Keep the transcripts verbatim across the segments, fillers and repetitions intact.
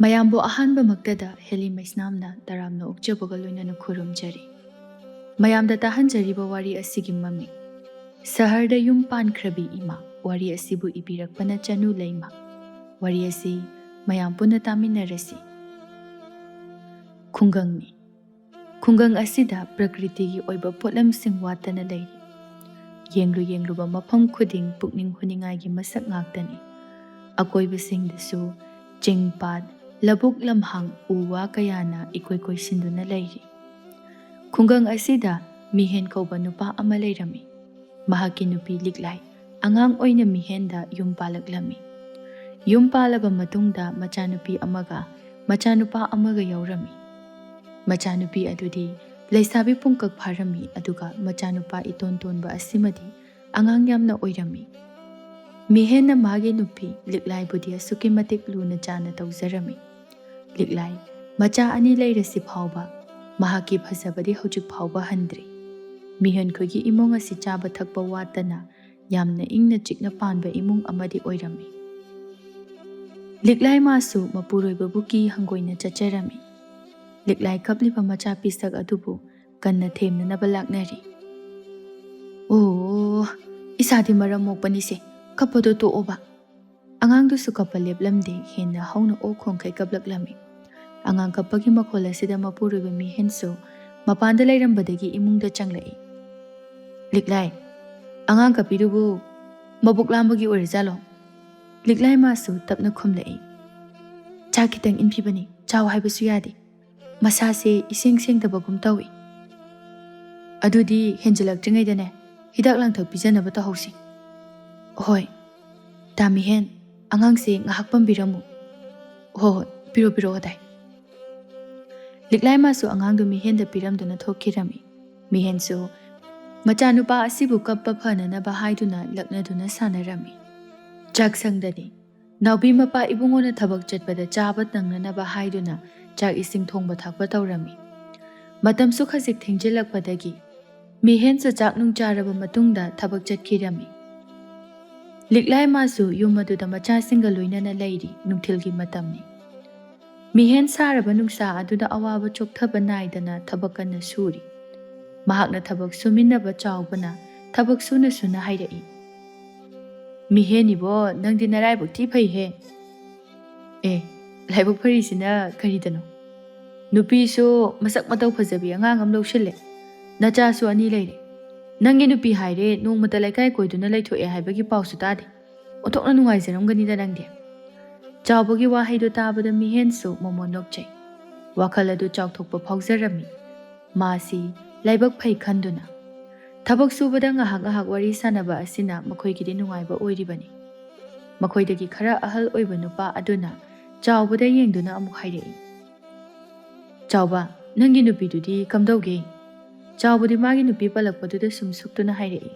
ꯃꯌꯥꯝꯕꯨ ꯑꯍꯥꯟꯕꯃꯛꯇꯗ ꯍꯦꯂꯤ ꯃꯩꯁꯅꯥꯝꯅ ꯇꯔꯥꯝꯅ ꯑꯣꯛꯆꯕꯒ ꯂꯣꯏꯅꯅ ꯈꯨꯔꯨꯝꯖꯔꯤ꯫ ꯃꯌꯥꯝꯗ ꯇꯥꯍꯟꯖꯔꯤꯕ ꯋꯥꯔꯤ ꯑꯁꯤꯒꯤ ꯃꯃꯤꯡ ꯁꯍꯔꯗ ꯌꯨꯝ ꯄꯥꯟꯈ꯭ꯔꯕꯤ ꯏꯃꯥ꯫ ꯋꯥꯔꯤ ꯑꯁꯤꯕꯨ ꯏꯕꯤꯔꯛꯄꯅ ꯆꯅꯨ ꯂꯩꯃ꯫ ꯋꯥꯔꯤ ꯑꯁꯤ ꯃꯌꯥꯝ ꯄꯨꯟꯅ ꯇꯥꯃꯤꯟꯅꯔꯁꯤ꯫ ꯈꯨꯡꯒꯪꯅꯤ꯫ ꯈꯨꯡꯒꯪ ꯑꯁꯤꯗ ꯄ꯭ꯔꯀ꯭ꯔꯤꯇꯤꯒꯤ ꯑꯣꯏꯕ ꯄꯣꯠꯂꯝꯁꯤꯡ ꯋꯥꯠꯇꯅ ꯂꯩꯔꯤ꯫ ꯌꯦꯡꯂꯨ ꯌꯦꯡꯂꯨꯕ ꯃꯐꯝ ꯈꯨꯗꯤꯡ ꯄꯨꯛꯅꯤꯡ ꯍꯨꯅꯤꯡꯉꯥꯏꯒꯤ ꯃꯁꯛ ꯉꯥꯛꯇꯅꯤ꯫ ꯑꯀꯣꯏꯕꯁꯤꯡꯗꯁꯨ ꯆꯤꯡ ꯄꯥꯠ, ꯂꯧꯕꯨꯛ ꯂꯝꯍꯥꯡ, ꯎ ꯋꯥ ꯀꯌꯥꯅ ꯏꯀꯣꯏ ꯀꯣꯏꯁꯤꯟꯗꯨꯅ ꯂꯩꯔꯤ꯫ ꯈꯨꯡꯒꯪ ꯑꯁꯤꯗ ꯃꯤꯍꯦꯟ ꯀꯧꯕ ꯅꯨꯄꯥ ꯑꯃ ꯂꯩꯔꯝꯃꯤ꯫ ꯃꯍꯥꯛꯀꯤ ꯅꯨꯄꯤ ꯂꯤꯛꯂꯥꯏ ꯑꯉꯥꯡ ꯑꯣꯏꯅ ꯃꯤꯍꯦꯟꯗ ꯌꯨꯝ ꯄꯥꯜꯂꯛꯂꯝꯃꯤ꯫ ꯌꯨꯝ ꯄꯥꯜꯂꯕ ꯃꯇꯨꯡꯗ ꯃꯆꯥꯅꯨꯄꯤ ꯑꯃꯒ ꯃꯆꯥꯅꯨꯄꯥ ꯑꯃꯒ ꯌꯥꯎꯔꯝꯃꯤ꯫ ꯃꯆꯥꯅꯨꯄꯤ ꯑꯗꯨꯗꯤ ꯂꯩꯁꯥꯕꯤ ꯄꯨꯡꯀꯛ ꯐꯥꯔꯝꯃꯤ, ꯑꯗꯨꯒ ꯃꯆꯥꯅꯨꯄꯥ ꯏꯇꯣꯟ ꯇꯣꯟꯕ ꯑꯁꯤꯃꯗꯤ ꯑꯉꯥꯡ ꯌꯥꯝꯅ ꯑꯣꯏꯔꯝꯃꯤ꯫ ꯃꯤꯍꯦꯟꯅ ꯃꯥꯒꯤ ꯅꯨꯄꯤ ꯂꯤꯛꯂꯥꯏꯕꯨꯗꯤ ꯑꯁꯨꯛꯀꯤ ꯃꯇꯤꯛ ꯂꯨꯅ ꯆꯥꯟꯅ ꯇꯧꯖꯔꯝꯃꯤ꯫ ꯂꯤꯛꯂꯥꯏ ꯃꯆꯥ ꯑꯅꯤ ꯂꯩꯔꯁꯤ ꯐꯥꯎꯕ ꯃꯍꯥꯛꯀꯤ ꯐꯖꯕꯗꯤ ꯍꯧꯖꯤꯛ ꯐꯥꯎꯕ ꯍꯟꯗ꯭ꯔꯤ꯫ ꯃꯤꯍꯦꯟꯈꯣꯏꯒꯤ ꯏꯃꯨꯡ ꯑꯁꯤ ꯆꯥꯕ ꯊꯛꯄ ꯋꯥꯠꯇꯅ ꯌꯥꯝꯅ ꯏꯪꯅ ꯆꯤꯛꯅ ꯄꯥꯟꯕ ꯏꯃꯨꯡ ꯑꯃꯗꯤ ꯑꯣꯏꯔꯝꯃꯤ꯫ ꯂꯤꯛꯂꯥꯏ ꯃꯥꯁꯨ ꯃꯄꯨꯔꯣꯏꯕꯕꯨ ꯀꯤ ꯍꯪꯒꯣꯏꯅ ꯆꯠꯆꯔꯝꯃꯤ꯫ ꯂꯤꯛꯂꯥꯏ ꯀꯞꯂꯤꯕ ꯃꯆꯥ ꯄꯤꯁꯛ ꯑꯗꯨꯕꯨ ꯀꯟꯅ ꯊꯦꯝꯅꯅꯕ ꯂꯥꯛꯅꯔꯤ꯫ "ꯑꯣ, ꯏꯁꯥꯗꯤ ꯃꯔꯝ ꯃꯣꯛꯄꯅꯤꯁꯦ, ꯀꯞꯄꯗꯣ ꯇꯣꯛꯑꯣꯕ꯫" ꯑꯉꯥꯡꯗꯨꯁꯨ ꯀꯞꯄ ꯂꯦꯞꯂꯝꯗꯦ, ꯍꯦꯟꯅ ꯍꯧꯅ ꯑꯣꯛ ꯈꯣꯡꯈꯩ ꯀꯞꯂꯛꯂꯝꯃꯤ꯫ ꯑꯉꯥꯡ ꯀꯞꯄꯒꯤ ꯃꯈꯣꯜ ꯑꯁꯤꯗ ꯃꯄꯨꯔꯣꯏꯕ ꯃꯤꯍꯦꯟꯁꯨ ꯃꯄꯥꯟꯗ ꯂꯩꯔꯝꯕꯗꯒꯤ ꯏꯃꯨꯡꯗ ꯆꯪꯂꯛꯏ꯫ "ꯂꯤꯛꯂꯥꯏ, ꯑꯉꯥꯡ ꯀꯞꯄꯤꯗꯨꯕꯨ ꯃꯕꯨꯛ ꯂꯥꯝꯕꯒꯤ ꯑꯣꯏꯔꯖꯥꯠꯂꯣ?" ꯂꯤꯛꯂꯥꯏ ꯃꯥꯁꯨ ꯇꯞꯅ ꯈꯨꯝꯂꯛꯏ꯫ "ꯆꯥꯛ ꯈꯤꯇꯪ ꯏꯟꯕꯤꯕꯅꯤ, ꯆꯥꯎ ꯍꯥꯏꯕꯁꯨ ꯌꯥꯗꯦ꯫ ꯃꯁꯥꯁꯦ ꯏꯁꯦꯡ ꯁꯦꯡꯗꯕꯒꯨꯝ ꯇꯧꯏ꯫" "ꯑꯗꯨꯗꯤ ꯍꯦꯟꯖꯤꯜꯂꯛꯇ꯭ꯔꯤꯉꯩꯗꯅꯦ ꯍꯤꯗꯥꯛ ꯂꯥꯡꯊꯛ ꯄꯤꯖꯅꯕ ꯇꯧꯍꯧꯁꯤ꯫" "ꯍꯣꯏ꯫ ꯇꯥꯃꯤꯍꯦꯟ, ꯑꯉꯥꯡꯁꯦ ꯉꯥꯏꯍꯥꯛ ꯄꯝꯕꯤꯔꯝꯃꯨ꯫" "ꯍꯣꯏ ꯍꯣꯏ, ꯄꯤꯔꯣ ꯄꯤꯔꯣ ꯑꯗꯥꯏ꯫" ꯂꯤꯛꯂꯥꯏ ꯃꯥꯁꯨ ꯑꯉꯥꯡꯗꯨ ꯃꯤꯍꯦꯟꯗ ꯄꯤꯔꯝꯗꯨꯅ ꯊꯣꯛꯈꯤꯔꯝꯃꯤ꯫ ꯃꯤꯍꯦꯟꯁꯨ ꯃꯆꯥꯅꯨꯄꯥ ꯑꯁꯤꯕꯨ ꯀꯞꯄ ꯐꯅꯅꯕ ꯍꯥꯏꯗꯨꯅ ꯂꯛꯅꯗꯨꯅ ꯁꯥꯟꯅꯔꯝꯃꯤ꯫ ꯆꯥꯛꯁꯪꯗꯅꯤ꯫ ꯅꯥꯎꯕꯤ ꯃꯄꯥ ꯏꯕꯨꯡꯉꯣꯅ ꯊꯕꯛ ꯆꯠꯄꯗ ꯆꯥꯕ ꯅꯪꯅꯅꯕ ꯍꯥꯏꯗꯨꯅ ꯆꯥꯛ ꯏꯁꯤꯡ ꯊꯣꯡꯕ ꯊꯥꯛꯄ ꯇꯧꯔꯝꯃꯤ꯫ ꯃꯇꯝꯁꯨ ꯈꯖꯤꯛ ꯊꯦꯡꯖꯤꯜꯂꯛꯄꯗꯒꯤ ꯃꯤꯍꯦꯟꯁꯨ ꯆꯥꯛ ꯅꯨꯡ ꯆꯥꯔꯕ ꯃꯇꯨꯡꯗ ꯊꯕꯛ ꯆꯠꯈꯤꯔꯝꯃꯤ꯫ ꯂꯤꯛꯂꯥꯏ ꯃꯥꯁꯨ ꯌꯨꯝ ꯑꯗꯨꯗ ꯃꯆꯥꯁꯤꯡꯒ ꯂꯣꯏꯅꯅ ꯂꯩꯔꯤ꯫ ꯅꯨꯡꯊꯤꯜꯒꯤ ꯃꯇꯝꯅꯤ꯫ ꯃꯤꯍꯦꯟ ꯁꯥꯔꯕ ꯅꯨꯡꯁꯥ ꯑꯗꯨꯗ ꯑꯋꯥꯕ ꯆꯣꯛꯊꯕ ꯅꯥꯏꯗꯅ ꯊꯕꯛ ꯀꯟꯅ ꯁꯨꯔꯤ꯫ ꯃꯍꯥꯛꯅ ꯊꯕꯛ ꯁꯨꯃꯤꯟꯅꯕ ꯆꯥꯎꯕꯅ ꯊꯕꯛ ꯁꯨꯅ ꯁꯨꯅ ꯍꯥꯏꯔꯛꯏ, "ꯃꯤꯍꯦꯟ ꯏꯕꯣ, ꯅꯪꯗꯤ ꯅꯔꯥꯏꯕꯛ ꯊꯤ ꯐꯩꯍꯦ꯫ ꯑꯦ, ꯂꯥꯏꯕꯛ ꯐꯔꯤꯁꯤꯅ ꯀꯔꯤꯗꯅꯣ? ꯅꯨꯄꯤꯁꯨ ꯃꯁꯛ ꯃꯇꯧ ꯐꯖꯕꯤ ꯑꯉꯥꯡ ꯑꯃ ꯂꯧꯁꯤꯜꯂꯦ꯫ ꯅꯆꯥꯁꯨ ꯑꯅꯤ ꯂꯩꯔꯦ꯫ ꯅꯪꯒꯤ ꯅꯨꯄꯤ ꯍꯥꯏꯔꯦ, ꯅꯣꯡꯃꯇ ꯂꯩꯀꯥꯏ ꯀꯣꯏꯗꯨꯅ ꯂꯩꯊꯣꯛꯑꯦ ꯍꯥꯏꯕꯒꯤ ꯄꯥꯎꯁꯨ ꯇꯥꯗꯦ꯫ ꯑꯣꯟꯊꯣꯛꯅ ꯅꯨꯡꯉꯥꯏꯖꯔꯝꯒꯅꯤꯗ ꯅꯪꯗꯤ꯫" ꯆꯥꯎꯕꯒꯤ ꯋꯥꯍꯩꯗꯣ ꯇꯥꯕꯗ ꯃꯤꯍꯦꯟꯁꯨ ꯃꯣꯃꯣꯟ ꯅꯣꯛꯆꯩ꯫ ꯋꯥꯈꯜ ꯑꯗꯨ ꯆꯥꯎꯊꯣꯛꯄ ꯐꯥꯎꯖꯔꯝꯃꯤ꯫ ꯃꯥꯁꯤ ꯂꯥꯏꯕꯛ ꯐꯩ ꯈꯟꯗꯨꯅ꯫ ꯊꯕꯛ ꯁꯨꯕꯗ ꯉꯥꯏꯍꯥꯛ ꯉꯥꯏꯍꯥꯛ ꯋꯥꯔꯤ ꯁꯥꯟꯅꯕ ꯑꯁꯤꯅ ꯃꯈꯣꯏꯒꯤꯗꯤ ꯅꯨꯡꯉꯥꯏꯕ ꯑꯣꯏꯔꯤꯕꯅꯤ꯫ ꯃꯈꯣꯏꯗꯒꯤ ꯈꯔ ꯑꯍꯜ ꯑꯣꯏꯕ ꯅꯨꯄꯥ ꯑꯗꯨꯅ ꯆꯥꯎꯕꯗ ꯌꯦꯡꯗꯨꯅ ꯑꯃꯨꯛ ꯍꯥꯏꯔꯛꯏ, "ꯆꯥꯎꯕ, ꯅꯪꯒꯤ ꯅꯨꯄꯤꯗꯨꯗꯤ ꯀꯝꯗꯧꯒꯦ?" ꯆꯥꯎꯕꯗꯤ ꯃꯥꯒꯤ ꯅꯨꯄꯤ ꯄꯜꯂꯛꯄꯗꯨꯗ ꯁꯨꯝ ꯁꯨꯛꯇꯨꯅ ꯍꯥꯏꯔꯛꯏ,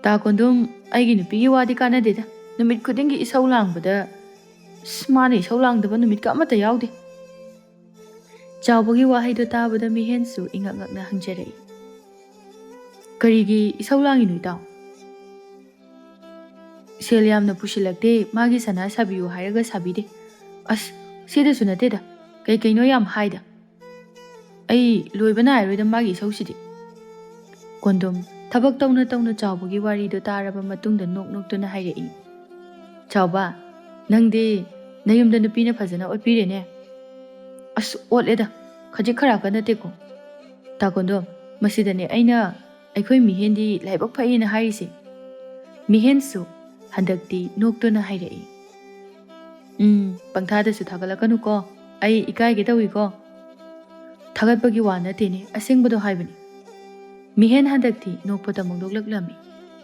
"ꯇꯥ ꯀꯣꯟꯗꯨꯝ, ꯑꯩꯒꯤ ꯅꯨꯄꯤꯒꯤ ꯋꯥꯗꯤ ꯀꯥꯟꯅꯗꯦꯗ꯫ ꯅꯨꯃꯤꯠ ꯈꯨꯗꯤꯡꯒꯤ ꯏꯁꯧ ꯂꯥꯡꯕꯗ, ꯑꯁ, ꯃꯥꯅ ꯏꯁꯧ ꯂꯥꯡꯗꯕ ꯅꯨꯃꯤꯠꯀ ꯑꯃꯠꯇ ꯌꯥꯎꯗꯦ꯫" ꯆꯥꯎꯕꯒꯤ ꯋꯥꯍꯩꯗꯣ ꯇꯥꯕꯗ ꯃꯤꯍꯦꯟꯁꯨ ꯏꯉꯛ ꯉꯛꯅ ꯍꯪꯖꯔꯛꯏ, "ꯀꯔꯤꯒꯤ ꯏꯁꯧ ꯂꯥꯡꯉꯤꯅꯣ, ꯏꯇꯥꯎ?" "ꯁꯦꯜ ꯌꯥꯝꯅ ꯄꯨꯁꯤꯜꯂꯛꯇꯦ, ꯃꯥꯒꯤ ꯁꯅꯥ ꯁꯥꯕꯤꯌꯨ ꯍꯥꯏꯔꯒ ꯁꯥꯕꯤꯗꯦ꯫ ꯑꯁ, ꯁꯤꯗꯁꯨ ꯅꯠꯇꯦꯗ, ꯀꯩ ꯀꯩꯅꯣ ꯌꯥꯝ ꯍꯥꯏꯗ꯫ ꯑꯩ ꯂꯣꯏꯕ ꯅꯥꯏꯔꯣꯏꯗ ꯃꯥꯒꯤ ꯏꯁꯧꯁꯤꯗꯤ꯫" ꯀꯣꯟꯗꯨꯝ ꯊꯕꯛ ꯇꯧꯅ ꯇꯧꯅ ꯆꯥꯎꯕꯒꯤ ꯋꯥꯔꯤꯗꯣ ꯇꯥꯔꯕ ꯃꯇꯨꯡꯗ ꯅꯣꯛ ꯅꯣꯛꯇꯨꯅ ꯍꯥꯏꯔꯛꯏ, "ꯆꯥꯎꯕ, ꯅꯪꯗꯤ ꯅꯌꯨꯝꯗ ꯅꯨꯄꯤꯅ ꯐꯖꯅ ꯑꯣꯠꯄꯤꯔꯦꯅꯦ꯫" "ꯑꯁ, ꯑꯣꯠꯂꯦꯗ, ꯈꯖꯤꯛ ꯈꯔꯥꯛꯀ ꯅꯠꯇꯦꯀꯣ꯫ ꯇꯥ ꯀꯣꯟꯗꯨꯝ, ꯃꯁꯤꯗꯅꯦ ꯑꯩꯅ ꯑꯩꯈꯣꯏ ꯃꯤꯍꯦꯟꯗꯤ ꯂꯥꯏꯕꯛ ꯐꯩꯌꯦꯅ ꯍꯥꯏꯔꯤꯁꯦ꯫" ꯃꯤꯍꯦꯟꯁꯨ ꯍꯟꯗꯛꯇꯤ ꯅꯣꯛꯇꯨꯅ ꯍꯥꯏꯔꯛꯏ, "ꯎꯝ, ꯄꯪꯊꯥꯗꯁꯨ ꯊꯥꯒꯠꯂꯛꯀꯅꯨꯀꯣ, ꯑꯩ ꯏꯀꯥꯏꯒꯦ ꯇꯧꯏꯀꯣ꯫" "ꯊꯥꯒꯠꯄꯒꯤ ꯋꯥ ꯅꯠꯇꯦꯅꯦ, ꯑꯁꯦꯡꯕꯗꯣ ꯍꯥꯏꯕꯅꯤ꯫" ꯃꯤꯍꯦꯟ ꯍꯟꯗꯛꯇꯤ ꯅꯣꯛꯄꯗ ꯑꯃꯨꯛ ꯅꯣꯛꯂꯛꯂꯝꯃꯤ꯫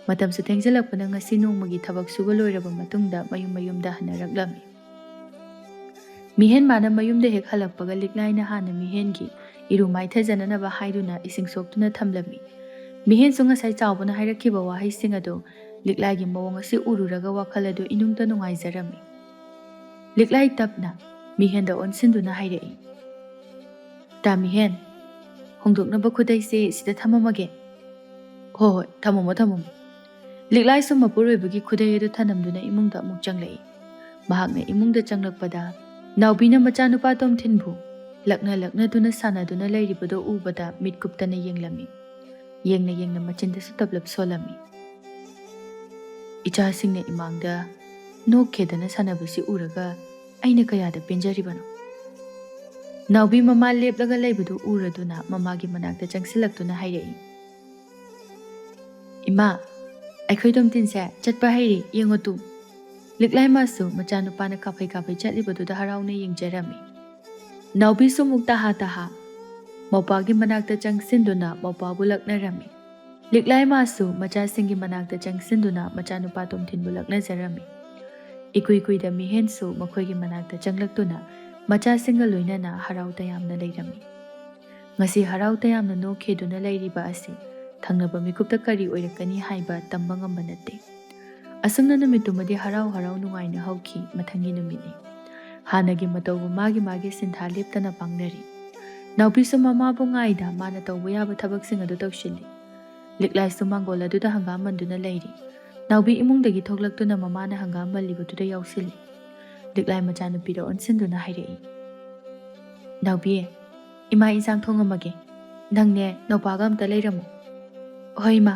ꯃꯇꯝꯁꯨ ꯊꯦꯡꯖꯤꯜꯂꯛꯄꯅ ꯉꯁꯤ ꯅꯣꯡꯃꯒꯤ ꯊꯕꯛ ꯁꯨꯕ ꯂꯣꯏꯔꯕ ꯃꯇꯨꯡꯗ ꯃꯌꯨꯝ ꯃꯌꯨꯝꯗ ꯍꯟꯅꯔꯛꯂꯝꯃꯤ꯫ ꯃꯤꯍꯦꯟ ꯃꯥꯅ ꯃꯌꯨꯝꯗ ꯍꯦꯛ ꯍꯜꯂꯛꯄꯒ ꯂꯤꯛꯂꯥꯏꯅ ꯍꯥꯟꯅ ꯃꯤꯍꯦꯟꯒꯤ ꯏꯔꯨ ꯃꯥꯏꯊꯖꯅꯅꯕ ꯍꯥꯏꯗꯨꯅ ꯏꯁꯤꯡ ꯁꯣꯛꯇꯨꯅ ꯊꯝꯂꯝꯃꯤ꯫ ꯃꯤꯍꯦꯟꯁꯨ ꯉꯁꯥꯏ ꯆꯥꯎꯕꯅ ꯍꯥꯏꯔꯛꯈꯤꯕ ꯋꯥꯍꯩꯁꯤꯡ ꯑꯗꯨ ꯂꯤꯛꯂꯥꯏꯒꯤ ꯃꯑꯣꯡ ꯑꯁꯤ ꯎꯔꯨꯔꯒ ꯋꯥꯈꯜ ꯑꯗꯨ ꯏꯅꯨꯡꯇ ꯅꯨꯡꯉꯥꯏꯖꯔꯝꯃꯤ꯫ ꯂꯤꯛꯂꯥꯏ ꯇꯞꯅ ꯃꯤꯍꯦꯟꯗ ꯑꯣꯟꯁꯤꯟꯗꯨꯅ ꯍꯥꯏꯔꯛꯏ, "ꯇꯥ ꯃꯤꯍꯦꯟ, ꯍꯣꯡꯗꯣꯛꯅꯕ ꯈꯨꯗꯩꯁꯦ ꯁꯤꯗ ꯊꯝꯃꯝꯃꯒꯦ꯫" "ꯍꯣꯏ, ꯍꯣꯏ, ꯊꯝꯃꯝꯃꯣ, ꯊꯝꯃꯝꯃꯣ꯫" ꯂꯤꯛꯂꯥꯏꯁꯨ ꯃꯄꯨꯔꯣꯏꯕꯒꯤ ꯈꯨꯗꯩ ꯑꯗꯨ ꯊꯅꯝꯗꯨꯅ ꯏꯃꯨꯡꯗ ꯑꯃꯨꯛ ꯆꯪꯂꯛꯏ꯫ ꯃꯍꯥꯛꯅ ꯏꯃꯨꯡꯗ ꯆꯪꯂꯛꯄꯗ ꯅꯥꯎꯕꯤꯅ ꯃꯆꯥꯅꯨꯄꯥ ꯇꯣꯝꯊꯤꯟꯕꯨ ꯂꯛꯅ ꯂꯛꯅꯗꯨꯅ ꯁꯥꯟꯅꯗꯨꯅ ꯂꯩꯔꯤꯕꯗꯨ ꯎꯕꯗ ꯃꯤꯠ ꯀꯨꯞꯇꯅ ꯌꯦꯡꯂꯝꯃꯤ꯫ ꯌꯦꯡꯅ ꯌꯦꯡꯅ ꯃꯆꯤꯟꯗꯁꯨ ꯇꯞꯂꯞ ꯁꯣꯜꯂꯝꯃꯤ꯫ ꯏꯆꯥꯁꯤꯡꯅ ꯏꯃꯥꯡꯗ ꯅꯣꯛꯈꯦꯗꯅ ꯁꯥꯟꯅꯕꯁꯤ ꯎꯔꯒ ꯑꯩꯅ ꯀꯌꯥꯗ ꯄꯦꯟꯖꯔꯤꯕꯅꯣ꯫ ꯅꯥꯎꯕꯤ ꯃꯃꯥ ꯂꯦꯞꯂꯒ ꯂꯩꯕꯗꯨ ꯎꯔꯗꯨꯅ ꯃꯃꯥꯒꯤ ꯃꯅꯥꯛꯇ ꯆꯪꯁꯤꯜꯂꯛꯇꯨꯅ ꯍꯥꯏꯔꯛꯏ, "ꯏꯃꯥ, ꯑꯩꯈꯣꯏ ꯇꯣꯝꯊꯤꯟꯁꯦ ꯆꯠꯄ ꯍꯩꯔꯦ, ꯌꯦꯡꯉꯣ ꯇꯨ!" ꯂꯤꯛꯂꯥꯏ ꯃꯥꯁꯨ ꯃꯆꯥꯅꯨꯄꯥꯅ ꯀꯥꯐꯩ ꯀꯥꯐꯩ ꯆꯠꯂꯤꯕꯗꯨꯗ ꯍꯔꯥꯎꯅ ꯌꯦꯡꯖꯔꯝꯃꯤ꯫ ꯅꯥꯎꯕꯤꯁꯨ ꯑꯃꯨꯛ ꯇꯍꯥ ꯇꯍꯥ ꯃꯧꯄꯥꯒꯤ ꯃꯅꯥꯛꯇ ꯆꯪꯁꯤꯟꯗꯨꯅ ꯃꯧꯄꯥꯕꯨ ꯂꯛꯅꯔꯝꯃꯤ꯫ ꯂꯤꯛꯂꯥꯏ ꯃꯥꯁꯨ ꯃꯆꯥꯁꯤꯡꯒꯤ ꯃꯅꯥꯛꯇ ꯆꯪꯁꯤꯟꯗꯨꯅ ꯃꯆꯥꯅꯨꯄꯥ ꯇꯣꯝꯊꯤꯟꯕꯨ ꯂꯛꯅꯖꯔꯝꯃꯤ꯫ ꯏꯀꯨꯏ ꯀꯨꯏꯗ ꯃꯤꯍꯦꯟꯁꯨ ꯃꯈꯣꯏꯒꯤ ꯃꯅꯥꯛꯇ ꯆꯪꯂꯛꯇꯨꯅ ꯃꯆꯥꯁꯤꯡꯒ ꯂꯣꯏꯅꯅ ꯍꯔꯥꯎ ꯇꯌꯥꯝꯅ ꯂꯩꯔꯝꯃꯤ꯫ ꯉꯁꯤ ꯍꯔꯥꯎ ꯇꯌꯥꯝꯅ ꯅꯣꯛꯈꯤꯗꯨꯅ ꯂꯩꯔꯤꯕ ꯑꯁꯤ ꯊꯪꯅꯕ ꯃꯤꯀꯨꯞꯇ ꯀꯔꯤ ꯑꯣꯏꯔꯛꯀꯅꯤ ꯍꯥꯏꯕ ꯇꯝꯕ ꯉꯝꯕ ꯅꯠꯇꯦ꯫ ꯑꯁꯨꯝꯅ ꯅꯨꯃꯤꯠꯇꯨꯃꯗꯤ ꯍꯔꯥꯎ ꯍꯔꯥꯎ ꯅꯨꯡꯉꯥꯏꯅ ꯍꯧꯈꯤ꯫ ꯃꯊꯪꯒꯤ ꯅꯨꯃꯤꯠꯅꯤ꯫ ꯍꯥꯟꯅꯒꯤ ꯃꯇꯧꯕꯨ ꯃꯥꯒꯤ ꯃꯥꯒꯤ ꯁꯤꯟꯊꯥ ꯂꯦꯞꯇꯅ ꯄꯥꯡꯅꯔꯤ꯫ ꯅꯥꯎꯕꯤꯁꯨ ꯃꯃꯥꯕꯨ ꯉꯥꯏꯗ ꯃꯥꯅ ꯇꯧꯕ ꯌꯥꯕ ꯊꯕꯛꯁꯤꯡ ꯑꯗꯨ ꯇꯧꯁꯤꯜꯂꯤ꯫ ꯂꯤꯛꯂꯥꯏꯁꯨ ꯃꯥꯡꯒꯣꯜ ꯑꯗꯨꯗ ꯍꯪꯒꯥꯝ ꯃꯟꯗꯨꯅ ꯂꯩꯔꯤ꯫ ꯅꯥꯎꯕꯤ ꯏꯃꯨꯡꯗꯒꯤ ꯊꯣꯛꯂꯛꯇꯨꯅ ꯃꯃꯥꯅ ꯍꯪꯒꯥꯝ ꯃꯜꯂꯤꯕꯗꯨꯗ ꯌꯥꯎꯁꯤꯜꯂꯤ꯫ ꯂꯤꯛꯂꯥꯏ ꯃꯆꯥꯅꯨꯄꯤꯗ ꯑꯣꯟꯁꯤꯟꯗꯨꯅ ꯍꯥꯏꯔꯛꯏ, "ꯅꯥꯎꯕꯤ, ꯏꯃꯥ ꯏꯟꯁꯥꯡ ꯊꯣꯡꯉꯝꯃꯒꯦ꯫ ꯅꯪꯅꯦ ꯅꯧꯄꯥꯒ ꯑꯝꯇ ꯂꯩꯔꯝꯃꯣ꯫" "ꯍꯣꯏ, ꯏꯃꯥ꯫"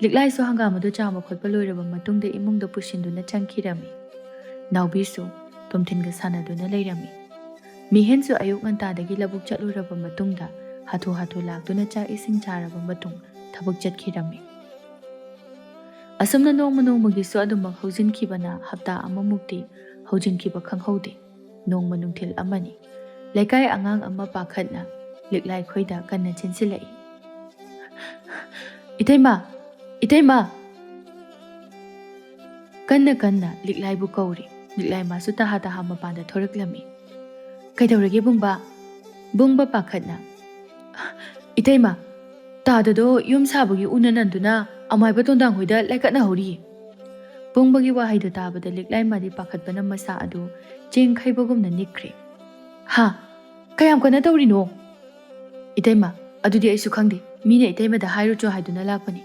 ꯂꯤꯛꯂꯥꯏꯁꯨ ꯍꯪꯒꯥꯝ ꯑꯗꯨ ꯆꯥꯝꯕ ꯈꯣꯠꯄ ꯂꯣꯏꯔꯕ ꯃꯇꯨꯡꯗ ꯏꯃꯨꯡꯗ ꯄꯨꯁꯤꯟꯗꯨꯅ ꯆꯪꯈꯤꯔꯝꯃꯤ꯫ ꯅꯥꯎꯕꯤꯁꯨ ꯇꯣꯝꯊꯤꯟꯒ ꯁꯥꯟꯅꯗꯨꯅ ꯂꯩꯔꯝꯃꯤ꯫ ꯃꯤꯍꯦꯟꯁꯨ ꯑꯌꯨꯛ ꯉꯟꯇꯥꯗꯒꯤ ꯂꯧꯕꯨꯛ ꯆꯠꯂꯨꯔꯕ ꯃꯇꯨꯡꯗ ꯍꯥꯊꯨ ꯍꯥꯊꯨ ꯂꯥꯛꯇꯨꯅ ꯆꯥꯛ ꯏꯁꯤꯡ ꯆꯥꯔꯕ ꯃꯇꯨꯡ ꯊꯕꯛ ꯆꯠꯈꯤꯔꯝꯃꯤ꯫ ꯑꯁꯨꯝꯅ ꯅꯣꯡꯃ ꯅꯣꯡꯃꯒꯤꯁꯨ ꯑꯗꯨꯃꯛ ꯍꯧꯖꯤꯟꯈꯤꯕꯅ ꯍꯞꯇꯥ ꯑꯃꯃꯨꯛꯇꯤ ꯍꯧꯖꯤꯟꯈꯤꯕ ꯈꯪꯍꯧꯗꯦ꯫ ꯅꯣꯡꯃ ꯅꯨꯡꯊꯤꯜ ꯑꯃꯅꯤ꯫ ꯂꯩꯀꯥꯏ ꯑꯉꯥꯡ ꯑꯃ ꯄꯥꯈꯠꯅ ꯂꯤꯛꯂꯥꯏ ꯈꯣꯏꯗ ꯀꯟꯅ ꯆꯦꯟꯁꯤꯜꯂꯛꯏ꯫ "ꯏꯇꯩꯃ! ꯏꯇꯩꯃ!" ꯀꯟꯅ ꯀꯟꯅ ꯂꯤꯛꯂꯥꯏꯕꯨ ꯀꯧꯔꯤ꯫ ꯂꯤꯛꯂꯥꯏ ꯃꯥꯁꯨ ꯇꯍꯥ ꯇꯍꯥ ꯃꯄꯥꯟꯗ ꯊꯣꯔꯛꯂꯝꯃꯤ꯫ "ꯀꯩꯗꯧꯔꯒꯦ ꯕꯨꯡꯕ?" ꯕꯨꯡꯕ ꯄꯥꯈꯠꯅ, "ꯏꯇꯩꯃ, ꯇꯥꯗꯗꯣ ꯌꯨꯝ ꯁꯥꯕꯒꯤ ꯎꯅ ꯅꯟꯗꯨꯅ ꯑꯃꯥꯏꯕ ꯇꯣꯟꯗꯥꯡ ꯍꯣꯏꯗ ꯂꯥꯏꯀꯠꯅꯍꯧꯔꯤꯌꯦ꯫" ꯕꯨꯡꯕꯒꯤ ꯋꯥꯍꯩꯗꯨ ꯇꯥꯕꯗ ꯂꯤꯛꯂꯥꯏ ꯃꯥꯗꯤ ꯄꯥꯈꯠꯄꯅ ꯃꯁꯥ ꯑꯗꯨ ꯆꯦꯡ ꯈꯩꯕꯒꯨꯝꯅ ꯅꯤꯛꯈ꯭ꯔꯦ꯫ "ꯍꯥ? ꯀꯌꯥꯝ ꯀꯟꯅ ꯇꯧꯔꯤꯅꯣ?" "ꯏꯇꯩꯃ, ꯑꯗꯨꯗꯤ ꯑꯩꯁꯨ ꯈꯪꯗꯦ꯫ ꯃꯤꯅ ꯏꯇꯩꯃꯗ ꯍꯥꯏꯔꯨꯆꯣ ꯍꯥꯏꯗꯨꯅ ꯂꯥꯛꯄꯅꯤ꯫"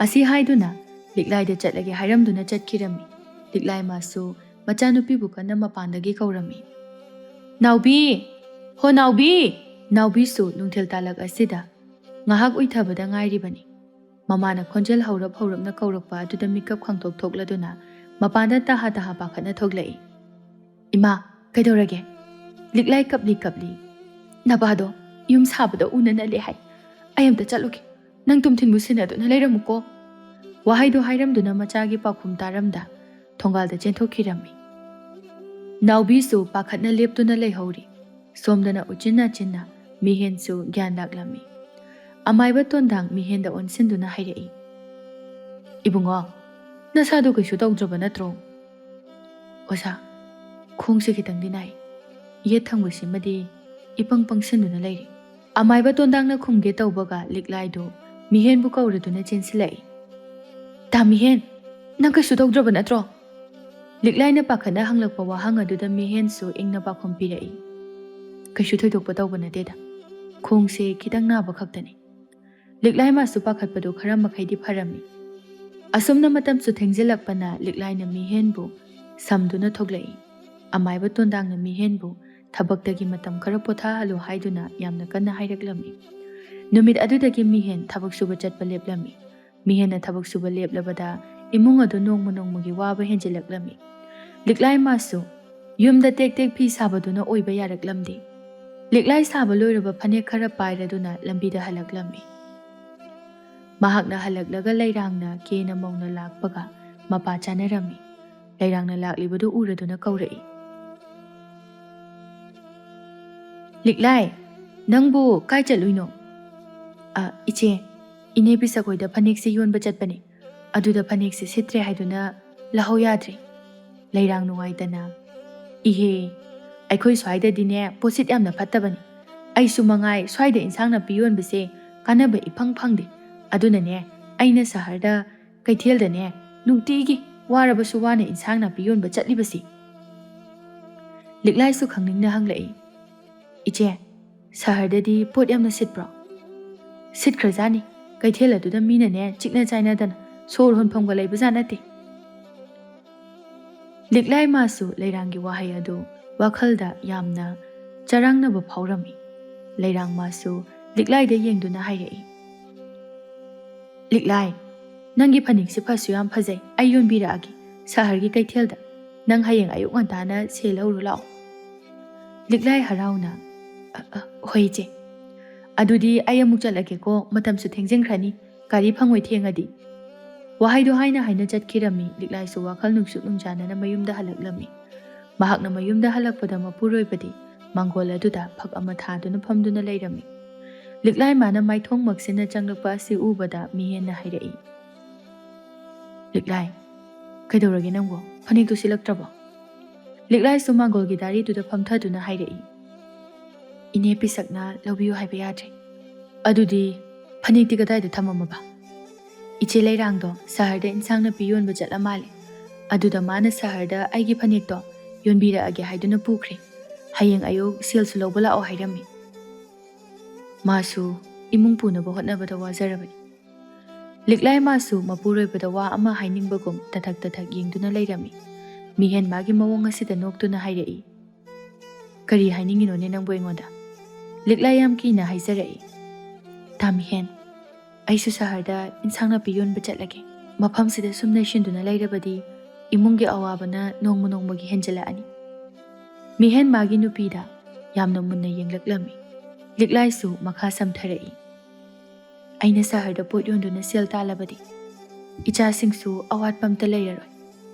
ꯑꯁꯤ ꯍꯥꯏꯗꯨꯅ ꯂꯤꯛꯂꯥꯏꯗ ꯆꯠꯂꯒꯦ ꯍꯥꯏꯔꯝꯗꯨꯅ ꯆꯠꯈꯤꯔꯝꯃꯤ꯫ ꯂꯤꯛꯂꯥꯏ ꯃꯥꯁꯨ ꯃꯆꯥꯅꯨꯄꯤꯕꯨ ꯀꯟꯅ ꯃꯄꯥꯟꯗꯒꯤ ꯀꯧꯔꯝꯃꯤ꯫ "ꯅꯥꯎꯕꯤ! ꯍꯣ ꯅꯥꯎꯕꯤ!" ꯅꯥꯎꯕꯤꯁꯨ ꯅꯨꯡꯊꯤꯜ ꯇꯥꯂꯛ ꯑꯁꯤꯗ ꯉꯥꯏꯍꯥꯛ ꯎꯏꯊꯕꯗ ꯉꯥꯏꯔꯤꯕꯅꯤ꯫ ꯃꯃꯥꯅ ꯈꯣꯟꯖꯦꯜ ꯍꯧꯔꯞ ꯍꯧꯔꯞꯅ ꯀꯧꯔꯛꯄ ꯑꯗꯨꯗ ꯃꯤꯀꯞ ꯈꯪꯇꯣꯛ ꯊꯣꯛꯂꯗꯨꯅ ꯃꯄꯥꯟꯗ ꯇꯍꯥ ꯇꯍꯥ ꯄꯥꯈꯠꯅ ꯊꯣꯛꯂꯛꯏ꯫ "ꯏꯃꯥ, ꯀꯩꯗꯧꯔꯒꯦ?" ꯂꯤꯛꯂꯥꯏ ꯀꯞꯂꯤ ꯀꯞꯂꯤ꯫ "ꯅꯄꯥꯗꯣ ꯌꯨꯝ ꯁꯥꯕꯗ ꯎꯅꯅ ꯂꯦ ꯍꯥꯏ꯫ ꯑꯩ ꯑꯝꯇ ꯆꯠꯂꯨꯒꯦ꯫ ꯅꯪ ꯇꯨꯝꯊꯤꯟꯕꯨ ꯁꯤꯟꯅꯗꯨꯅ ꯂꯩꯔꯝꯃꯨꯀꯣ꯫" ꯋꯥꯍꯩꯗꯨ ꯍꯥꯏꯔꯝꯗꯨꯅ ꯃꯆꯥꯒꯤ ꯄꯥꯎꯈꯨꯝ ꯇꯥꯔꯝꯗ ꯊꯣꯡꯒꯥꯜꯗ ꯆꯦꯟꯊꯣꯛꯈꯤꯔꯝꯃꯤ꯫ ꯅꯥꯎꯕꯤꯁꯨ ꯄꯥꯈꯠꯅ ꯂꯦꯞꯇꯨꯅ ꯂꯩꯍꯧꯔꯤ꯫ ꯁꯣꯝꯗꯅ ꯎꯆꯤꯟ ꯅꯥꯆꯤꯟꯅ ꯃꯤꯍꯦꯟꯁꯨ ꯒ꯭ꯌꯥꯟ ꯂꯥꯛꯂꯝꯃꯤ꯫ ꯑꯃꯥꯏꯕ ꯇꯣꯟꯗꯥꯡ ꯃꯤꯍꯦꯟꯗ ꯑꯣꯟꯁꯤꯟꯗꯨꯅ ꯍꯥꯏꯔꯛꯏ, "ꯏꯕꯨꯡꯉꯣ, ꯅꯁꯥꯗꯣ ꯀꯩꯁꯨ ꯇꯧꯗ꯭ꯔꯕ ꯅꯠꯇ꯭ꯔꯣ?" "ꯑꯣꯖꯥ, ꯈꯣꯡꯁꯦ ꯈꯤꯇꯪꯗꯤ ꯅꯥꯏ꯫ ꯌꯦꯠ ꯊꯪꯕꯁꯤꯃꯗꯤ ꯏꯄꯪ ꯄꯪꯁꯤꯟꯗꯨꯅ ꯂꯩꯔꯤ꯫" ꯑꯃꯥꯏꯕ ꯇꯣꯟꯗꯥꯡꯅ ꯈꯨꯝꯒꯦ ꯇꯧꯕꯒ ꯂꯤꯛꯂꯥꯏꯗꯨ ꯃꯤꯍꯦꯟꯕꯨ ꯀꯧꯔꯗꯨꯅ ꯆꯦꯟꯁꯤꯜꯂꯛꯏ꯫ "ꯇꯥ ꯃꯤꯍꯦꯟ, ꯅꯪ ꯀꯩꯁꯨ ꯇꯧꯗ꯭ꯔꯕ ꯅꯠꯇ꯭ꯔꯣ?" ꯂꯤꯛꯂꯥꯏꯅ ꯄꯥꯈꯠꯅ ꯍꯪꯂꯛꯄ ꯋꯥꯍꯪ ꯑꯗꯨꯗ ꯃꯤꯍꯦꯟꯁꯨ ꯏꯪꯅ ꯄꯥꯎꯈꯨꯝ ꯄꯤꯔꯛꯏ, "ꯀꯩꯁꯨ ꯊꯣꯏꯗꯣꯛꯄ ꯇꯧꯕ ꯅꯠꯇꯦꯗ꯫ ꯈꯣꯡꯁꯦ ꯈꯤꯇꯪ ꯅꯥꯕ ꯈꯛꯇꯅꯤ꯫" ꯂꯤꯛꯂꯥꯏ ꯃꯥꯁꯨ ꯄꯥꯈꯠꯄꯗꯨ ꯈꯔ ꯃꯈꯩꯗꯤ ꯐꯔꯝꯃꯤ꯫ ꯑꯁꯨꯝꯅ ꯃꯇꯝꯁꯨ ꯊꯦꯡꯖꯤꯜꯂꯛꯄꯅ ꯂꯤꯛꯂꯥꯏꯅ ꯃꯤꯍꯦꯟꯕꯨ ꯁꯝꯗꯨꯅ ꯊꯣꯛꯂꯛꯏ꯫ ꯑꯃꯥꯏꯕ ꯇꯣꯟꯗꯥꯡꯅ ꯃꯤꯍꯦꯟꯕꯨ ꯊꯕꯛꯇꯒꯤ ꯃꯇꯝ ꯈꯔ ꯄꯣꯊꯥꯍꯜꯂꯨ ꯍꯥꯏꯗꯨꯅ ꯌꯥꯝꯅ ꯀꯟꯅ ꯍꯥꯏꯔꯛꯂꯝꯃꯤ꯫ ꯅꯨꯃꯤꯠ ꯑꯗꯨꯗꯒꯤ ꯃꯤꯍꯦꯟ ꯊꯕꯛ ꯁꯨꯕ ꯆꯠꯄ ꯂꯦꯞꯂꯝꯃꯤ꯫ ꯃꯤꯍꯦꯟꯅ ꯊꯕꯛ ꯁꯨꯕ ꯂꯦꯞꯂꯕꯗ ꯏꯃꯨꯡ ꯑꯗꯨ ꯅꯣꯡꯃ ꯅꯣꯡꯃꯒꯤ ꯋꯥꯕ ꯍꯦꯟꯖꯤꯜꯂꯛꯂꯝꯃꯤ꯫ ꯂꯤꯛꯂꯥꯏ ꯃꯥꯁꯨ ꯌꯨꯝꯗ ꯇꯦꯛ ꯇꯦꯛ ꯐꯤ ꯁꯥꯕꯗꯨꯅ ꯑꯣꯏꯕ ꯌꯥꯔꯛꯂꯝꯗꯦ꯫ ꯂꯤꯛꯂꯥꯏ ꯁꯥꯕ ꯂꯣꯏꯔꯕ ꯐꯅꯦꯛ ꯈꯔ ꯄꯥꯏꯔꯗꯨꯅ ꯂꯝꯕꯤꯗ ꯍꯜꯂꯛꯂꯝꯃꯤ꯫ ꯃꯍꯥꯛꯅ ꯍꯜꯂꯛꯂꯒ ꯂꯩꯔꯥꯡꯅ ꯀꯦꯅ ꯃꯧꯅ ꯂꯥꯛꯄꯒ ꯃꯄꯥ ꯆꯥꯅꯔꯝꯃꯤ꯫ ꯂꯩꯔꯥꯡꯅ ꯂꯥꯛꯂꯤꯕꯗꯨ ꯎꯔꯗꯨꯅ ꯀꯧꯔꯛꯏ, "ꯂꯤꯛꯂꯥꯏ, ꯅꯪꯕꯨ ꯀꯥꯏ ꯆꯠꯂꯨꯏꯅꯣ?" "ꯑ, ꯏꯆꯦ, ꯏꯅꯦ ꯄꯤꯁꯛ ꯍꯣꯏꯗ ꯐꯅꯦꯛꯁꯦ ꯌꯣꯟꯕ ꯆꯠꯄꯅꯦ꯫ ꯑꯗꯨꯗ ꯐꯅꯦꯛꯁꯦ ꯁꯤꯠꯇ꯭ꯔꯦ ꯍꯥꯏꯗꯨꯅ ꯂꯧꯍꯧ ꯌꯥꯗ꯭ꯔꯦ꯫" ꯂꯩꯔꯥꯡ ꯅꯨꯡꯉꯥꯏꯇꯅ, "ꯏꯍꯦ, ꯑꯩꯈꯣꯏ ꯁ꯭ꯋꯥꯏꯗꯗꯤꯅꯦ ꯄꯣꯠꯁꯤꯠ ꯌꯥꯝꯅ ꯐꯠꯇꯕꯅꯤ꯫ ꯑꯩꯁꯨ ꯃꯉꯥꯏ ꯁ꯭ꯋꯥꯏꯗ ꯏꯟꯁꯥꯡ ꯅꯥꯄꯤ ꯌꯣꯟꯕꯁꯦ ꯀꯥꯟꯅꯕ ꯏꯐꯪ ꯐꯪꯗꯦ꯫ ꯑꯗꯨꯅꯅꯦ ꯑꯩꯅ ꯁꯍꯔꯗ ꯀꯩꯊꯦꯜꯗꯅꯦ ꯅꯨꯡꯇꯤꯒꯤ ꯋꯥꯔꯕꯁꯨ ꯋꯥꯅ ꯏꯟꯁꯥꯡ ꯅꯥꯄꯤ ꯌꯣꯟꯕ ꯆꯠꯂꯤꯕꯁꯤ꯫" ꯂꯤꯛꯂꯥꯏꯁꯨ ꯈꯪꯅꯤꯡꯅ ꯍꯪꯂꯛꯏ, "ꯏꯆꯦ, ꯁꯍꯔꯗꯗꯤ ꯄꯣꯠ ꯌꯥꯝꯅ ꯁꯤꯠꯄ꯭ꯔꯣ?" "ꯁꯤꯠꯈ꯭ꯔꯖꯥꯠꯅꯤ꯫ ꯀꯩꯊꯦꯜ ꯑꯗꯨꯗ ꯃꯤꯅꯅꯦ ꯆꯤꯛꯅ ꯆꯥꯏꯅꯗꯅ ꯁꯣꯔ ꯍꯣꯟꯐꯝꯒ ꯂꯩꯕꯖꯥꯠ ꯅꯠꯇꯦ꯫" ꯂꯤꯛꯂꯥꯏ ꯃꯥꯁꯨ ꯂꯩꯔꯥꯡꯒꯤ ꯋꯥꯍꯩ ꯑꯗꯨ ꯋꯥꯈꯜꯗ ꯌꯥꯝꯅ ꯆꯔꯥꯡꯅꯕ ꯐꯥꯎꯔꯝꯃꯤ꯫ ꯂꯩꯔꯥꯡ ꯃꯥꯁꯨ ꯂꯤꯛꯂꯥꯏꯗ ꯌꯦꯡꯗꯨꯅ ꯍꯥꯏꯔꯛꯏ, "ꯂꯤꯛꯂꯥꯏ, ꯅꯪꯒꯤ ꯐꯅꯦꯛꯁꯤ ꯐꯁꯨ ꯌꯥꯝ ꯐꯖꯩ, ꯑꯩ ꯌꯣꯟꯕꯤꯔꯛꯑꯒꯦ ꯁꯍꯔꯒꯤ ꯀꯩꯊꯦꯜꯗ꯫ ꯅꯪ ꯍꯌꯦꯡ ꯑꯌꯨꯛ ꯉꯟꯇꯥꯅ ꯁꯦꯜ ꯂꯧꯔꯨ ꯂꯥꯛꯑꯣ꯫" ꯂꯤꯛꯂꯥꯏ ꯍꯔꯥꯎꯅ, "ꯑ, ꯑ, ꯍꯣꯏ ꯏꯆꯦ, ꯑꯗꯨꯗꯤ ꯑꯩ ꯑꯃꯨꯛ ꯆꯠꯂꯒꯦꯀꯣ, ꯃꯇꯝꯁꯨ ꯊꯦꯡꯖꯤꯟꯈ꯭ꯔꯅꯤ, ꯒꯥꯔꯤ ꯐꯪꯉꯣꯏ ꯊꯦꯡꯉꯗꯤ꯫" ꯋꯥꯍꯩꯗꯣ ꯍꯥꯏꯅ ꯍꯥꯏꯅ ꯆꯠꯈꯤꯔꯝꯃꯤ꯫ ꯂꯤꯛꯂꯥꯏꯁꯨ ꯋꯥꯈꯜ ꯅꯨꯡꯁꯨꯛ ꯅꯨꯡꯖꯥꯅꯅ ꯃꯌꯨꯝꯗ ꯍꯜꯂꯛꯂꯝꯃꯤ꯫ ꯃꯍꯥꯛꯅ ꯃꯌꯨꯝꯗ ꯍꯜꯂꯛꯄꯗ ꯃꯄꯨꯔꯣꯏꯕꯗꯤ ꯃꯥꯡꯒꯣꯜ ꯑꯗꯨꯗ ꯐꯛ ꯑꯃ ꯊꯥꯗꯨꯅ ꯐꯝꯗꯨꯅ ꯂꯩꯔꯝꯃꯤ꯫ ꯂꯤꯛꯂꯥꯏ ꯃꯥꯅ ꯃꯥꯏꯊꯣꯡ ꯃꯛꯁꯤꯟꯅ ꯆꯪꯂꯛꯄ ꯑꯁꯤ ꯎꯕꯗ ꯃꯤꯍꯦꯟꯅ ꯍꯥꯏꯔꯛꯏ, "ꯂꯤꯛꯂꯥꯏ, ꯀꯩꯗꯧꯔꯒꯦ ꯅꯪꯕꯣ? ꯐꯅꯦꯛꯇꯨ ꯁꯦꯠꯂꯛꯇ꯭ꯔꯕꯣ?" ꯂꯤꯛꯂꯥꯏꯁꯨ ꯃꯥꯡꯒꯣꯜꯒꯤ ꯗꯥꯔꯤꯗꯨꯗ ꯐꯝꯊꯗꯨꯅ ꯍꯥꯏꯔꯛꯏ, "ꯏꯅꯦ ꯄꯤꯁꯛꯅ ꯂꯧꯕꯤꯌꯨ ꯍꯥꯏꯕ ꯌꯥꯗ꯭ꯔꯦ꯫ ꯑꯗꯨꯗꯤ ꯐꯅꯦꯛꯇꯤ ꯀꯗꯥꯏꯗ ꯊꯝꯃꯝꯃꯕ?" "ꯏꯆꯦ ꯂꯩꯔꯥꯡꯗꯣ ꯁꯍꯔꯗ ꯏꯟꯁꯥꯡ ꯅꯥꯄꯤ ꯌꯣꯟꯕ ꯆꯠꯂ ꯃꯥꯜꯂꯦ꯫ ꯑꯗꯨꯗ ꯃꯥꯅ ꯁꯍꯔꯗ ꯑꯩꯒꯤ ꯐꯅꯦꯛꯇꯣ ꯌꯣꯟꯕꯤꯔꯛꯑꯒꯦ ꯍꯥꯏꯗꯨꯅ ꯄꯨꯈ꯭ꯔꯦ꯫ ꯍꯌꯦꯡ ꯑꯌꯨꯛ ꯁꯦꯜꯁꯨ ꯂꯧꯕ ꯂꯥꯛꯑꯣ ꯍꯥꯏꯔꯝꯃꯤ꯫ ꯃꯥꯁꯨ ꯏꯃꯨꯡ ꯄꯨꯅꯕ ꯍꯣꯠꯅꯕꯗ ꯋꯥꯖꯔꯕꯅꯤ꯫" ꯂꯤꯛꯂꯥꯏ ꯃꯥꯁꯨ ꯃꯄꯨꯔꯣꯏꯕꯗ ꯋꯥ ꯑꯃ ꯍꯥꯏꯅꯤꯡꯕꯒꯨꯝ ꯇꯊꯛ ꯇꯊꯛ ꯌꯦꯡꯗꯨꯅ ꯂꯩꯔꯝꯃꯤ꯫ ꯃꯤꯍꯦꯟ ꯃꯥꯒꯤ ꯃꯑꯣꯡ ꯑꯁꯤꯗ ꯅꯣꯛꯇꯨꯅ ꯍꯥꯏꯔꯛꯏ, "ꯀꯔꯤ ꯍꯥꯏꯅꯤꯡꯉꯤꯅꯣꯅꯦ ꯅꯪꯕꯨ ꯑꯩꯉꯣꯟꯗ?" ꯂꯤꯛꯂꯥꯏ ꯌꯥꯝ ꯀꯤꯅ ꯍꯥꯏꯖꯔꯛꯏ, "ꯇꯥ ꯃꯤꯍꯦꯟ, ꯑꯩꯁꯨ ꯁꯍꯔꯗ ꯏꯟꯁꯥꯡ ꯅꯥꯄꯤ ꯌꯣꯟꯕ ꯆꯠꯂꯒꯦ꯫ ꯃꯐꯝꯁꯤꯗ ꯁꯨꯝ ꯂꯩꯁꯤꯟꯗꯨꯅ ꯂꯩꯔꯕꯗꯤ ꯏꯃꯨꯡꯒꯤ ꯑꯋꯥꯕꯅ ꯅꯣꯡꯃ ꯅꯣꯡꯃꯒꯤ ꯍꯦꯟꯖꯜꯂꯛꯑꯅꯤ꯫" ꯃꯤꯍꯦꯟ ꯃꯥꯒꯤ ꯅꯨꯄꯤꯗ ꯌꯥꯝꯅ ꯃꯨꯟꯅ ꯌꯦꯡꯂꯛꯂꯝꯃꯤ꯫ ꯂꯤꯛꯂꯥꯏꯁꯨ ꯃꯈꯥ ꯁꯝꯊꯔꯛꯏ, "ꯑꯩꯅ ꯁꯍꯔꯗ ꯄꯣꯠ ꯌꯣꯟꯗꯨꯅ ꯁꯦꯜ ꯇꯥꯜꯂꯕꯗꯤ ꯏꯆꯥꯁꯤꯡꯁꯨ ꯑꯋꯥꯠꯄ ꯑꯝꯇ ꯂꯩꯔꯔꯣꯏ꯫"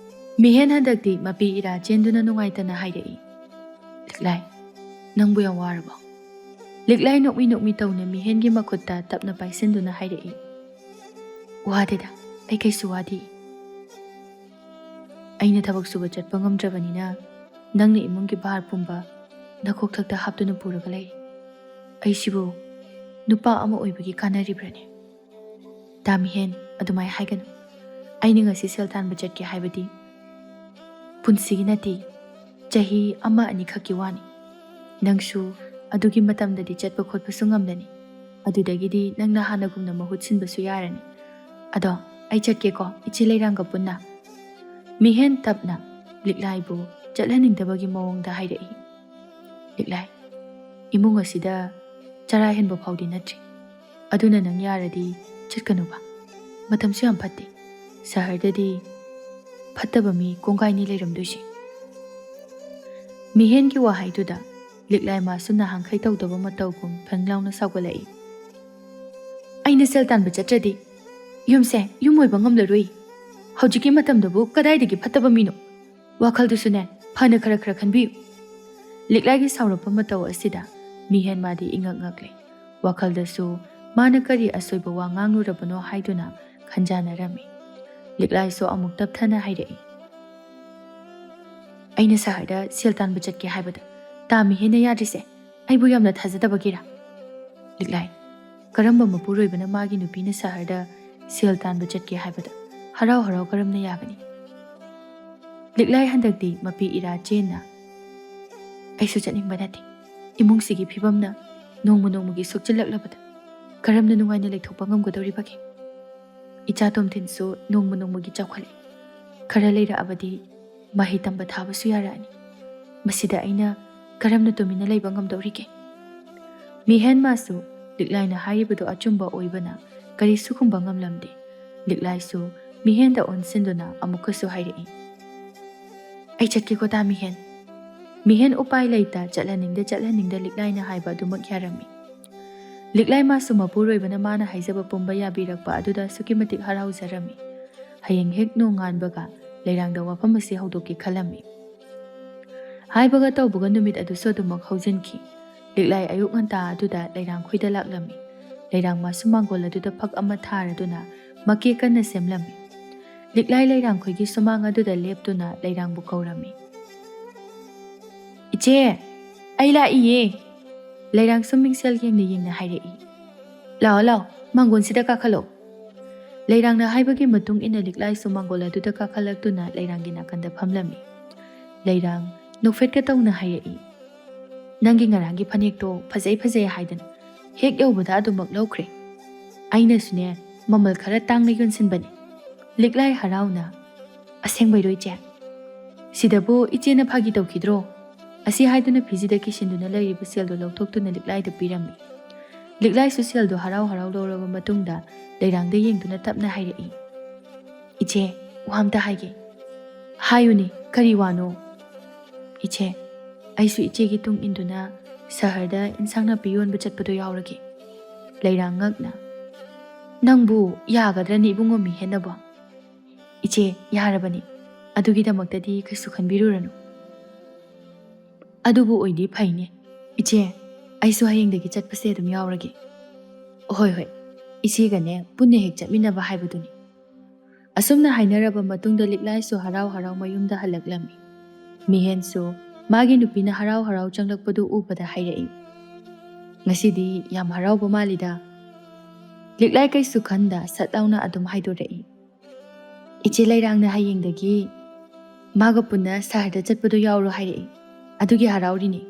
ꯃꯤꯍꯦꯟ ꯍꯟꯗꯛꯇꯤ ꯃꯄꯤ ꯏꯔꯥ ꯆꯦꯟꯗꯨꯅ ꯅꯨꯡꯉꯥꯏꯇꯅ ꯍꯥꯏꯔꯛꯏ, "ꯂꯤꯛꯂꯥꯏ, ꯅꯪꯕꯨ ꯌꯥꯝ ꯋꯥꯔꯕꯣ?" ꯂꯤꯛꯂꯥꯏ ꯅꯣꯛꯃꯤ ꯅꯣꯛꯃꯤ ꯇꯧꯅ ꯃꯤꯍꯦꯟꯒꯤ ꯃꯈꯨꯠꯇ ꯇꯞꯅ ꯄꯥꯏꯁꯤꯟꯗꯨꯅ ꯍꯥꯏꯔꯛꯏ, "ꯋꯥꯗꯦꯗ, ꯑꯩ ꯀꯩꯁꯨ ꯋꯥꯗꯦ꯫ ꯑꯩꯅ ꯊꯕꯛ ꯁꯨꯕ ꯆꯠꯄ ꯉꯝꯗ꯭ꯔꯕꯅꯤꯅ ꯅꯪꯅ ꯏꯃꯨꯡꯒꯤ ꯚꯥꯔ ꯄꯨꯝꯕ ꯅꯈꯣꯛꯊꯛꯇ ꯍꯥꯞꯇꯨꯅ ꯄꯨꯔꯒ ꯂꯩ꯫ ꯑꯩꯁꯤꯕꯨ ꯅꯨꯄꯥ ꯑꯃ ꯑꯣꯏꯕꯒꯤ ꯀꯥꯟꯅꯔꯤꯕ꯭ꯔꯅꯦ?" "ꯇꯥ ꯃꯤꯍꯦꯟ, ꯑꯗꯨꯃꯥꯏ ꯍꯥꯏꯒꯅꯨ꯫ ꯑꯩꯅ ꯉꯁꯤ ꯁꯦꯜ ꯇꯥꯟꯕ ꯆꯠꯀꯦ ꯍꯥꯏꯕꯗꯤ ꯄꯨꯟꯁꯤꯒꯤ ꯅꯠꯇꯦ, ꯆꯍꯤ ꯑꯃ ꯑꯅꯤꯈꯛꯀꯤ ꯋꯥꯅꯤ꯫ ꯅꯪꯁꯨ ꯑꯗꯨꯒꯤ ꯃꯇꯝꯗꯗꯤ ꯆꯠꯄ ꯈꯣꯠꯄꯁꯨ ꯉꯝꯂꯅꯤ꯫ ꯑꯗꯨꯗꯒꯤꯗꯤ ꯅꯪꯅ ꯍꯥꯟꯅꯒꯨꯝꯅ ꯃꯍꯨꯠ ꯁꯤꯟꯕꯁꯨ ꯌꯥꯔꯅꯤ꯫ ꯑꯗꯣ ꯑꯩ ꯆꯠꯀꯦꯀꯣ, ꯏꯆꯦ ꯂꯩꯔꯥꯡꯒ ꯄꯨꯟꯅ꯫" ꯃꯤꯍꯦꯟ ꯇꯞꯅ ꯂꯤꯛꯂꯥꯏꯕꯨ ꯆꯠꯍꯟꯅꯤꯡꯗꯕꯒꯤ ꯃꯑꯣꯡꯗ ꯍꯥꯏꯔꯛꯏ꯫ "ꯂꯤꯛꯂꯥꯏ, ꯏꯃꯨꯡ ꯑꯁꯤꯗ ꯆꯔꯥ ꯍꯦꯟꯕ ꯐꯥꯎꯗꯤ ꯅꯠꯇ꯭ꯔꯤ꯫ ꯑꯗꯨꯅ ꯅꯪ ꯌꯥꯔꯗꯤ ꯆꯠꯀꯅꯨꯕ꯫ ꯃꯇꯝꯁꯨ ꯌꯥꯝ ꯐꯠꯇꯦ꯫ ꯁꯍꯔꯗꯗꯤ ꯐꯠꯇꯕ ꯃꯤ ꯀꯣꯡꯒꯥꯏꯅꯤ ꯂꯩꯔꯝꯗꯣꯏꯁꯦ꯫" ꯃꯤꯍꯦꯟꯒꯤ ꯋꯥꯍꯩꯗꯨꯗ ꯂꯤꯛꯂꯥꯏ ꯃꯥꯁꯨ ꯅꯍꯥꯟꯈꯩ ꯇꯧꯗꯕ ꯃꯇꯧꯒꯨꯝ ꯐꯦꯡ ꯂꯥꯎꯅ ꯁꯥꯎꯒꯠꯂꯛꯏ꯫ "ꯑꯩꯅ ꯁꯦꯜ ꯇꯥꯟꯕ ꯆꯠꯇ꯭ꯔꯗꯤ ꯌꯨꯝꯁꯦ ꯌꯨꯝ ꯑꯣꯏꯕ ꯉꯝꯂꯔꯣꯏ꯫ ꯍꯧꯖꯤꯛꯀꯤ ꯃꯇꯝꯗꯕꯨ ꯀꯗꯥꯏꯗꯒꯤ ꯐꯠꯇꯕ ꯃꯤꯅꯣ? ꯋꯥꯈꯜꯗꯨꯁꯨꯅꯦ ꯐꯅ ꯈꯔ ꯈꯔ ꯈꯟꯕꯤꯌꯨ꯫" ꯂꯤꯛꯂꯥꯏꯒꯤ ꯁꯥꯎꯔꯛꯄ ꯃꯇꯧ ꯑꯁꯤꯗ ꯃꯤꯍꯦꯟ ꯃꯥꯗꯤ ꯏꯉꯛ ꯉꯛꯂꯦ꯫ ꯋꯥꯈꯜꯗꯁꯨ ꯃꯥꯅ ꯀꯔꯤ ꯑꯁꯣꯏꯕ ꯋꯥ ꯉꯥꯡꯂꯨꯔꯕꯅꯣ ꯍꯥꯏꯗꯨꯅ ꯈꯟꯖꯥꯅꯔꯝꯃꯤ꯫ ꯂꯤꯛꯂꯥꯏꯁꯨ ꯑꯃꯨꯛ ꯇꯞꯊꯅ ꯍꯥꯏꯔꯛꯏ꯫ "ꯑꯩꯅ ꯁꯍꯔꯗ ꯁꯦꯜ ꯇꯥꯟꯕ ꯆꯠꯀꯦ ꯍꯥꯏꯕꯗ ꯇꯥ ꯃꯤꯍꯦꯟꯅ ꯌꯥꯗ꯭ꯔꯤꯁꯦ ꯑꯩꯕꯨ ꯌꯥꯝꯅ ꯊꯥꯖꯗꯕꯒꯤꯔꯥ? ꯂꯤꯛꯂꯥꯏ, ꯀꯔꯝꯕ ꯃꯄꯨꯔꯣꯏꯕꯅ ꯃꯥꯒꯤ ꯅꯨꯄꯤꯅ ꯁꯍꯔꯗ ꯁꯦꯜ ꯇꯥꯟꯕ ꯆꯠꯀꯦ ꯍꯥꯏꯕꯗ ꯍꯔꯥꯎ ꯍꯔꯥꯎ ꯀꯔꯝꯅ ꯌꯥꯒꯅꯤ?" ꯂꯤꯛꯂꯥꯏ ꯍꯟꯗꯛꯇꯤ ꯃꯄꯤ ꯏꯔꯥ ꯆꯦꯟꯅ, "ꯑꯩꯁꯨ ꯆꯠꯅꯤꯡꯕ ꯅꯠꯇꯦ꯫ ꯏꯃꯨꯡꯁꯤꯒꯤ ꯐꯤꯕꯝꯅ ꯅꯣꯡꯃ ꯅꯣꯡꯃꯒꯤ ꯁꯣꯛꯆꯤꯜꯂꯛꯂꯕꯗ ꯀꯔꯝꯅ ꯅꯨꯡꯉꯥꯏꯅ ꯂꯩꯊꯣꯛꯄ ꯉꯝꯒꯗꯧꯔꯤꯕꯒꯦ? ꯏꯆꯥ ꯇꯣꯝꯊꯤꯟꯁꯨ ꯅꯣꯡꯃ ꯅꯣꯡꯃꯒꯤ ꯆꯥꯎꯈꯠꯂꯛꯏ꯫ ꯈꯔ ꯂꯩꯔꯛꯑꯕꯗꯤ ꯃꯍꯩ ꯇꯝꯕ ꯊꯥꯕꯁꯨ ꯌꯥꯔꯛꯑꯅꯤ꯫ ꯃꯁꯤꯗ ꯑꯩꯅ ꯀꯔꯝꯅ ꯇꯨꯃꯤꯟꯅ ꯂꯩꯕ ꯉꯝꯗꯧꯔꯤꯒꯦ?" ꯃꯤꯍꯦꯟ ꯃꯥꯁꯨ ꯂꯤꯛꯂꯥꯏꯅ ꯍꯥꯏꯔꯤꯕꯗꯨ ꯑꯆꯨꯝꯕ ꯑꯣꯏꯕꯅ ꯀꯔꯤꯁꯨ ꯈꯨꯝꯕ ꯉꯝꯂꯝꯗꯦ꯫ ꯂꯤꯛꯂꯥꯏꯁꯨ ꯃꯤꯍꯦꯟꯗ ꯑꯣꯟꯁꯤꯟꯗꯨꯅ ꯑꯃꯨꯛꯀꯁꯨ ꯍꯥꯏꯔꯛꯏ, "ꯑꯩ ꯆꯠꯀꯦꯀꯣ ꯇꯥ ꯃꯤꯍꯦꯟ꯫" ꯃꯤꯍꯦꯟ ꯎꯄꯥꯏ ꯂꯩꯇ ꯆꯠꯍꯟꯅꯤꯡꯗ ꯆꯠꯍꯟꯅꯤꯡꯗ ꯂꯤꯛꯂꯥꯏꯅ ꯍꯥꯏꯕ ꯑꯗꯨꯃꯛ ꯌꯥꯔꯝꯃꯤ꯫ ꯂꯤꯛꯂꯥꯏ ꯃꯥꯁꯨ ꯃꯄꯨꯔꯣꯏꯕꯅ ꯃꯥꯅ ꯍꯥꯏꯖꯕ ꯄꯨꯝꯕ ꯌꯥꯕꯤꯔꯛꯄ ꯑꯗꯨꯗ ꯑꯁꯨꯛꯀꯤ ꯃꯇꯤꯛ ꯍꯔꯥꯎꯖꯔꯝꯃꯤ꯫ ꯍꯌꯦꯡ ꯍꯦꯛ ꯅꯣꯡꯉꯥꯟꯕꯒ ꯂꯩꯔꯥꯡꯗ ꯋꯥꯐꯝ ꯑꯁꯤ ꯍꯧꯗꯣꯛꯀꯦ ꯈꯜꯂꯝꯃꯤ꯫ ꯍꯥꯏꯕꯒ ꯇꯧꯕꯒ ꯅꯨꯃꯤꯠ ꯑꯗꯨꯁꯨ ꯑꯗꯨꯃꯛ ꯍꯧꯖꯤꯟꯈꯤ꯫ ꯂꯤꯛꯂꯥꯏ ꯑꯌꯨꯛ ꯉꯟꯇꯥ ꯑꯗꯨꯗ ꯂꯩꯔꯥꯡꯈꯣꯏꯗ ꯂꯥꯛꯂꯝꯃꯤ꯫ ꯂꯩꯔꯥꯡ ꯃꯥꯁꯨ ꯃꯥꯡꯒꯣꯜ ꯑꯗꯨꯗ ꯐꯛ ꯑꯃ ꯊꯥꯔꯗꯨꯅ ꯃꯀꯦ ꯀꯟꯅ ꯁꯦꯝꯂꯝꯃꯤ꯫ ꯂꯤꯛꯂꯥꯏ ꯂꯩꯔꯥꯡꯈꯣꯏꯒꯤ ꯁꯨꯃꯥꯡ ꯑꯗꯨꯗ ꯂꯦꯞꯇꯨꯅ ꯂꯩꯔꯥꯡꯕꯨ ꯀꯧꯔꯝꯃꯤ꯫ "ꯏꯆꯦ, ꯑꯩ ꯂꯥꯛꯏꯌꯦ!" ꯂꯩꯔꯥꯡꯁꯨ ꯃꯤꯡꯁꯦꯜ ꯌꯦꯡꯅ ꯌꯦꯡꯅ ꯍꯥꯏꯔꯛꯏ꯫ "ꯂꯥꯛꯑꯣ, ꯂꯥꯛꯑꯣ, ꯃꯥꯡꯒꯣꯟꯁꯤꯗ ꯀꯥꯈꯠꯂꯣ꯫" ꯂꯩꯔꯥꯡꯅ ꯍꯥꯏꯕꯒꯤ ꯃꯇꯨꯡ ꯏꯟꯅ ꯂꯤꯛꯂꯥꯏꯁꯨ ꯃꯥꯡꯒꯣꯜ ꯑꯗꯨꯗ ꯀꯥꯈꯠꯂꯛꯇꯨꯅ ꯂꯩꯔꯥꯡꯒꯤ ꯅꯥꯀꯟꯗ ꯐꯝꯂꯝꯃꯤ꯫ ꯂꯩꯔꯥꯡ ꯅꯣꯛꯐꯦꯠꯀ ꯇꯧꯅ ꯍꯥꯏꯔꯛꯏ, "ꯅꯪꯒꯤ ꯉꯔꯥꯡꯒꯤ ꯐꯅꯦꯛꯇꯣ ꯐꯖꯩ ꯐꯖꯩ ꯍꯥꯏꯗꯅ ꯍꯦꯛ ꯌꯧꯕꯗ ꯑꯗꯨꯃꯛ ꯂꯧꯈ꯭ꯔꯦ꯫ ꯑꯩꯅꯁꯨꯅꯦ ꯃꯃꯜ ꯈꯔ ꯇꯥꯡꯅ ꯌꯣꯟꯁꯤꯟꯕꯅꯤ꯫" ꯂꯤꯛꯂꯥꯏ ꯍꯔꯥꯎꯅ, "ꯑꯁꯦꯡꯕꯩꯔꯣ ꯏꯆꯦ?" "ꯁꯤꯗꯕꯨ ꯏꯆꯦꯅ ꯐꯥꯒꯤ ꯇꯧꯈꯤꯗ꯭ꯔꯣ?" ꯑꯁꯤ ꯍꯥꯏꯗꯨꯅ ꯐꯤꯖꯤꯗ ꯀꯤꯁꯤꯟꯗꯨꯅ ꯂꯩꯔꯤꯕ ꯁꯦꯜꯗꯨ ꯂꯧꯊꯣꯛꯇꯨꯅ ꯂꯤꯛꯂꯥꯏꯗ ꯄꯤꯔꯝꯃꯤ꯫ ꯂꯤꯛꯂꯥꯏꯁꯨ ꯁꯦꯜꯗꯨ ꯍꯔꯥꯎ ꯍꯔꯥꯎ ꯂꯧꯔꯕ ꯃꯇꯨꯡꯗ ꯂꯩꯔꯥꯡꯗ ꯌꯦꯡꯗꯨꯅ ꯇꯞꯅ ꯍꯥꯏꯔꯛꯏ, "ꯏꯆꯦ, ꯋꯥ ꯑꯝꯇ ꯍꯥꯏꯒꯦ꯫" "ꯍꯥꯏꯌꯨꯅꯦ, ꯀꯔꯤ ꯋꯥꯅꯣ?" "ꯏꯆꯦ, ꯑꯩꯁꯨ ꯏꯆꯦꯒꯤ ꯇꯨꯡ ꯏꯟꯗꯨꯅ ꯁꯍꯔꯗ ꯏꯟꯁꯥꯡ ꯅꯥꯄꯤ ꯌꯣꯟꯕ ꯆꯠꯄꯗꯣ ꯌꯥꯎꯔꯒꯦ꯫" ꯂꯩꯔꯥꯡ ꯉꯛꯅ, "ꯅꯪꯕꯨ ꯌꯥꯒꯗ꯭ꯔꯅꯦ ꯏꯕꯨꯡꯉꯣ ꯃꯤꯍꯦꯟꯅꯕꯣ?" "ꯏꯆꯦ, ꯌꯥꯔꯕꯅꯤ꯫ ꯑꯗꯨꯒꯤꯗꯃꯛꯇꯗꯤ ꯀꯩꯁꯨ ꯈꯟꯕꯤꯔꯨꯔꯅꯨ꯫" "ꯑꯗꯨꯕꯨ ꯑꯣꯏꯗꯤ ꯐꯩꯅꯦ꯫ ꯏꯆꯦ, ꯑꯩꯁꯨ ꯍꯌꯦꯡꯗꯒꯤ ꯆꯠꯄꯁꯦ ꯑꯗꯨꯝ ꯌꯥꯎꯔꯒꯦ꯫" "ꯍꯣꯏ, ꯍꯣꯏ꯫ ꯏꯆꯦꯒꯅꯦ ꯄꯨꯟꯅ ꯍꯦꯛ ꯆꯠꯃꯤꯟꯅꯕ ꯍꯥꯏꯕꯗꯨꯅꯤ꯫" ꯑꯁꯨꯝꯅ ꯍꯥꯏꯅꯔꯕ ꯃꯇꯨꯡꯗ ꯂꯤꯛꯂꯥꯏꯁꯨ ꯍꯔꯥꯎ ꯍꯔꯥꯎ ꯃꯌꯨꯝꯗ ꯍꯜꯂꯛꯂꯝꯃꯤ꯫ ꯃꯤꯍꯦꯟꯁꯨ ꯃꯥꯒꯤ ꯅꯨꯄꯤꯅ ꯍꯔꯥꯎ ꯍꯔꯥꯎ ꯆꯪꯂꯛꯄꯗꯨ ꯎꯕꯗ ꯍꯥꯏꯔꯛꯏ, "ꯉꯁꯤꯗꯤ ꯌꯥꯝ ꯍꯔꯥꯎꯕ ꯃꯥꯜꯂꯤꯗ꯫" ꯂꯤꯛꯂꯥꯏ ꯀꯩꯁꯨ ꯈꯟꯗ ꯁꯠ ꯂꯥꯎꯅ ꯑꯗꯨꯝ ꯍꯥꯏꯗꯣꯔꯛꯏ, "ꯏꯆꯦ ꯂꯩꯔꯥꯡꯅ ꯍꯌꯦꯡꯗꯒꯤ ꯃꯥꯒ ꯄꯨꯟꯅ ꯁꯍꯔꯗ ꯆꯠꯄꯗꯣ ꯌꯥꯎꯔꯣ ꯍꯥꯏꯔꯛꯏ꯫ ꯑꯗꯨꯒꯤ ꯍꯔꯥꯎꯔꯤꯅꯦ꯫"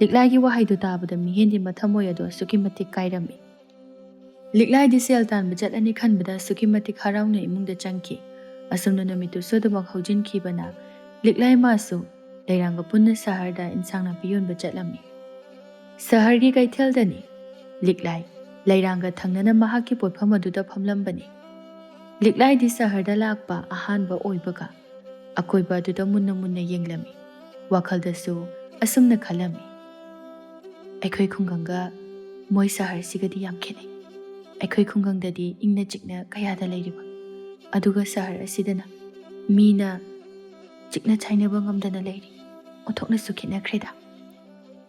ꯂꯤꯛꯂꯥꯏꯒꯤ ꯋꯥꯍꯩꯗꯨ ꯇꯥꯕꯗ ꯃꯤꯍꯦꯟꯒꯤ ꯃꯊꯃꯣꯏ ꯑꯗꯨ ꯑꯁꯨꯛꯀꯤ ꯃꯇꯤꯛ ꯀꯥꯏꯔꯝꯃꯤ꯫ ꯂꯤꯛꯂꯥꯏꯗꯤ ꯁꯦꯜ ꯇꯥꯟꯕ ꯆꯠꯂꯅꯤ ꯈꯟꯕꯗ ꯑꯁꯨꯛꯀꯤ ꯃꯇꯤꯛ ꯍꯔꯥꯎꯅ ꯏꯃꯨꯡꯗ ꯆꯪꯈꯤ꯫ ꯑꯁꯨꯝꯅ ꯅꯨꯃꯤꯠꯇꯨꯁꯨ ꯑꯗꯨꯃꯛ ꯍꯧꯖꯤꯟꯈꯤꯕꯅ ꯂꯤꯛꯂꯥꯏ ꯃꯥꯁꯨ ꯂꯩꯔꯥꯡꯒ ꯄꯨꯟꯅ ꯁꯍꯔꯗ ꯏꯟꯁꯥꯡ ꯅꯥꯄꯤ ꯌꯣꯟꯕ ꯆꯠꯂꯝꯃꯤ꯫ ꯁꯍꯔꯒꯤ ꯀꯩꯊꯦꯜꯗꯅꯤ꯫ ꯂꯤꯛꯂꯥꯏ ꯂꯩꯔꯥꯡꯒ ꯊꯪꯅꯅ ꯃꯍꯥꯛꯀꯤ ꯄꯣꯠꯐꯝ ꯑꯗꯨꯗ ꯐꯝꯂꯝꯕꯅꯤ꯫ ꯂꯤꯛꯂꯥꯏꯗꯤ ꯁꯍꯔꯗ ꯂꯥꯛꯄ ꯑꯍꯥꯟꯕ ꯑꯣꯏꯕꯒ ꯑꯀꯣꯏꯕ ꯑꯗꯨꯗ ꯃꯨꯟꯅ ꯃꯨꯟꯅ ꯌꯦꯡꯂꯝꯃꯤ꯫ ꯋꯥꯈꯜꯗꯁꯨ ꯑꯁꯨꯝꯅ ꯈꯜꯂꯝꯃꯤ, "ꯑꯩꯈꯣꯏ ꯈꯨꯡꯒꯪꯒ ꯃꯣꯏ ꯁꯍꯔꯁꯤꯒꯗꯤ ꯌꯥꯝ ꯈꯦꯠꯅꯩ꯫ ꯑꯩꯈꯣꯏ ꯈꯨꯡꯒꯪꯗꯗꯤ ꯏꯪꯅ ꯆꯤꯛꯅ ꯀꯌꯥꯗ ꯂꯩꯔꯤꯕ, ꯑꯗꯨꯒ ꯁꯍꯔ ꯑꯁꯤꯗꯅ ꯃꯤꯅ ꯆꯤꯛꯅ ꯆꯥꯏꯅꯕ ꯉꯝꯗꯅ ꯂꯩꯔꯤ꯫ ꯑꯣꯟꯊꯣꯛꯅꯁꯨ ꯈꯦꯠꯅꯈ꯭ꯔꯦꯗ꯫"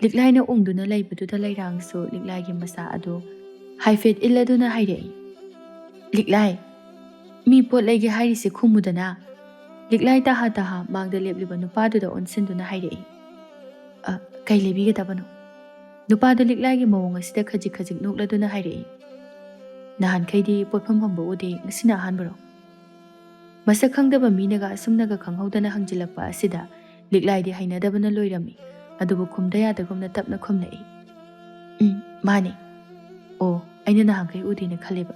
ꯂꯤꯛꯂꯥꯏꯅ ꯎꯪꯗꯨꯅ ꯂꯩꯕꯗꯨꯗ ꯂꯩꯔꯥꯡꯁꯨ ꯂꯤꯛꯂꯥꯏꯒꯤ ꯃꯁꯥ ꯑꯗꯨ ꯍꯥꯏꯐꯦꯠ ꯏꯜꯂꯗꯨꯅ ꯍꯥꯏꯔꯛꯏ, "ꯂꯤꯛꯂꯥꯏ, ꯃꯤ ꯄꯣꯠ ꯂꯩꯒꯦ ꯍꯥꯏꯔꯤꯁꯦ ꯈꯨꯝꯃꯨꯗꯅ꯫" ꯂꯤꯛꯂꯥꯏ ꯇꯍꯥ ꯇꯍꯥ ꯃꯥꯡꯗ ꯂꯦꯞꯂꯤꯕ ꯅꯨꯄꯥꯗꯨꯗ ꯑꯣꯟꯁꯤꯟꯗꯨꯅ ꯍꯥꯏꯔꯛꯏ, "ꯑ, ꯀꯩ ꯂꯩꯕꯤꯒꯗꯕꯅꯣ?" ꯅꯨꯄꯥꯗꯨ ꯂꯤꯛꯂꯥꯏꯒꯤ ꯃꯑꯣꯡ ꯑꯁꯤꯗ ꯈꯖꯤꯛ ꯈꯖꯤꯛ ꯅꯣꯛꯂꯗꯨꯅ ꯍꯥꯏꯔꯛꯏ, "ꯅꯍꯥꯟꯈꯩꯗꯤ ꯄꯣꯠꯐꯝ ꯐꯝꯕ ꯎꯗꯦ, ꯉꯁꯤꯅ ꯑꯍꯥꯟꯕꯔꯣ?" ꯃꯁꯛ ꯈꯪꯗꯕ ꯃꯤꯅꯒ ꯑꯁꯨꯝꯅꯒ ꯈꯪꯍꯧꯗꯅ ꯍꯪꯖꯤꯜꯂꯛꯄ ꯑꯁꯤꯗ ꯂꯤꯛꯂꯥꯏꯗꯤ ꯍꯩꯅꯗꯕꯅ ꯂꯣꯏꯔꯝꯃꯤ꯫ ꯑꯗꯨꯕꯨ ꯈꯨꯝꯗ ꯌꯥꯗꯒꯨꯝꯅ ꯇꯞꯅ ꯈꯨꯝꯂꯛꯏ, "ꯎꯝ, ꯃꯥꯅꯤ꯫ ꯑꯣ, ꯑꯩꯅ ꯅꯍꯥꯟꯈꯩ ꯎꯗꯦꯅ ꯈꯜꯂꯦꯕ꯫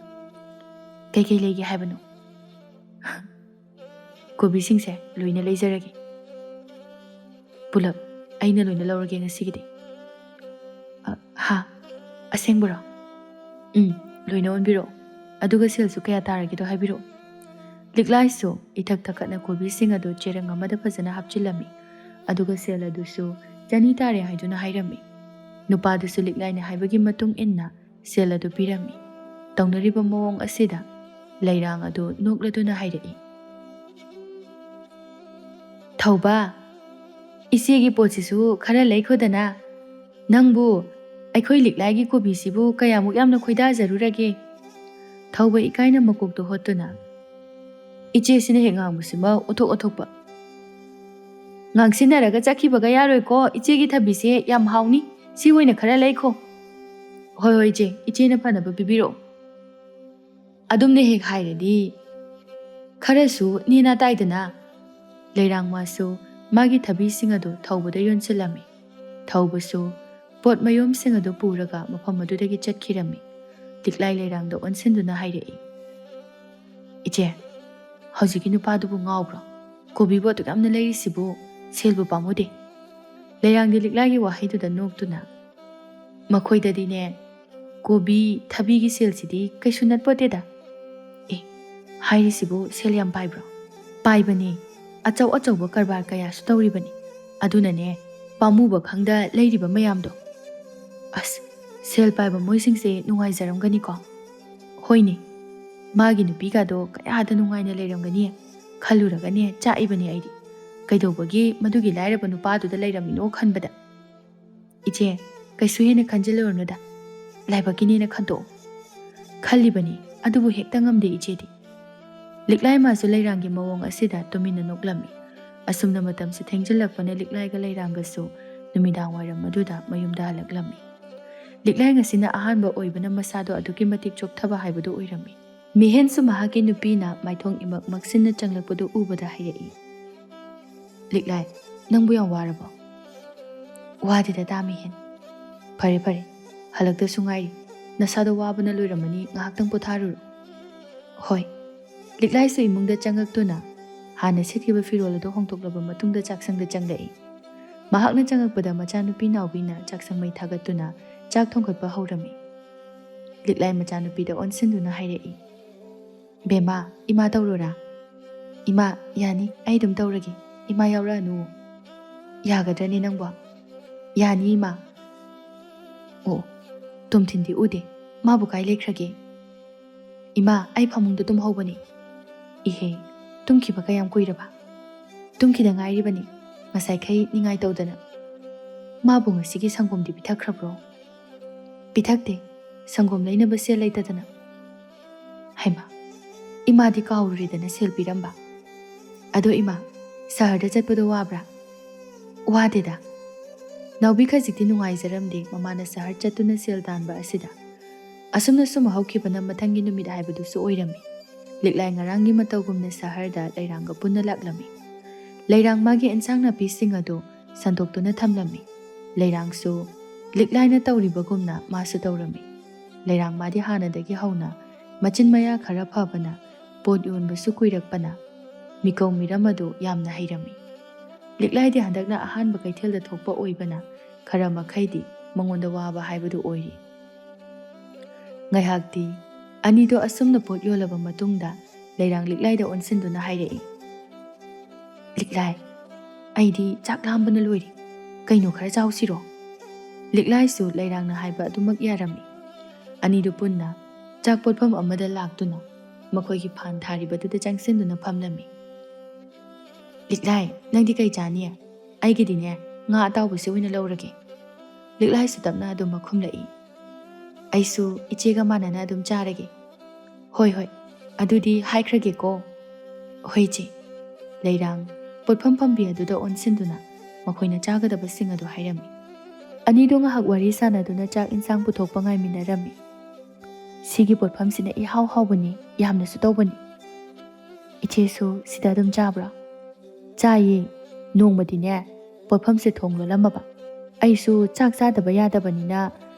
ꯀꯩꯀꯩ ꯂꯩꯒꯦ ꯍꯥꯏꯕꯅꯣ?" "ꯀꯣꯕꯤꯁꯤꯡꯁꯦ ꯂꯣꯏꯅ ꯂꯩꯖꯔꯒꯦ꯫" "ꯄꯨꯂꯞ ꯑꯩꯅ ꯂꯣꯏꯅ ꯂꯧꯔꯒꯦ ꯉꯁꯤꯒꯤꯗꯤ꯫" "ꯑ, ꯍꯥ? ꯑꯁꯦꯡꯕꯔꯣ?" "ꯎꯝ, ꯂꯣꯏꯅ ꯑꯣꯟꯕꯤꯔꯛꯑꯣ꯫ ꯑꯗꯨꯒ ꯁꯦꯜꯁꯨ ꯀꯌꯥ ꯇꯥꯔꯒꯦꯗꯣ ꯍꯥꯏꯕꯤꯔꯛꯑꯣ꯫" ꯂꯤꯛꯂꯥꯏꯁꯨ ꯏꯊꯛ ꯊꯛꯀꯠꯅ ꯀꯣꯕꯤꯁꯤꯡ ꯑꯗꯨ ꯆꯦꯔꯪ ꯑꯃꯗ ꯐꯖꯅ ꯍꯥꯞꯆꯤꯜꯂꯝꯃꯤ꯫ ꯑꯗꯨꯒ ꯁꯦꯜ ꯑꯗꯨꯁꯨ "ꯆꯅꯤ ꯇꯥꯔꯦ" ꯍꯥꯏꯗꯨꯅ ꯍꯥꯏꯔꯝꯃꯤ꯫ ꯅꯨꯄꯥꯗꯨꯁꯨ ꯂꯤꯛꯂꯥꯏꯅ ꯍꯥꯏꯕꯒꯤ ꯃꯇꯨꯡ ꯏꯟꯅ ꯁꯦꯜ ꯑꯗꯨ ꯄꯤꯔꯝꯃꯤ꯫ ꯇꯧꯅꯔꯤꯕ ꯃꯑꯣꯡ ꯑꯁꯤꯗ ꯂꯩꯔꯥꯡ ꯑꯗꯨ ꯅꯣꯛꯂꯗꯨꯅ ꯍꯥꯏꯔꯛꯏ, "ꯊꯧꯕ, ꯏꯆꯦꯒꯤ ꯄꯣꯠꯁꯤꯁꯨ ꯈꯔ ꯂꯩꯈꯣꯗꯅ꯫ ꯅꯪꯕꯨ ꯑꯩꯈꯣꯏ ꯂꯤꯛꯂꯥꯏꯒꯤ ꯀꯣꯕꯤꯁꯤꯕꯨ ꯀꯌꯥꯃꯨꯛ ꯌꯥꯝꯅ ꯈꯣꯏꯗꯥꯖꯔꯨꯔꯒꯦ?" ꯊꯧꯕ ꯏꯀꯥꯏꯅ ꯃꯀꯣꯛꯇꯣ ꯍꯣꯠꯇꯨꯅ, "ꯏꯆꯦꯁꯤꯅ ꯍꯦꯛ ꯉꯥꯡꯕꯁꯤꯃ ꯑꯣꯊꯣꯛ ꯑꯣꯊꯣꯛꯄ꯫ ꯉꯥꯡꯁꯤꯟꯅꯔꯒ ꯆꯠꯈꯤꯕꯒ ꯌꯥꯔꯣꯏꯀꯣ, ꯏꯆꯦꯒꯤ ꯊꯕꯤꯁꯦ ꯌꯥꯝ ꯍꯥꯎꯅꯤ, ꯁꯤ ꯑꯣꯏꯅ ꯈꯔ ꯂꯩꯈꯣ꯫" "ꯍꯣꯏ ꯍꯣꯏ ꯏꯆꯦ, ꯏꯆꯦꯅ ꯐꯅꯕ ꯄꯤꯕꯤꯔꯛꯑꯣ꯫" ꯑꯗꯨꯝꯅ ꯍꯦꯛ ꯍꯥꯏꯔꯗꯤ ꯈꯔꯁꯨ ꯅꯦꯅꯥ ꯇꯥꯏꯗꯅ꯫ ꯂꯩꯔꯥꯡ ꯃꯥꯁꯨ ꯃꯥꯒꯤ ꯊꯕꯤꯁꯤꯡ ꯑꯗꯨ ꯊꯧꯕꯗ ꯌꯣꯟꯁꯤꯜꯂꯝꯃꯤ꯫ ꯊꯧꯕꯁꯨ ꯄꯣꯠ ꯃꯌꯣꯝꯁꯤꯡ ꯑꯗꯨ ꯄꯨꯔꯒ ꯃꯐꯝ ꯑꯗꯨꯗꯒꯤ ꯆꯠꯈꯤꯔꯝꯃꯤ꯫ ꯂꯤꯛꯂꯥꯏ ꯂꯩꯔꯥꯡꯗ ꯑꯣꯟꯁꯤꯟꯗꯨꯅ ꯍꯥꯏꯔꯛꯏ, "ꯏꯆꯦ, ꯍꯧꯖꯤꯛꯀꯤ ꯅꯨꯄꯥꯗꯨꯕꯨ ꯉꯥꯎꯕ꯭ꯔꯣ? ꯀꯣꯕꯤꯕꯨ ꯑꯗꯨꯛ ꯌꯥꯝꯅ ꯂꯩꯔꯤꯁꯤꯕꯨ ꯁꯦꯜꯕꯨ ꯄꯥꯝꯃꯨꯗꯦ?" ꯂꯩꯔꯥꯡꯗꯤ ꯂꯤꯛꯂꯥꯏꯒꯤ ꯋꯥꯍꯩꯗꯨꯗ ꯅꯣꯛꯇꯨꯅ, "ꯃꯈꯣꯏꯗꯗꯤꯅꯦ, ꯀꯣꯕꯤ, ꯊꯕꯤꯒꯤ ꯁꯦꯜꯁꯤꯗꯤ ꯀꯩꯁꯨ ꯅꯠꯄꯣꯠꯇꯦꯗ꯫" "ꯑꯦ, ꯍꯥꯏꯔꯤꯁꯤꯕꯨ ꯁꯦꯜ ꯌꯥꯝ ꯄꯥꯏꯕ꯭ꯔꯣ?" "ꯄꯥꯏꯕꯅꯤ꯫ ꯑꯆꯧ ꯑꯆꯧꯕ ꯀꯔꯕꯥꯔ ꯀꯌꯥꯁꯨ ꯇꯧꯔꯤꯕꯅꯤ꯫ ꯑꯗꯨꯅꯅꯦ, ꯄꯥꯝꯃꯨꯕ ꯈꯪꯗ ꯂꯩꯔꯤꯕ ꯃꯌꯥꯝꯗꯣ꯫" "ꯑꯁ, ꯁꯦꯜ ꯄꯥꯏꯕ ꯃꯣꯏꯁꯤꯡꯁꯦ ꯅꯨꯡꯉꯥꯏꯖꯔꯝꯒꯅꯤꯀꯣ꯫" "ꯍꯣꯏꯅꯦ, ꯃꯥꯒꯤ ꯅꯨꯄꯤꯒꯗꯣ ꯀꯌꯥꯗ ꯅꯨꯡꯉꯥꯏꯅ ꯂꯩꯔꯝꯒꯅꯤ ꯈꯜꯂꯨꯔꯒꯅꯦ ꯆꯥꯛꯏꯕꯅꯦ ꯑꯩꯗꯤ꯫ ꯀꯩꯗꯧꯕꯒꯤ ꯃꯗꯨꯒꯤ ꯂꯥꯏꯔꯕ ꯅꯨꯄꯥꯗꯨꯗ ꯂꯩꯔꯝꯃꯤꯅꯣ ꯈꯟꯕꯗ꯫" "ꯏꯆꯦ, ꯀꯩꯁꯨ ꯍꯦꯟꯅ ꯈꯟꯖꯤꯜꯂꯨꯔꯅꯨꯗ꯫ ꯂꯥꯏꯕꯛꯀꯤꯅꯦꯅ ꯈꯟꯗꯣꯛꯑꯣ꯫" "ꯈꯜꯂꯤꯕꯅꯤ, ꯑꯗꯨꯕꯨ ꯍꯦꯛꯇ ꯉꯝꯗꯦ ꯏꯆꯦꯗꯤ꯫" ꯂꯤꯛꯂꯥꯏ ꯃꯥꯁꯨ ꯂꯩꯔꯥꯡꯒꯤ ꯃꯑꯣꯡ ꯑꯁꯤꯗ ꯇꯨꯃꯤꯟꯅ ꯅꯣꯛꯂꯝꯃꯤ꯫ ꯑꯁꯨꯝꯅ ꯃꯇꯝꯁꯨ ꯊꯦꯡꯖꯤꯜꯂꯛꯄꯅ ꯂꯤꯛꯂꯥꯏꯒ ꯂꯩꯔꯥꯡꯒꯁꯨ ꯅꯨꯃꯤꯗꯥꯡ ꯋꯥꯏꯔꯝ ꯑꯗꯨꯗ ꯃꯌꯨꯝꯗ ꯍꯜꯂꯛꯂꯝꯃꯤ꯫ ꯂꯤꯛꯂꯥꯏ ꯉꯁꯤꯅ ꯑꯍꯥꯟꯕ ꯑꯣꯏꯕꯅ ꯃꯁꯥꯗꯣ ꯑꯗꯨꯛꯀꯤ ꯃꯇꯤꯛ ꯆꯣꯛꯊꯕ ꯍꯥꯏꯕꯗꯨ ꯑꯣꯏꯔꯝꯃꯤ꯫ ꯃꯤꯍꯦꯟꯁꯨ ꯃꯍꯥꯛꯀꯤ ꯅꯨꯄꯤꯅ ꯃꯥꯏꯊꯣꯡ ꯏꯃꯛ ꯃꯛꯁꯤꯟꯅ ꯆꯪꯂꯛꯄꯗꯨ ꯎꯕꯗ ꯍꯥꯏꯔꯛꯏ, "ꯂꯤꯛꯂꯥꯏ, ꯅꯪꯕꯨ ꯌꯥꯝ ꯋꯥꯔꯕꯣ?" "ꯋꯥꯗꯦꯗ ꯇꯥ ꯃꯤꯍꯦꯟ꯫" "ꯐꯔꯦ ꯐꯔꯦ, ꯍꯜꯂꯛꯇꯁꯨ ꯉꯥꯏꯔꯤ꯫ ꯅꯁꯥꯗꯣ ꯋꯥꯕꯅ ꯂꯣꯏꯔꯝꯃꯅꯤ, ꯉꯥꯏꯍꯥꯛꯇꯪ ꯄꯣꯊꯥꯔꯨꯔꯣ꯫" "ꯍꯣꯏ꯫" ꯂꯤꯛꯂꯥꯏꯁꯨ ꯏꯃꯨꯡꯗ ꯆꯪꯉꯛꯇꯨꯅ ꯍꯥꯟꯅ ꯁꯦꯠꯈꯤꯕ ꯐꯤꯔꯣꯜ ꯑꯗꯨ ꯍꯣꯡꯗꯣꯛꯂꯕ ꯃꯇꯨꯡꯗ ꯆꯥꯛꯁꯪꯗ ꯆꯪꯂꯛꯏ꯫ ꯃꯍꯥꯛꯅ ꯆꯪꯉꯛꯄꯗ ꯃꯆꯥꯅꯨꯄꯤ ꯅꯥꯎꯕꯤꯅ ꯆꯥꯛꯁꯪ ꯃꯩ ꯊꯥꯒꯠꯇꯨꯅ ꯆꯥꯛ ꯊꯣꯡꯒꯠꯄ ꯍꯧꯔꯝꯃꯤ꯫ ꯂꯤꯛꯂꯥꯏ ꯃꯆꯥꯅꯨꯄꯤꯗ ꯑꯣꯟꯁꯤꯟꯗꯨꯅ ꯍꯥꯏꯔꯛꯏ, "ꯕꯦꯝꯃ, ꯏꯃꯥ ꯇꯧꯔꯨꯔꯥ?" "ꯏꯃꯥ, ꯌꯥꯅꯤ, ꯑꯩ ꯑꯗꯨꯝ ꯇꯧꯔꯒꯦ꯫ ꯏꯃꯥ ꯌꯥꯎꯔꯛꯑꯅꯨ꯫" "ꯌꯥꯒꯗ꯭ꯔꯅꯦ ꯅꯪꯕꯣ?" "ꯌꯥꯅꯤ ꯏꯃꯥ꯫" "ꯑꯣ, ꯇꯨꯝꯊꯤꯟꯗꯤ ꯎꯗꯦ꯫ ꯃꯥꯕꯨ ꯀꯥꯏ ꯂꯩꯈ꯭ꯔꯒꯦ?" "ꯏꯃꯥ, ꯑꯩ ꯐꯃꯨꯡꯗ ꯇꯨꯝꯍꯧꯕꯅꯤ꯫" "ꯏꯍꯦ, ꯇꯨꯝꯈꯤꯕ ꯀꯌꯥꯝ ꯀꯨꯏꯔꯕ?" "ꯇꯨꯝꯈꯤꯗ ꯉꯥꯏꯔꯤꯕꯅꯤ, ꯉꯁꯥꯏꯈꯩ ꯅꯤꯡꯉꯥꯏ ꯇꯧꯗꯅ꯫" "ꯃꯥꯕꯨ ꯉꯁꯤꯒꯤ ꯁꯪꯒꯣꯝꯗꯤ ꯄꯤꯊꯛꯈ꯭ꯔꯕ꯭ꯔꯣ?" "ꯄꯤꯊꯛꯇꯦ, ꯁꯪꯒꯣꯝ ꯂꯩꯅꯕ ꯁꯦꯜ ꯂꯩꯇꯗꯅ꯫" "ꯍꯩꯃꯥ, ꯏꯃꯥꯗꯤ ꯀꯥꯎꯔꯨꯔꯦꯗꯅ ꯁꯦꯜ ꯄꯤꯔꯝꯕ꯫ ꯑꯗꯣ ꯏꯃꯥ, ꯁꯍꯔꯗ ꯆꯠꯄꯗꯣ ꯋꯥꯕ꯭ꯔꯥ?" "ꯋꯥꯗꯦꯗ꯫" ꯅꯥꯎꯕꯤ ꯈꯖꯤꯛꯇꯤ ꯅꯨꯡꯉꯥꯏꯖꯔꯝꯗꯦ ꯃꯃꯥꯅ ꯁꯍꯔ ꯆꯠꯇꯨꯅ ꯁꯦꯜ ꯇꯥꯟꯕ ꯑꯁꯤꯗ꯫ ꯑꯁꯨꯝꯅ ꯁꯨꯝ ꯍꯧꯈꯤꯕꯅ ꯃꯊꯪꯒꯤ ꯅꯨꯃꯤꯠ ꯍꯥꯏꯕꯗꯨꯁꯨ ꯑꯣꯏꯔꯝꯃꯤ꯫ ꯂꯤꯛꯂꯥꯏ ꯉꯔꯥꯡꯒꯤ ꯃꯇꯧꯒꯨꯝꯅ ꯁꯍꯔꯗ ꯂꯩꯔꯥꯡꯒ ꯄꯨꯟꯅ ꯂꯥꯛꯂꯝꯃꯤ꯫ ꯂꯩꯔꯥꯡ ꯃꯥꯒꯤ ꯏꯟꯁꯥꯡ ꯅꯥꯄꯤꯁꯤꯡ ꯑꯗꯨ ꯁꯟꯗꯣꯛꯇꯨꯅ ꯊꯝꯂꯝꯃꯤ꯫ ꯂꯩꯔꯥꯡꯁꯨ ꯂꯤꯛꯂꯥꯏꯅ ꯇꯧꯔꯤꯕꯒꯨꯝꯅ ꯃꯥꯁꯨ ꯇꯧꯔꯝꯃꯤ꯫ ꯂꯩꯔꯥꯡ ꯃꯥꯗꯤ ꯍꯥꯟꯅꯗꯒꯤ ꯍꯧꯅ ꯃꯆꯤꯟ ꯃꯌꯥ ꯈꯔ ꯐꯕꯅ, ꯄꯣꯠ ꯌꯣꯟꯕꯁꯨ ꯀꯨꯏꯔꯛꯄꯅ, ꯃꯤꯀꯧ ꯃꯤꯔꯝ ꯑꯗꯨ ꯌꯥꯝꯅ ꯍꯩꯔꯝꯃꯤ꯫ ꯂꯤꯛꯂꯥꯏꯗꯤ ꯍꯟꯗꯛꯅ ꯑꯍꯥꯟꯕ ꯀꯩꯊꯦꯜꯗ ꯊꯣꯛꯄ ꯑꯣꯏꯕꯅ ꯈꯔ ꯃꯈꯩꯗꯤ ꯃꯉꯣꯟꯗ ꯋꯥꯕ ꯍꯥꯏꯕꯗꯨ ꯑꯣꯏꯔꯤ꯫ ꯉꯥꯏꯍꯥꯛꯇꯤ ꯑꯅꯤꯗꯣ ꯑꯁꯨꯝꯅ ꯄꯣꯠ ꯌꯣꯜꯂꯕ ꯃꯇꯨꯡꯗ ꯂꯩꯔꯥꯡ ꯂꯤꯛꯂꯥꯏꯗ ꯑꯣꯟꯁꯤꯟꯗꯨꯅ ꯍꯥꯏꯔꯛꯏ, "ꯂꯤꯛꯂꯥꯏ, ꯑꯩꯗꯤ ꯆꯥꯛ ꯂꯥꯝꯕꯅ ꯂꯣꯏꯔꯦ꯫ ꯀꯩꯅꯣ ꯈꯔ ꯆꯥꯎꯁꯤꯔꯣ?" ꯂꯤꯛꯂꯥꯏꯁꯨ ꯂꯩꯔꯥꯡꯅ ꯍꯥꯏꯕ ꯑꯗꯨꯃꯛ ꯌꯥꯔꯝꯃꯤ꯫ ꯑꯅꯤꯗꯨ ꯄꯨꯟꯅ ꯆꯥꯛ ꯄꯣꯠꯐꯝ ꯑꯃꯗ ꯂꯥꯛꯇꯨꯅ ꯃꯈꯣꯏꯒꯤ ꯐꯥꯟ ꯊꯥꯔꯤꯕꯗꯨꯗ ꯆꯪꯁꯤꯟꯗꯨꯅ ꯐꯝꯂꯝꯃꯤ꯫ "ꯂꯤꯛꯂꯥꯏ, ꯅꯪꯗꯤ ꯀꯩ ꯆꯥꯅꯤ? ꯑꯩꯒꯤꯗꯤꯅꯦ, ꯉꯥ ꯑꯇꯥꯎꯕꯁꯤ ꯑꯣꯏꯅ ꯂꯧꯔꯒꯦ꯫" ꯂꯤꯛꯂꯥꯏꯁꯨ ꯇꯞꯅ ꯑꯗꯨꯝ ꯃꯈꯨꯝꯂꯛꯏ꯫ "ꯑꯩꯁꯨ ꯏꯆꯦꯒ ꯃꯥꯟꯅꯅ ꯑꯗꯨꯝ ꯆꯥꯔꯒꯦ꯫" "ꯍꯣꯏ, ꯍꯣꯏ, ꯑꯗꯨꯗꯤ ꯍꯥꯏꯈ꯭ꯔꯒꯦꯀꯣ꯫" "ꯍꯣꯏ, ꯏꯆꯦ꯫" ꯂꯩꯔꯥꯡ ꯄꯣꯠꯐꯝ ꯐꯝꯕꯤ ꯑꯗꯨꯗ ꯑꯣꯟꯁꯤꯟꯗꯨꯅ ꯃꯈꯣꯏꯅ ꯆꯥꯒꯗꯕꯁꯤꯡ ꯑꯗꯨ ꯍꯥꯏꯔꯝꯃꯤ꯫ ꯑꯅꯤꯗꯨ ꯉꯥꯏꯍꯥꯛ ꯋꯥꯔꯤ ꯁꯥꯟꯅꯗꯨꯅ ꯆꯥꯛ ꯏꯟꯁꯥꯡ ꯄꯨꯊꯣꯛꯄ ꯉꯥꯏꯃꯤꯟꯅꯔꯝꯃꯤ꯫ "ꯁꯤꯒꯤ ꯄꯣꯠꯐꯝꯁꯤꯅ ꯏꯍꯥꯎ ꯍꯥꯎꯕꯅꯤ, ꯌꯥꯝꯅꯁꯨ ꯇꯧꯕꯅꯤ꯫" "ꯏꯆꯦꯁꯨ ꯁꯤꯗ ꯑꯗꯨꯝ ꯆꯥꯕ꯭ꯔꯣ?" "ꯆꯥꯏꯌꯦ꯫ ꯅꯣꯡꯃꯗꯤꯅꯦ, ꯄꯣꯠꯐꯝꯁꯦ ꯊꯣꯡ ꯂꯣꯜꯂꯝꯃꯕ꯫ ꯑꯩꯁꯨ ꯆꯥꯛ ꯆꯥꯗꯕ ꯌꯥꯗꯕꯅꯤꯅ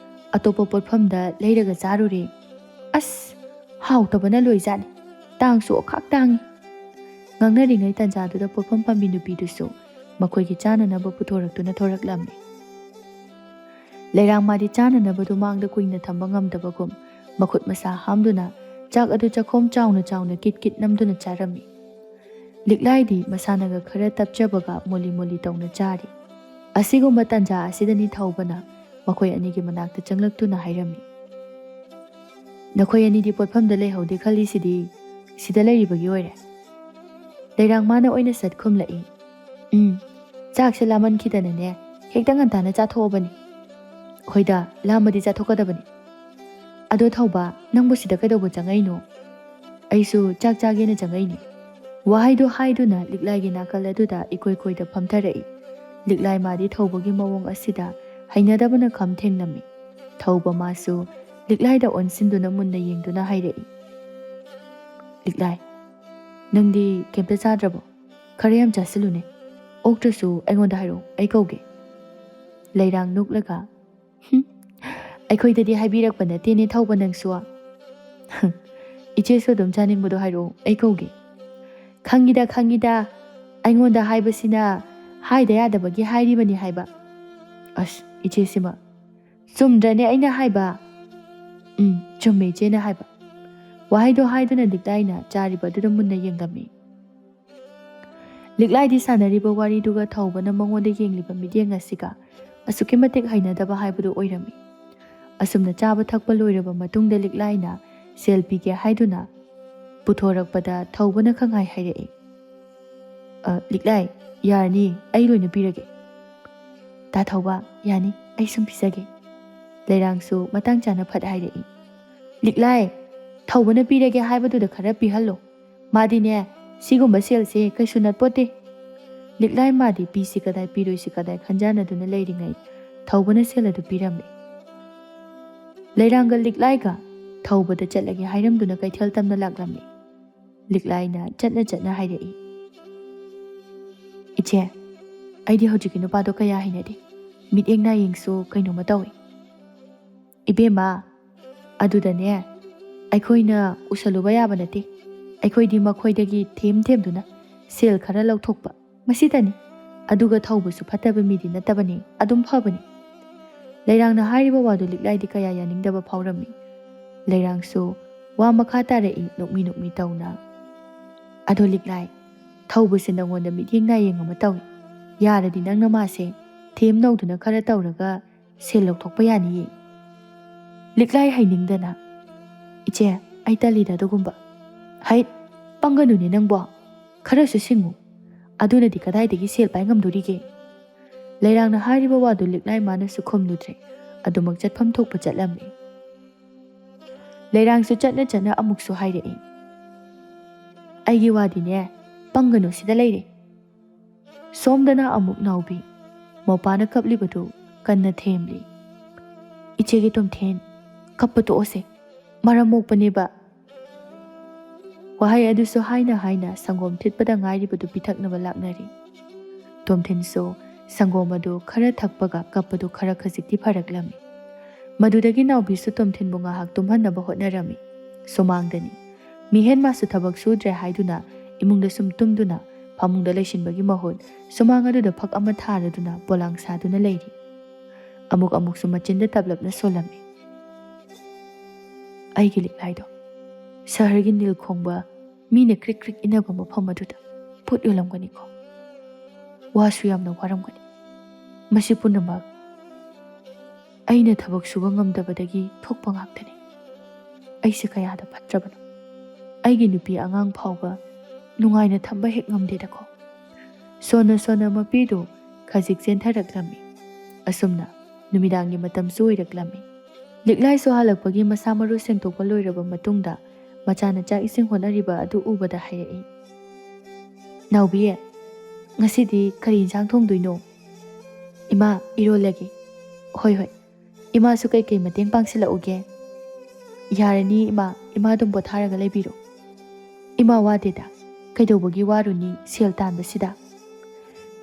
ꯑꯇꯣꯞꯄ ꯄꯣꯠꯐꯝꯗ ꯂꯩꯔꯒ ꯆꯥꯔꯨꯔꯦ꯫ ꯑꯁ, ꯍꯥꯎꯇꯕꯅ ꯂꯣꯏꯖꯥꯠꯅꯤ꯫ ꯇꯥꯡꯁꯨ ꯑꯣꯈꯥꯛ ꯇꯥꯡꯉꯤ꯫" ꯉꯥꯡꯅꯔꯤꯉꯩ ꯇꯟꯖꯥꯗꯨꯗ ꯄꯣꯠꯐꯝ ꯐꯝꯕꯤ ꯅꯨꯄꯤꯗꯨꯁꯨ ꯃꯈꯣꯏꯒꯤ ꯆꯥꯅꯅꯕ ꯄꯨꯊꯣꯔꯛꯇꯨꯅ ꯊꯣꯔꯛꯂꯝꯃꯤ꯫ ꯂꯩꯔꯥꯡꯃꯥꯗꯤ ꯆꯥꯅꯅꯕꯗꯨ ꯃꯥꯡꯗ ꯀꯨꯏꯅ ꯊꯝꯕ ꯉꯝꯗꯕꯒꯨꯝ ꯃꯈꯨꯠ ꯃꯁꯥ ꯍꯥꯝꯗꯨꯅ ꯆꯥꯛ ꯑꯗꯨ ꯆꯥꯛꯈꯣꯝ ꯆꯥꯎꯅ ꯆꯥꯎꯅ ꯀꯤꯠ ꯀꯤꯠ ꯅꯝꯗꯨꯅ ꯆꯥꯔꯝꯃꯤ꯫ ꯂꯤꯛꯂꯥꯏꯗꯤ ꯃꯁꯥꯅꯒ ꯈꯔ ꯇꯞꯆꯕꯒ ꯃꯣꯂꯤ ꯃꯣꯂꯤ ꯇꯧꯅ ꯆꯥꯔꯤ꯫ ꯑꯁꯤꯒꯨꯝꯕ ꯇꯥꯟꯖꯥ ꯑꯁꯤꯗꯅꯤ ꯊꯧꯕꯅ ꯃꯈꯣꯏ ꯑꯅꯤꯒꯤ ꯃꯅꯥꯛꯇ ꯆꯪꯂꯛꯇꯨꯅ ꯍꯥꯏꯔꯝꯃꯤ, "ꯅꯈꯣꯏ ꯑꯅꯤꯗꯤ ꯄꯣꯠꯐꯝꯗ ꯂꯩꯍꯧꯗꯦ ꯈꯜꯂꯤꯁꯤꯗꯤ ꯁꯤꯗ ꯂꯩꯔꯤꯕꯒꯤ ꯑꯣꯏꯔꯦ?" ꯂꯩꯔꯥꯡꯃꯥꯅ ꯑꯣꯏꯅ ꯁꯠ ꯈꯨꯝꯂꯛꯏ, "ꯎꯝ, ꯆꯥꯛꯁꯦ ꯂꯥꯝꯃꯟꯈꯤꯗꯅꯅꯦ ꯍꯦꯛꯇ ꯉꯟꯇꯥꯅ ꯆꯥꯊꯣꯛꯑꯕꯅꯤ꯫ ꯍꯣꯏꯗ, ꯂꯥꯝꯃꯗꯤ ꯆꯥꯊꯣꯛꯀꯗꯕꯅꯤ꯫ ꯑꯗꯣ ꯊꯧꯕ, ꯅꯪꯕꯨ ꯁꯤꯗ ꯀꯩꯗꯧꯕ ꯆꯪꯉꯛꯏꯅꯣ?" "ꯑꯩꯁꯨ ꯆꯥꯛ ꯆꯥꯒꯦꯅ ꯆꯪꯉꯛꯏꯅꯦ꯫" ꯋꯥꯍꯩꯗꯨ ꯍꯥꯏꯗꯨꯅ ꯂꯤꯛꯂꯥꯏꯒꯤ ꯅꯥꯀꯜ ꯑꯗꯨꯗ ꯏꯀꯣꯏ ꯀꯣꯏꯗ ꯐꯝꯊꯔꯛꯏ꯫ ꯂꯤꯛꯂꯥꯏ ꯃꯥꯗꯤ ꯊꯧꯕꯒꯤ ꯃꯑꯣꯡ ꯑꯁꯤꯗ ꯍꯩꯅꯗꯕꯅ ꯈꯝ ꯊꯦꯡꯂꯝꯃꯤ꯫ ꯊꯧꯕ ꯃꯥꯁꯨ ꯂꯤꯛꯂꯥꯏꯗ ꯑꯣꯟꯁꯤꯟꯗꯨꯅ ꯃꯨꯟꯅ ꯌꯦꯡꯗꯨꯅ ꯍꯥꯏꯔꯛꯏ, "ꯂꯤꯛꯂꯥꯏ, ꯅꯪꯗꯤ ꯀꯩꯝꯇ ꯆꯥꯗ꯭ꯔꯕꯣ? ꯈꯔ ꯌꯥꯝ ꯆꯥꯁꯤꯜꯂꯨꯅꯦ꯫ ꯑꯣꯛꯇ꯭ꯔꯁꯨ ꯑꯩꯉꯣꯟꯗ ꯍꯥꯏꯔꯛꯑꯣ, ꯑꯩ ꯀꯧꯒꯦ꯫" ꯂꯩꯔꯥꯡ ꯅꯣꯛꯂꯒ, "ꯍꯨꯝ, ꯑꯩꯈꯣꯏꯗꯗꯤ ꯍꯥꯏꯕꯤꯔꯛꯄ ꯅꯠꯇꯦꯅꯦ ꯊꯧꯕ ꯅꯪꯁꯨ꯫" "ꯏꯆꯦꯁꯨ ꯑꯗꯨꯝ ꯆꯥꯅꯤꯡꯕꯗꯣ ꯍꯥꯏꯔꯛꯑꯣ, ꯑꯩ ꯀꯧꯒꯦ꯫" "ꯈꯪꯉꯤꯗ, ꯈꯪꯉꯤꯗ, ꯑꯩꯉꯣꯟꯗ ꯍꯥꯏꯕꯁꯤꯅ ꯍꯥꯏꯗ ꯌꯥꯗꯕꯒꯤ ꯍꯥꯏꯔꯤꯕꯅꯤ ꯍꯥꯏꯕ꯫" "ꯑꯁ, ꯏꯆꯦꯁꯤꯃ꯫ ꯆꯨꯝꯗ꯭ꯔꯅꯦ ꯑꯩꯅ ꯍꯥꯏꯕ?" "ꯎꯝ, ꯆꯨꯝꯃꯦ ꯏꯆꯦꯅ ꯍꯥꯏꯕ꯫" ꯋꯥꯍꯩꯗꯣ ꯍꯥꯏꯗꯨꯅ ꯂꯤꯛꯂꯥꯏꯅ ꯆꯥꯔꯤꯕ ꯑꯗꯨꯗ ꯃꯨꯟꯅ ꯌꯦꯡꯂꯝꯃꯤ꯫ ꯂꯤꯛꯂꯥꯏꯗꯤ ꯁꯥꯟꯅꯔꯤꯕ ꯋꯥꯔꯤꯗꯨꯒ ꯊꯧꯕꯅ ꯃꯉꯣꯟꯗ ꯌꯦꯡꯂꯤꯕ ꯃꯤꯠꯌꯦꯡ ꯑꯁꯤꯒ ꯑꯁꯨꯛꯀꯤ ꯃꯇꯤꯛ ꯍꯩꯅꯗꯕ ꯍꯥꯏꯕꯗꯨ ꯑꯣꯏꯔꯝꯃꯤ꯫ ꯑꯁꯨꯝꯅ ꯆꯥꯕ ꯊꯛꯄ ꯂꯣꯏꯔꯕ ꯃꯇꯨꯡꯗ ꯂꯤꯛꯂꯥꯏꯅ ꯁꯦꯜ ꯄꯤꯒꯦ ꯍꯥꯏꯗꯨꯅ ꯄꯨꯊꯣꯔꯛꯄꯗ ꯊꯧꯕꯅ ꯈꯪꯍꯥꯏ ꯍꯥꯏꯔꯛꯏ, "ꯑ, ꯂꯤꯛꯂꯥꯏ, ꯌꯥꯔꯅꯤ, ꯑꯩ ꯂꯣꯏꯅ ꯄꯤꯔꯒꯦ꯫" "ꯇꯥ ꯊꯧꯕ, ꯌꯥꯅꯤ, ꯑꯩ ꯁꯨꯝ ꯄꯤꯖꯒꯦ꯫" ꯂꯩꯔꯥꯡꯁꯨ ꯃꯇꯥꯡ ꯆꯥꯅ ꯐꯠ ꯍꯥꯏꯔꯛꯏ, "ꯂꯤꯛꯂꯥꯏ, ꯊꯧꯕꯅ ꯄꯤꯔꯒꯦ ꯍꯥꯏꯕꯗꯨꯗ ꯈꯔ ꯄꯤꯍꯜꯂꯣ꯫ ꯃꯥꯗꯤꯅꯦ, ꯁꯤꯒꯨꯝꯕ ꯁꯦꯜꯁꯦ ꯀꯩꯁꯨ ꯅꯠꯄꯣꯠꯇꯦ꯫" ꯂꯤꯛꯂꯥꯏ ꯃꯥꯗꯤ ꯄꯤꯁꯤ ꯀꯗꯥꯏ ꯄꯤꯔꯣꯏꯁꯤ ꯀꯗꯥꯏ ꯈꯟꯖꯥꯟꯅꯗꯨꯅ ꯂꯩꯔꯤꯉꯩ ꯊꯧꯕꯅ ꯁꯦꯜ ꯑꯗꯨ ꯄꯤꯔꯝꯃꯤ꯫ ꯂꯩꯔꯥꯡꯒ ꯂꯤꯛꯂꯥꯏꯒ ꯊꯧꯕꯗ ꯆꯠꯂꯒꯦ ꯍꯥꯏꯔꯝꯗꯨꯅ ꯀꯩꯊꯦꯜ ꯇꯝꯅ ꯂꯥꯛꯂꯝꯃꯤ꯫ ꯂꯤꯛꯂꯥꯏꯅ ꯆꯠꯅ ꯆꯠꯅ ꯍꯥꯏꯔꯛꯏ, "ꯏꯆꯦ, ꯑꯩꯗꯤ ꯍꯧꯖꯤꯛꯀꯤ ꯅꯨꯄꯥꯗꯣ ꯀꯌꯥ ꯍꯩꯅꯗꯦ꯫ ꯃꯤꯠꯌꯦꯡ ꯅꯥꯌꯦꯡꯁꯨ ꯀꯩꯅꯣꯝꯃ ꯇꯧꯏ꯫" "ꯏꯕꯦꯝꯃ, ꯑꯗꯨꯗꯅꯦ, ꯑꯩꯈꯣꯏꯅ ꯎꯁꯜꯂꯨꯕ ꯌꯥꯕ ꯅꯠꯇꯦ꯫ ꯑꯩꯈꯣꯏꯗꯤ ꯃꯈꯣꯏꯗꯒꯤ ꯊꯦꯝ ꯊꯦꯝꯗꯨꯅ ꯁꯦꯜ ꯈꯔ ꯂꯧꯊꯣꯛꯄ, ꯃꯁꯤꯇꯅꯤ꯫ ꯑꯗꯨꯒ ꯊꯧꯕꯁꯨ ꯐꯠꯇꯕ ꯃꯤꯗꯤ ꯅꯠꯇꯕꯅꯤ, ꯑꯗꯨꯝ ꯐꯕꯅꯤ꯫ ꯂꯩꯔꯥꯡꯅ ꯍꯥꯏꯔꯤꯕ ꯋꯥꯗꯨ ꯂꯤꯛꯂꯥꯏꯗꯤ ꯀꯌꯥ ꯌꯥꯅꯤꯡꯗꯕ ꯐꯥꯎꯔꯝꯃꯤ꯫ ꯂꯩꯔꯥꯡꯁꯨ ꯋꯥ ꯃꯈꯥ ꯇꯥꯔꯛꯏ, ꯅꯣꯛꯃꯤ ꯅꯣꯛꯃꯤ ꯇꯧꯅ꯫ "ꯑꯗꯣ ꯂꯤꯛꯂꯥꯏ, ꯊꯧꯕꯁꯦ ꯅꯪꯉꯣꯟꯗ ꯃꯤꯠꯌꯦꯡ ꯅꯥꯌꯦꯡ ꯑꯃ ꯇꯧꯏ꯫ ꯌꯥꯔꯗꯤ ꯅꯪꯅ ꯃꯥꯁꯦ ꯊꯦꯝ ꯅꯧꯗꯨꯅ ꯈꯔ ꯇꯧꯔꯒ ꯁꯦꯜ ꯂꯧꯊꯣꯛꯄ ꯌꯥꯅꯤꯌꯦ꯫" ꯂꯤꯛꯂꯥꯏ ꯍꯩꯅꯤꯡꯗꯅ, "ꯏꯆꯦ, ꯑꯩ ꯇꯜꯂꯤꯗ ꯑꯗꯨꯒꯨꯝꯕ꯫" "ꯍꯩꯠ, ꯄꯪꯒꯅꯨꯅꯦ ꯅꯪꯕꯣ꯫ ꯈꯔꯁꯨ ꯁꯤꯡꯉꯨ꯫ ꯑꯗꯨꯅꯗꯤ ꯀꯗꯥꯏꯗꯒꯤ ꯁꯦꯜ ꯄꯥꯏ ꯉꯝꯗꯣꯔꯤꯒꯦ?" ꯂꯩꯔꯥꯡꯅ ꯍꯥꯏꯔꯤꯕ ꯋꯥꯗꯨ ꯂꯤꯛꯂꯥꯏ ꯃꯥꯅꯁꯨ ꯈꯨꯝꯂꯨꯗ꯭ꯔꯦ꯫ ꯑꯗꯨꯃꯛ ꯆꯠꯐꯝ ꯊꯣꯛꯄ ꯆꯠꯂꯝꯃꯤ꯫ ꯂꯩꯔꯥꯡꯁꯨ ꯆꯠꯅ ꯆꯠꯅ ꯑꯃꯨꯛꯁꯨ ꯍꯥꯏꯔꯛꯏ, "ꯑꯩꯒꯤ ꯋꯥꯗꯤꯅꯦ, ꯄꯪꯒꯅꯨ, ꯁꯤꯗ ꯂꯩꯔꯦ꯫" ꯁꯣꯝꯗꯅ ꯑꯃꯨꯛ ꯅꯥꯎꯕꯤ, ꯃꯧꯄꯥꯅ ꯀꯞꯂꯤꯕꯗꯨ ꯀꯟꯅ ꯊꯦꯝꯂꯤ꯫ "ꯏꯆꯦꯒꯤ ꯇꯣꯝꯊꯦꯟ, ꯀꯞꯄ ꯇꯣꯛꯑꯣꯁꯦ, ꯃꯔꯝ ꯃꯣꯛꯄꯅꯦꯕ꯫" ꯋꯥꯍꯩ ꯑꯗꯨꯁꯨ ꯍꯥꯏꯅ ꯍꯥꯏꯅ ꯁꯪꯒꯣꯝ ꯊꯤꯠꯄꯗ ꯉꯥꯏꯔꯤꯕꯗꯨ ꯄꯤꯊꯛꯅꯕ ꯂꯥꯛꯅꯔꯤ꯫ ꯇꯣꯝꯊꯤꯟꯁꯨ ꯁꯪꯒꯣꯝ ꯑꯗꯨ ꯈꯔ ꯊꯛꯄꯒ ꯀꯞꯄꯗꯨ ꯈꯔ ꯈꯖꯤꯛꯇꯤ ꯐꯔꯛꯂꯝꯃꯤ꯫ ꯃꯗꯨꯗꯒꯤ ꯅꯥꯎꯕꯤꯁꯨ ꯇꯣꯝꯊꯤꯟꯕꯨ ꯉꯥꯏꯍꯥꯛ ꯇꯨꯝꯍꯟꯅꯕ ꯍꯣꯠꯅꯔꯝꯃꯤ꯫ ꯁꯨꯃꯥꯡꯗꯅꯤ꯫ ꯃꯤꯍꯦꯟ ꯃꯥꯁꯨ ꯊꯕꯛ ꯁꯨꯗ꯭ꯔꯦ ꯍꯥꯏꯗꯨꯅ ꯏꯃꯨꯡꯗ ꯁꯨꯝ ꯇꯨꯝꯗꯨꯅ ꯐꯃꯨꯡꯗ ꯂꯩꯁꯤꯟꯕꯒꯤ ꯃꯍꯨꯠ ꯁꯨꯃꯥꯡ ꯑꯗꯨꯗ ꯐꯛ ꯑꯃ ꯊꯥꯔꯗꯨꯅ ꯄꯣꯂꯥꯡ ꯁꯥꯗꯨꯅ ꯂꯩꯔꯤ꯫ ꯑꯃꯨꯛ ꯑꯃꯨꯛꯁꯨ ꯃꯆꯤꯟꯗ ꯇꯞꯂꯞꯅ ꯁꯣꯜꯂꯝꯃꯤ꯫ "ꯑꯩꯒꯤ ꯂꯤꯛꯂꯥꯏꯗꯣ ꯁꯍꯔꯒꯤ ꯅꯤꯜ ꯈꯣꯡꯕ ꯃꯤꯅ ꯀ꯭ꯔꯤꯛ ꯀ꯭ꯔꯤꯛ ꯏꯟꯅꯕ ꯃꯐꯝ ꯑꯗꯨꯗ ꯄꯣꯠ ꯌꯣꯜꯂꯝꯒꯅꯤꯀꯣ꯫ ꯋꯥꯁꯨ ꯌꯥꯝꯅ ꯋꯥꯔꯝꯒꯅꯤ꯫ ꯃꯁꯤ ꯄꯨꯝꯅꯃꯛ ꯑꯩꯅ ꯊꯕꯛ ꯁꯨꯕ ꯉꯝꯗꯕꯗꯒꯤ ꯊꯣꯛꯄ ꯉꯥꯛꯇꯅꯤ꯫ ꯑꯩꯁꯦ ꯀꯌꯥꯗ ꯐꯠꯇ꯭ꯔꯕꯅꯣ꯫ ꯑꯩꯒꯤ ꯅꯨꯄꯤ ꯑꯉꯥꯡ ꯐꯥꯎꯕ ꯅꯨꯡꯉꯥꯏꯅ ꯊꯝꯕ ꯍꯦꯛ ꯉꯝꯗꯦꯗꯀꯣ꯫" ꯁꯣꯟꯅ ꯁꯣꯟꯅ ꯃꯄꯤꯗꯨ ꯈꯖꯤꯛ ꯆꯦꯟꯊꯔꯛꯂꯝꯃꯤ꯫ ꯑꯁꯨꯝꯅ ꯅꯨꯃꯤꯗꯥꯡꯒꯤ ꯃꯇꯝꯁꯨ ꯑꯣꯏꯔꯛꯂꯝꯃꯤ꯫ ꯂꯤꯛꯂꯥꯏꯁꯨ ꯍꯜꯂꯛꯄꯒꯤ ꯃꯁꯥ ꯃꯔꯨ ꯁꯦꯡꯗꯣꯛꯄ ꯂꯣꯏꯔꯕ ꯃꯇꯨꯡꯗ ꯃꯆꯥꯅ ꯆꯥꯛ ꯏꯁꯤꯡ ꯍꯣꯠꯅꯔꯤꯕ ꯑꯗꯨ ꯎꯕꯗ ꯍꯥꯏꯔꯛꯏ, "ꯅꯥꯎꯕꯤ, ꯉꯁꯤꯗꯤ ꯀꯔꯤ ꯏꯟꯁꯥꯡ ꯊꯣꯡꯗꯣꯏꯅꯣ?" "ꯏꯃꯥ, ꯏꯔꯣꯜꯂꯒꯦ꯫" "ꯍꯣꯏ, ꯍꯣꯏ꯫ ꯏꯃꯥꯁꯨ ꯀꯩꯀꯩ ꯃꯇꯦꯡ ꯄꯥꯡꯁꯤꯜꯂꯛꯎꯒꯦ?" "ꯌꯥꯔꯅꯤ ꯏꯃꯥ, ꯏꯃꯥ ꯑꯗꯨꯝ ꯄꯣꯊꯥꯔꯒ ꯂꯩꯕꯤꯔꯣ꯫" "ꯏꯃꯥ ꯋꯥꯗꯦꯗ, ꯀꯩꯗꯧꯕꯒꯤ ꯋꯥꯔꯨꯅꯤ ꯁꯦꯜ ꯇꯥꯟꯕꯁꯤꯗ?"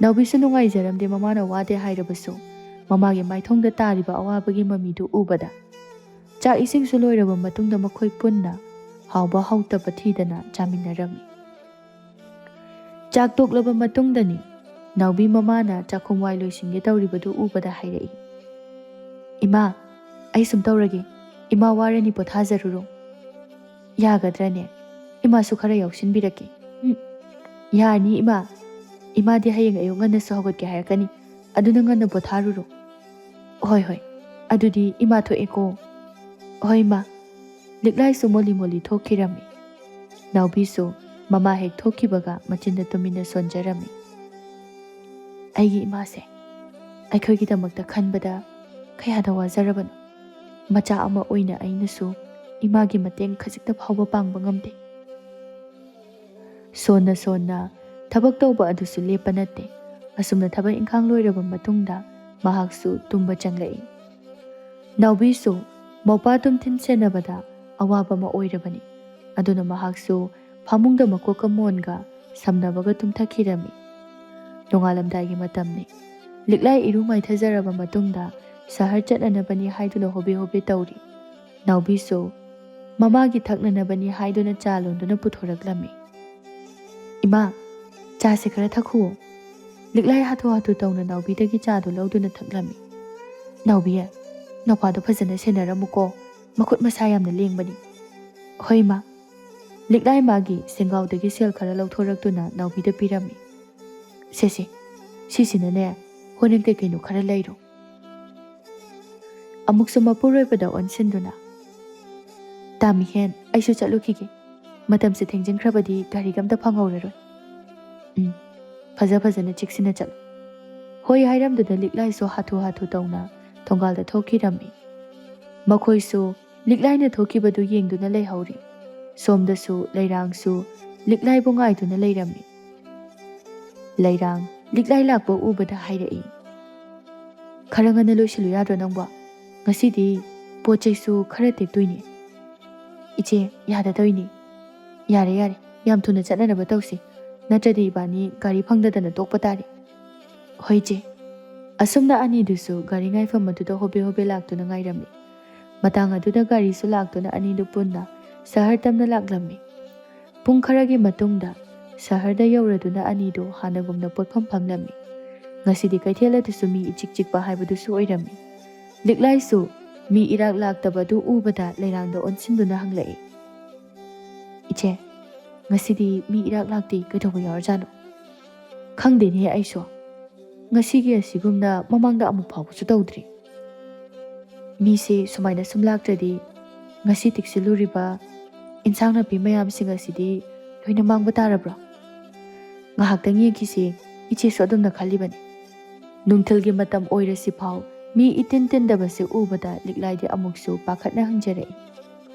ꯅꯥꯎꯕꯤꯁꯨ ꯅꯨꯡꯉꯥꯏꯖꯔꯝꯗꯦ ꯃꯃꯥꯅ ꯋꯥꯗꯦ ꯍꯥꯏꯔꯕꯁꯨ꯫ ꯃꯃꯥꯒꯤ ꯃꯥꯏꯊꯣꯡꯗ ꯇꯥꯔꯤꯕ ꯑꯋꯥꯕꯒꯤ ꯃꯃꯤꯗꯨ ꯎꯕꯗ꯫ ꯆꯥꯛ ꯏꯁꯤꯡꯁꯨ ꯂꯣꯏꯔꯕ ꯃꯇꯨꯡꯗ ꯃꯈꯣꯏ ꯄꯨꯟꯅ ꯍꯥꯎꯕ ꯍꯥꯎꯇꯕ ꯊꯤꯗꯅ ꯆꯥꯃꯤꯟꯅꯔꯝꯃꯤ꯫ ꯆꯥꯛ ꯇꯣꯛꯂꯕ ꯃꯇꯨꯡꯗꯅꯤ ꯅꯥꯎꯕꯤ ꯃꯃꯥꯅ ꯆꯥꯛꯈꯨꯝ ꯋꯥꯏ ꯂꯣꯏꯁꯤꯟꯒꯦ ꯇꯧꯔꯤꯕꯗꯨ ꯎꯕꯗ ꯍꯥꯏꯔꯛꯏ, "ꯏꯃꯥ, ꯑꯩ ꯁꯨꯝ ꯇꯧꯔꯒꯦ꯫ ꯏꯃꯥ ꯋꯥꯔꯅꯤ, ꯄꯣꯊꯥꯖꯔꯨꯔꯣ꯫" "ꯌꯥꯒꯗ꯭ꯔꯅꯦ? ꯏꯃꯥꯁꯨ ꯈꯔ ꯌꯥꯎꯁꯤꯟꯕꯤꯔꯛꯀꯦ꯫" "ꯎꯝ, ꯌꯥꯔꯅꯤ ꯏꯃꯥ꯫ ꯏꯃꯥꯗꯤ ꯍꯌꯦꯡ ꯑꯌꯨꯛ ꯉꯟꯅꯁꯨ ꯍꯧꯒꯠꯀꯦ ꯍꯥꯏꯔꯛꯀꯅꯤ꯫ ꯑꯗꯨꯅ ꯉꯟꯅ ꯄꯣꯊꯥꯔꯨꯔꯣ꯫" "ꯍꯣꯏ, ꯍꯣꯏ꯫ ꯑꯗꯨꯗꯤ ꯏꯃꯥ ꯊꯣꯛꯑꯦꯀꯣ꯫" "ꯍꯣꯏ ꯏꯃꯥ꯫" ꯂꯤꯛꯂꯥꯏꯁꯨ ꯃꯣꯂꯤ ꯃꯣꯂꯤ ꯊꯣꯛꯈꯤꯔꯝꯃꯤ꯫ ꯅꯥꯎꯕꯤꯁꯨ ꯃꯃꯥ ꯍꯦꯛ ꯊꯣꯛꯈꯤꯕꯒ ꯃꯆꯤꯟꯗ ꯇꯨꯃꯤꯟꯅ ꯁꯣꯟꯖꯔꯝꯃꯤ꯫ ꯑꯩꯒꯤ ꯏꯃꯥꯁꯦ ꯑꯩꯈꯣꯏꯒꯤꯗꯃꯛꯇ ꯈꯟꯕꯗ ꯀꯌꯥꯗ ꯋꯥꯖꯔꯕꯅꯣ꯫ ꯃꯆꯥ ꯑꯃ ꯑꯣꯏꯅ ꯑꯩꯅꯁꯨ ꯏꯃꯥꯒꯤ ꯃꯇꯦꯡ ꯈꯖꯤꯛꯇ ꯐꯥꯎꯕ ꯄꯥꯡꯕ ꯉꯝꯗꯦ꯫ ꯁꯣꯟꯅ ꯁꯣꯟꯅ ꯊꯕꯛ ꯇꯧꯕ ꯑꯗꯨꯁꯨ ꯂꯦꯞꯄ ꯅꯠꯇꯦ꯫ ꯑꯁꯨꯝꯅ ꯊꯕꯛ ꯏꯪꯈꯥꯡ ꯂꯣꯏꯔꯕ ꯃꯇꯨꯡꯗ ꯃꯍꯥꯛꯁꯨ ꯇꯨꯝꯕ ꯆꯪꯂꯛꯏ꯫ ꯅꯥꯎꯕꯤꯁꯨ ꯃꯧꯄꯥ ꯇꯨꯝꯊꯤꯟ ꯁꯦꯟꯅꯕꯗ ꯑꯋꯥꯕ ꯑꯃ ꯑꯣꯏꯔꯕꯅꯤ꯫ ꯑꯗꯨꯅ ꯃꯍꯥꯛꯁꯨ ꯐꯃꯨꯡꯗ ꯃꯀꯣꯛꯀ ꯃꯣꯟꯒ ꯁꯝꯅꯕꯒ ꯇꯨꯝꯊꯈꯤꯔꯝꯃꯤ꯫ ꯅꯣꯡꯉꯥꯜꯂꯝꯗꯥꯏꯒꯤ ꯃꯇꯝꯅꯤ꯫ ꯂꯤꯛꯂꯥꯏ ꯏꯔꯨ ꯃꯥꯏꯊꯖꯔꯕ ꯃꯇꯨꯡꯗ ꯁꯍꯔ ꯆꯠꯅꯅꯕꯅꯤ ꯍꯥꯏꯗꯨꯅ ꯍꯣꯕꯦ ꯍꯣꯕꯦ ꯇꯧꯔꯤ꯫ ꯅꯥꯎꯕꯤꯁꯨ ꯃꯃꯥꯒꯤ ꯊꯛꯅꯅꯕꯅꯤ ꯍꯥꯏꯗꯨꯅ ꯆꯥ ꯂꯣꯟꯗꯨꯅ ꯄꯨꯊꯣꯔꯛꯂꯝꯃꯤ꯫ "ꯏꯃꯥ, ꯆꯥꯁꯦ ꯈꯔ ꯊꯛꯈꯨꯑꯣ꯫" ꯂꯤꯛꯂꯥꯏ ꯍꯥꯊꯨ ꯍꯥꯊꯨ ꯇꯧꯅ ꯅꯥꯎꯕꯤꯗꯒꯤ ꯆꯥꯗꯨ ꯂꯧꯗꯨꯅ ꯊꯛꯂꯝꯃꯤ꯫ "ꯅꯥꯎꯕꯤ, ꯅꯄꯥꯗꯣ ꯐꯖꯅ ꯁꯦꯟꯅꯔꯝꯃꯨꯀꯣ, ꯃꯈꯨꯠ ꯃꯁꯥ ꯌꯥꯝꯅ ꯂꯦꯡꯕꯅꯤ꯫" "ꯍꯣꯏ ꯏꯃꯥ꯫" ꯂꯤꯛꯂꯥꯏ ꯃꯥꯒꯤ ꯁꯦꯡꯒꯥꯎꯗꯒꯤ ꯁꯦꯜ ꯈꯔ ꯂꯧꯊꯣꯔꯛꯇꯨꯅ ꯅꯥꯎꯕꯤꯗ ꯄꯤꯔꯝꯃꯤ꯫ "ꯁꯦ ꯁꯦ, ꯁꯤꯁꯤꯅꯅꯦ, ꯍꯣꯔꯦꯟ ꯀꯩ ꯀꯩꯅꯣ ꯈꯔ ꯂꯩꯔꯣ꯫" ꯑꯃꯨꯛꯁꯨ ꯃꯄꯨꯔꯣꯏꯕꯗ ꯑꯣꯟꯁꯤꯟꯗꯨꯅ, "ꯇꯥꯃꯤꯍꯦꯟ, ꯑꯩꯁꯨ ꯆꯠꯂꯨꯈꯤꯒꯦ꯫ ꯃꯇꯝꯁꯦ ꯊꯦꯡꯖꯤꯟꯈ꯭ꯔꯕꯗꯤ ꯒꯥꯔꯤꯒ ꯑꯝꯇ ꯐꯪꯍꯧꯔꯔꯣꯏ꯫ ꯎꯝ, ꯐꯖ ꯐꯖꯅ ꯆꯦꯛꯁꯤꯟꯅ ꯆꯠꯂꯨ꯫" ꯍꯣꯏ ꯍꯥꯏꯔꯝꯗꯨꯅ ꯂꯤꯛꯂꯥꯏꯁꯨ ꯍꯥꯊꯨ ꯍꯥꯊꯨ ꯇꯧꯅ ꯊꯣꯡꯒꯥꯜꯗ ꯊꯣꯛꯈꯤꯔꯝꯃꯤ꯫ ꯃꯈꯣꯏꯁꯨ ꯂꯤꯛꯂꯥꯏꯅ ꯊꯣꯛꯈꯤꯕꯗꯨ ꯌꯦꯡꯗꯨꯅ ꯂꯩꯍꯧꯔꯤ꯫ ꯁꯣꯝꯗꯁꯨ ꯂꯩꯔꯥꯡꯁꯨ ꯂꯤꯛꯂꯥꯏꯕꯨ ꯉꯥꯏꯗꯨꯅ ꯂꯩꯔꯝꯃꯤ꯫ ꯂꯩꯔꯥꯡ, ꯂꯤꯛꯂꯥꯏ ꯂꯥꯛꯄ ꯎꯕꯗ ꯍꯥꯏꯔꯛꯏ, "ꯈꯔ ꯉꯟꯅ ꯂꯣꯏꯁꯤꯜꯂꯨ ꯌꯥꯗ꯭ꯔꯣ ꯅꯪꯕꯣ? ꯉꯁꯤꯗꯤ ꯄꯣꯠ ꯆꯩꯁꯨ ꯈꯔ ꯇꯦꯛꯇꯣꯏꯅꯦ꯫" "ꯏꯆꯦ, ꯌꯥꯗꯗꯣꯏꯅꯤ꯫ ꯌꯥꯔꯦ, ꯌꯥꯔꯦ, ꯌꯥꯝ ꯊꯨꯅ ꯆꯠꯅꯅꯕ ꯇꯧꯁꯤ, ꯅꯠꯇ꯭ꯔꯗꯤ ꯏꯕꯥꯅꯤ ꯒꯥꯔꯤ ꯐꯪꯗꯗꯅ ꯇꯣꯛꯄ ꯇꯥꯔꯦ꯫" "ꯍꯣꯏ ꯏꯆꯦ꯫" ꯑꯁꯨꯝꯅ ꯑꯅꯤꯗꯨꯁꯨ ꯒꯥꯔꯤ ꯉꯥꯏꯐꯝ ꯑꯗꯨꯗ ꯍꯣꯕꯦ ꯍꯣꯕꯦ ꯂꯥꯛꯇꯨꯅ ꯉꯥꯏꯔꯝꯃꯤ꯫ ꯃꯇꯥꯡ ꯑꯗꯨꯗ ꯒꯥꯔꯤꯁꯨ ꯂꯥꯛꯇꯨꯅ ꯑꯅꯤꯗꯨ ꯄꯨꯟꯅ ꯁꯍꯔ ꯇꯝꯅ ꯂꯥꯛꯂꯝꯃꯤ꯫ ꯄꯨꯡ ꯈꯔꯒꯤ ꯃꯇꯨꯡꯗ ꯁꯍꯔꯗ ꯌꯧꯔꯗꯨꯅ ꯑꯅꯤꯗꯨ ꯍꯥꯟꯅꯒꯨꯝꯅ ꯄꯣꯠꯐꯝ ꯐꯝꯂꯝꯃꯤ꯫ ꯉꯁꯤꯗꯤ ꯀꯩꯊꯦꯜ ꯑꯗꯨꯁꯨ ꯃꯤ ꯏꯆꯤꯛ ꯆꯤꯛꯄ ꯍꯥꯏꯕꯗꯨꯁꯨ ꯑꯣꯏꯔꯝꯃꯤ꯫ ꯂꯤꯛꯂꯥꯏꯁꯨ ꯃꯤ ꯏꯔꯥꯛ ꯂꯥꯛꯇꯕꯗꯨ ꯎꯕꯗ ꯂꯩꯔꯥꯡꯗ ꯑꯣꯟꯁꯤꯟꯗꯨꯅ ꯍꯪꯂꯛꯏ, "ꯏꯆꯦ, ꯉꯁꯤꯗꯤ ꯃꯤ ꯏꯔꯥꯛ ꯂꯥꯛꯇꯦ, ꯀꯩꯗꯧꯕ ꯌꯥꯎꯔꯖꯥꯠꯅꯣ?" "ꯈꯪꯗꯦꯅꯦ ꯑꯩꯁꯨ꯫ ꯉꯁꯤꯒꯤ ꯑꯁꯤꯒꯨꯝꯅ ꯃꯃꯥꯡꯗ ꯑꯃꯨꯛ ꯐꯥꯎꯕꯁꯨ ꯇꯧꯗ꯭ꯔꯤ꯫ ꯃꯤꯁꯦ ꯁꯨꯃꯥꯏꯅ ꯁꯨꯝ ꯂꯥꯛꯇ꯭ꯔꯗꯤ ꯉꯁꯤ ꯇꯤꯛꯁꯤꯜꯂꯨꯔꯤꯕ ꯏꯟꯁꯥꯡ ꯅꯥꯄꯤ ꯃꯌꯥꯝꯁꯤꯡ ꯑꯁꯤꯗꯤ ꯂꯣꯏꯅ ꯃꯥꯡꯕ ꯇꯥꯔꯕ꯭ꯔꯣ? ꯉꯥꯏꯍꯥꯛꯇꯪ ꯌꯦꯡꯈꯤꯁꯤ," ꯏꯆꯦꯁꯨ ꯑꯗꯨꯝꯅ ꯈꯜꯂꯤꯕꯅꯤ꯫ ꯅꯨꯡꯊꯤꯜꯒꯤ ꯃꯇꯝ ꯑꯣꯏꯔꯁꯤꯐꯥꯎ ꯃꯤ ꯏꯇꯤꯟ ꯇꯤꯟꯗꯕꯁꯤ ꯎꯕꯗ ꯂꯤꯛꯂꯥꯏꯗꯤ ꯑꯃꯨꯛꯁꯨ ꯄꯥꯈꯠꯅ ꯍꯪꯖꯔꯛꯏ,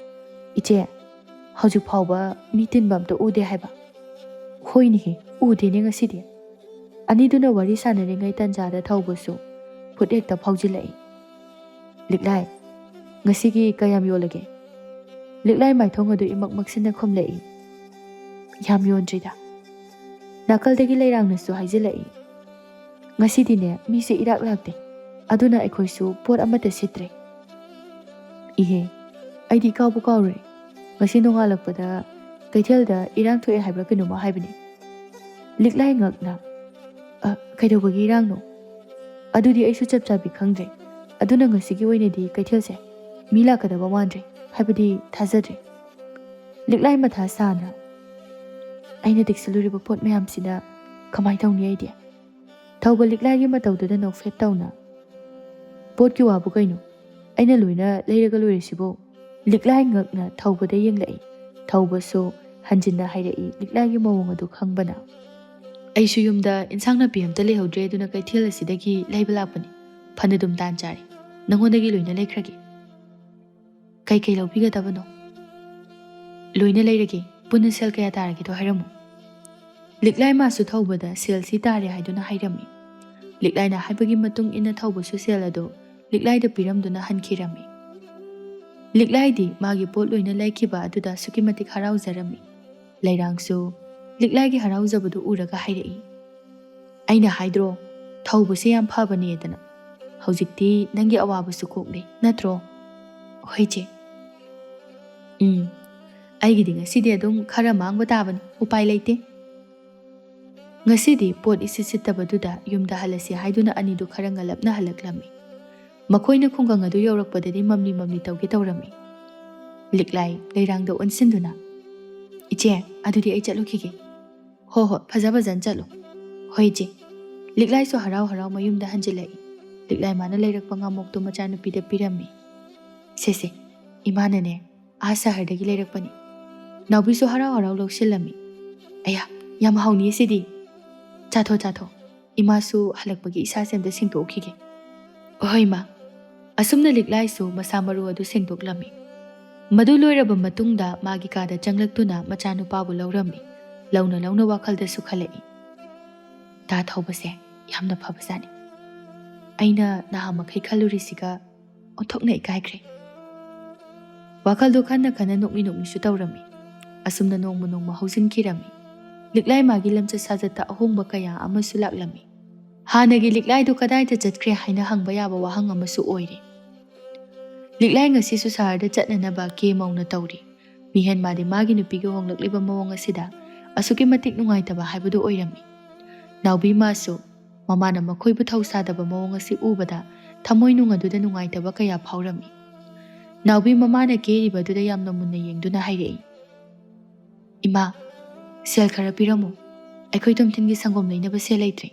"ꯏꯆꯦ, ꯍꯧꯖꯤꯛ ꯐꯥꯎꯕ ꯃꯤ ꯇꯤꯟꯕ ꯑꯝꯇ ꯎꯗꯦ ꯍꯥꯏꯕ?" "ꯍꯣꯏꯅꯦꯍꯦ, ꯎꯗꯦꯅꯦ ꯉꯁꯤꯗꯤ꯫" ꯑꯅꯤꯗꯨꯅ ꯋꯥꯔꯤ ꯁꯥꯟꯅꯔꯤꯉꯩ ꯇꯟꯖꯥꯗ ꯊꯧꯕꯁꯨ ꯐꯨꯠ ꯍꯦꯛꯇ ꯐꯥꯎꯖꯤꯜꯂꯛꯏ꯫ "ꯂꯤꯛꯂꯥꯏ, ꯉꯁꯤꯒꯤ ꯀꯌꯥꯝ ꯌꯣꯜꯂꯒꯦ?" ꯂꯤꯛꯂꯥꯏ ꯃꯥꯏꯊꯣꯡ ꯑꯗꯨ ꯏꯃꯛ ꯃꯛꯁꯤꯟꯅ ꯈꯨꯝꯂꯛꯏ, "ꯌꯥꯝ ꯌꯣꯟꯗ꯭ꯔꯤꯗ꯫" ꯅꯥꯀꯜꯗꯒꯤ ꯂꯩꯔꯥꯡꯅꯁꯨ ꯍꯥꯏꯖꯤꯜꯂꯛꯏ, "ꯉꯁꯤꯗꯤꯅꯦ ꯃꯤꯁꯦ ꯏꯔꯥꯛ ꯂꯥꯛꯇꯦ, ꯑꯗꯨꯅ ꯑꯩꯈꯣꯏꯁꯨ ꯄꯣꯠ ꯑꯃꯠꯇ ꯁꯤꯠꯇ꯭ꯔꯦ꯫" "ꯏꯍꯦ, ꯑꯩꯗꯤ ꯀꯥꯎꯕꯨ ꯀꯥꯎꯔꯨꯔꯦ꯫ ꯉꯁꯤ ꯅꯣꯡꯉꯥꯜꯂꯛꯄꯗ ꯀꯩꯊꯦꯜꯗ ꯏꯔꯥꯡ ꯊꯣꯛꯑꯦ ꯍꯥꯏꯕ꯭ꯔꯥ ꯀꯩꯅꯣꯝꯃ ꯍꯥꯏꯕꯅꯤ꯫" ꯂꯤꯛꯂꯥꯏ ꯉꯛꯅ, "ꯑ, ꯀꯩꯗꯧꯕꯒꯤ ꯏꯔꯥꯡꯅꯣ? ꯑꯗꯨꯗꯤ ꯑꯩꯁꯨ ꯆꯞ ꯆꯥꯕꯤ ꯈꯪꯗ꯭ꯔꯦ꯫ ꯑꯗꯨꯅ ꯉꯁꯤꯒꯤ ꯑꯣꯏꯅꯗꯤ ꯀꯩꯊꯦꯜꯁꯦ ꯃꯤ ꯂꯥꯛꯀꯗꯕ ꯃꯥꯟꯗ꯭ꯔꯦ, ꯍꯥꯏꯕꯗꯤ ꯊꯥꯖꯗ꯭ꯔꯦ꯫" ꯂꯤꯛꯂꯥꯏ ꯃꯊꯥ ꯁꯥꯅ, "ꯑꯩꯅ ꯇꯦꯛꯁꯤꯜꯂꯨꯔꯤꯕ ꯄꯣꯠ ꯃꯌꯥꯝꯁꯤꯅ ꯀꯃꯥꯏ ꯇꯧꯅꯤ ꯑꯩꯗꯤ?" ꯊꯧꯕ ꯂꯤꯛꯂꯥꯏꯒꯤ ꯃꯇꯧꯗꯨꯗ ꯅꯣꯛꯐꯦꯠ ꯇꯧꯅ, "ꯄꯣꯠꯀꯤ ꯋꯥꯕꯨ ꯀꯩꯅꯣ? ꯑꯩꯅ ꯂꯣꯏꯅ ꯂꯩꯔꯒ ꯂꯣꯏꯔꯦ ꯁꯤꯕꯨ꯫" ꯂꯤꯛꯂꯥꯏ ꯉꯛꯅ ꯊꯧꯕꯗ ꯌꯦꯡꯂꯛꯏ꯫ ꯊꯧꯕꯁꯨ ꯍꯟꯖꯤꯟꯅ ꯍꯥꯏꯔꯛꯏ, ꯂꯤꯛꯂꯥꯏꯒꯤ ꯃꯑꯣꯡ ꯑꯗꯨ ꯈꯪꯕꯅ꯫ "ꯑꯩꯁꯨ ꯌꯨꯝꯗ ꯏꯟꯁꯥꯡ ꯅꯥꯄꯤ ꯑꯝꯇ ꯂꯩꯍꯧꯗ꯭ꯔꯦ, ꯑꯗꯨꯅ ꯀꯩꯊꯦꯜ ꯑꯁꯤꯗꯒꯤ ꯂꯩꯕ ꯂꯥꯛꯄꯅꯤ꯫ ꯐꯅꯗꯨꯝ ꯇꯥꯟ ꯆꯥꯔꯦ꯫ ꯅꯪꯉꯣꯟꯗꯒꯤ ꯂꯣꯏꯅ ꯂꯩꯈ꯭ꯔꯒꯦ꯫" "ꯀꯩꯀꯩ ꯂꯧꯕꯤꯒꯗꯕꯅꯣ?" "ꯂꯣꯏꯅ ꯂꯩꯔꯒꯦ꯫ ꯄꯨꯟꯅ ꯁꯦꯜ ꯀꯌꯥ ꯇꯥꯔꯒꯦꯗꯣ ꯍꯥꯏꯔꯝꯃꯨ꯫" ꯂꯤꯛꯂꯥꯏ ꯃꯥꯁꯨ ꯊꯧꯕꯗ ꯁꯦꯜ ꯁꯤ ꯇꯥꯔꯦ ꯍꯥꯏꯗꯨꯅ ꯍꯥꯏꯔꯝꯃꯤ꯫ ꯂꯤꯛꯂꯥꯏꯅ ꯍꯥꯏꯕꯒꯤ ꯃꯇꯨꯡ ꯏꯟꯅ ꯊꯧꯕꯁꯨ ꯁꯦꯜ ꯑꯗꯨ ꯂꯤꯛꯂꯥꯏꯗ ꯄꯤꯔꯝꯗꯨꯅ ꯍꯟꯈꯤꯔꯝꯃꯤ꯫ ꯂꯤꯛꯂꯥꯏꯗꯤ ꯃꯥꯒꯤ ꯄꯣꯠ ꯂꯣꯏꯅ ꯂꯩꯈꯤꯕ ꯑꯗꯨꯗ ꯑꯁꯨꯛꯀꯤ ꯃꯇꯤꯛ ꯍꯔꯥꯎꯖꯔꯝꯃꯤ꯫ ꯂꯩꯔꯥꯡꯁꯨ ꯂꯤꯛꯂꯥꯏꯒꯤ ꯍꯔꯥꯎꯖꯕꯗꯨ ꯎꯔꯒ ꯍꯥꯏꯔꯛꯏ, "ꯑꯩꯅ ꯍꯥꯏꯗ꯭ꯔꯣ, ꯊꯧꯕꯁꯦ ꯌꯥꯝ ꯐꯕꯅꯦꯗꯅ꯫ ꯍꯧꯖꯤꯛꯇꯤ ꯅꯪꯒꯤ ꯑꯋꯥꯕꯁꯨ ꯀꯣꯛꯂꯦ, ꯅꯠꯇ꯭ꯔꯣ?" "ꯍꯣꯏ ꯆꯦ꯫" "ꯎꯝ, ꯑꯩꯒꯤꯗꯤ ꯉꯁꯤꯗꯤ ꯑꯗꯨꯝ ꯈꯔ ꯃꯥꯡꯕ ꯇꯥꯕꯅꯤ, ꯎꯄꯥꯏ ꯂꯩꯇꯦ꯫ ꯉꯁꯤꯗꯤ ꯄꯣꯠ ꯏꯁꯤꯠ ꯁꯤꯠꯇꯕꯗꯨꯗ ꯌꯨꯝꯗ ꯍꯜꯂꯁꯤ ꯍꯥꯏꯗꯨꯅ ꯑꯅꯤꯗꯨ ꯈꯔ ꯉꯜꯂꯞꯅ ꯍꯜꯂꯛꯂꯝꯃꯤ꯫ ꯃꯈꯣꯏꯅ ꯈꯨꯡꯒꯪ ꯑꯗꯨ ꯌꯧꯔꯛꯄꯗꯗꯤ ꯃꯝꯂꯤ ꯃꯝꯂꯤ ꯇꯧꯒꯦ ꯇꯧꯔꯝꯃꯤ꯫ ꯂꯤꯛꯂꯥꯏ ꯂꯩꯔꯥꯡꯗ ꯑꯣꯟꯁꯤꯟꯗꯨꯅ, "ꯏꯆꯦ, ꯑꯗꯨꯗꯤ ꯑꯩ ꯆꯠꯂꯨꯈꯤꯒꯦ꯫" "ꯍꯣ ꯍꯣ, ꯐꯖ ꯐꯖꯅ ꯆꯠꯂꯨ꯫" "ꯍꯣꯏ ꯏꯆꯦ꯫" ꯂꯤꯛꯂꯥꯏꯁꯨ ꯍꯔꯥꯎ ꯍꯔꯥꯎ ꯃꯌꯨꯝꯗ ꯍꯟꯖꯤꯜꯂꯛꯏ꯫ ꯂꯤꯛꯂꯥꯏ ꯃꯥꯅ ꯂꯩꯔꯛꯄ ꯉꯥꯃꯣꯛꯇꯣ ꯃꯆꯥꯅꯨꯄꯤꯗ ꯄꯤꯔꯝꯃꯤ꯫ "ꯁꯦꯁꯦ, ꯏꯃꯥꯅꯅꯦ, ꯑꯥ ꯁꯍꯔꯗꯒꯤ ꯂꯩꯔꯛꯄꯅꯤ꯫" ꯅꯥꯎꯕꯤꯁꯨ ꯍꯔꯥꯎ ꯍꯔꯥꯎ ꯂꯧꯁꯤꯜꯂꯝꯃꯤ꯫ "ꯑꯌꯥ, ꯌꯥꯝ ꯍꯥꯎꯅꯤꯌꯦ ꯁꯤꯗꯤ꯫ ꯆꯥꯊꯣ, ꯆꯥꯊꯣ꯫ ꯏꯃꯥꯁꯨ ꯍꯜꯂꯛꯄꯒꯤ ꯏꯁꯥꯁꯦ ꯑꯝꯇ ꯁꯦꯡꯗꯣꯛꯎꯈꯤꯒꯦ꯫" "ꯍꯣꯏ ꯃꯥ꯫" ꯑꯁꯨꯝꯅ ꯂꯤꯛꯂꯥꯏꯁꯨ ꯃꯁꯥ ꯃꯔꯨ ꯑꯗꯨ ꯁꯦꯡꯗꯣꯛꯂꯝꯃꯤ꯫ ꯃꯗꯨ ꯂꯣꯏꯔꯕ ꯃꯇꯨꯡꯗ ꯃꯥꯒꯤ ꯀꯥꯗ ꯆꯪꯂꯛꯇꯨꯅ ꯃꯆꯥꯅꯨꯄꯥꯕꯨ ꯂꯧꯔꯝꯃꯤ꯫ ꯂꯧꯅ ꯂꯧꯅ ꯋꯥꯈꯜꯗꯁꯨ ꯈꯜꯂꯛꯏ, "ꯗꯥ ꯊꯧꯕꯁꯦ ꯌꯥꯝꯅ ꯐꯕꯖꯥꯠꯅꯤ꯫ ꯑꯩꯅ ꯅꯍꯥꯃꯈꯩ ꯈꯜꯂꯨꯔꯤꯁꯤꯒ ꯑꯣꯟꯊꯣꯛꯅ ꯏꯀꯥꯏꯈ꯭ꯔꯦ꯫" ꯋꯥꯈꯜꯗꯣ ꯈꯟꯅ ꯈꯟꯅ ꯅꯣꯛꯃꯤ ꯅꯣꯛꯃꯤꯁꯨ ꯇꯧꯔꯝꯃꯤ꯫ ꯑꯁꯨꯝꯅ ꯅꯣꯡꯃ ꯅꯣꯡꯃ ꯍꯧꯖꯤꯟꯈꯤꯔꯝꯃꯤ꯫ ꯂꯤꯛꯂꯥꯏ ꯃꯥꯒꯤ ꯂꯝꯆꯠ ꯁꯥꯖꯠꯇ ꯑꯍꯣꯡꯕ ꯀꯌꯥ ꯑꯃꯁꯨ ꯂꯥꯛꯂꯝꯃꯤ꯫ ꯍꯥꯟꯅꯒꯤ ꯂꯤꯛꯂꯥꯏꯗꯨ ꯀꯗꯥꯏꯗ ꯆꯠꯈ꯭ꯔꯦ ꯍꯥꯏꯅ ꯍꯪꯕ ꯌꯥꯕ ꯋꯥꯍꯪ ꯑꯃꯁꯨ ꯑꯣꯏꯔꯦ꯫ ꯂꯤꯛꯂꯥꯏ ꯉꯁꯤꯁꯨ ꯁꯍꯔꯗ ꯆꯠꯅꯅꯕ ꯀꯦ ꯃꯧꯅ ꯇꯧꯔꯤ꯫ ꯃꯤꯍꯦꯟ ꯃꯥꯗꯤ ꯃꯥꯒꯤ ꯅꯨꯄꯤꯒꯤ ꯍꯣꯡꯂꯛꯂꯤꯕ ꯃꯑꯣꯡ ꯑꯁꯤꯗ ꯑꯁꯨꯛꯀꯤ ꯃꯇꯤꯛ ꯅꯨꯡꯉꯥꯏꯇꯕ ꯍꯥꯏꯕꯗꯨ ꯑꯣꯏꯔꯝꯃꯤ꯫ ꯅꯥꯎꯕꯤ ꯃꯥꯁꯨ ꯃꯃꯥꯅ ꯃꯈꯣꯏꯕꯨ ꯊꯧꯁꯥꯗꯕ ꯃꯑꯣꯡ ꯑꯁꯤ ꯎꯕꯗ ꯊꯃꯣꯏꯅꯨꯡ ꯑꯗꯨꯗ ꯅꯨꯡꯉꯥꯏꯇꯕ ꯀꯌꯥ ꯐꯥꯎꯔꯝꯃꯤ꯫ ꯅꯥꯎꯕꯤ ꯃꯃꯥꯅ ꯀꯦꯔꯤꯕꯗꯨꯗ ꯌꯥꯝꯅ ꯃꯨꯟꯅ ꯌꯦꯡꯗꯨꯅ ꯍꯥꯏꯔꯛꯏ, "ꯏꯃꯥ, ꯁꯦꯜ ꯈꯔ ꯄꯤꯔꯝꯃꯨ꯫ ꯑꯩꯈꯣꯏ ꯇꯣꯝꯊꯤꯟꯒꯤ ꯁꯪꯒꯣꯝ ꯂꯩꯅꯕ ꯁꯦꯜ ꯂꯩꯇ꯭ꯔꯦ꯫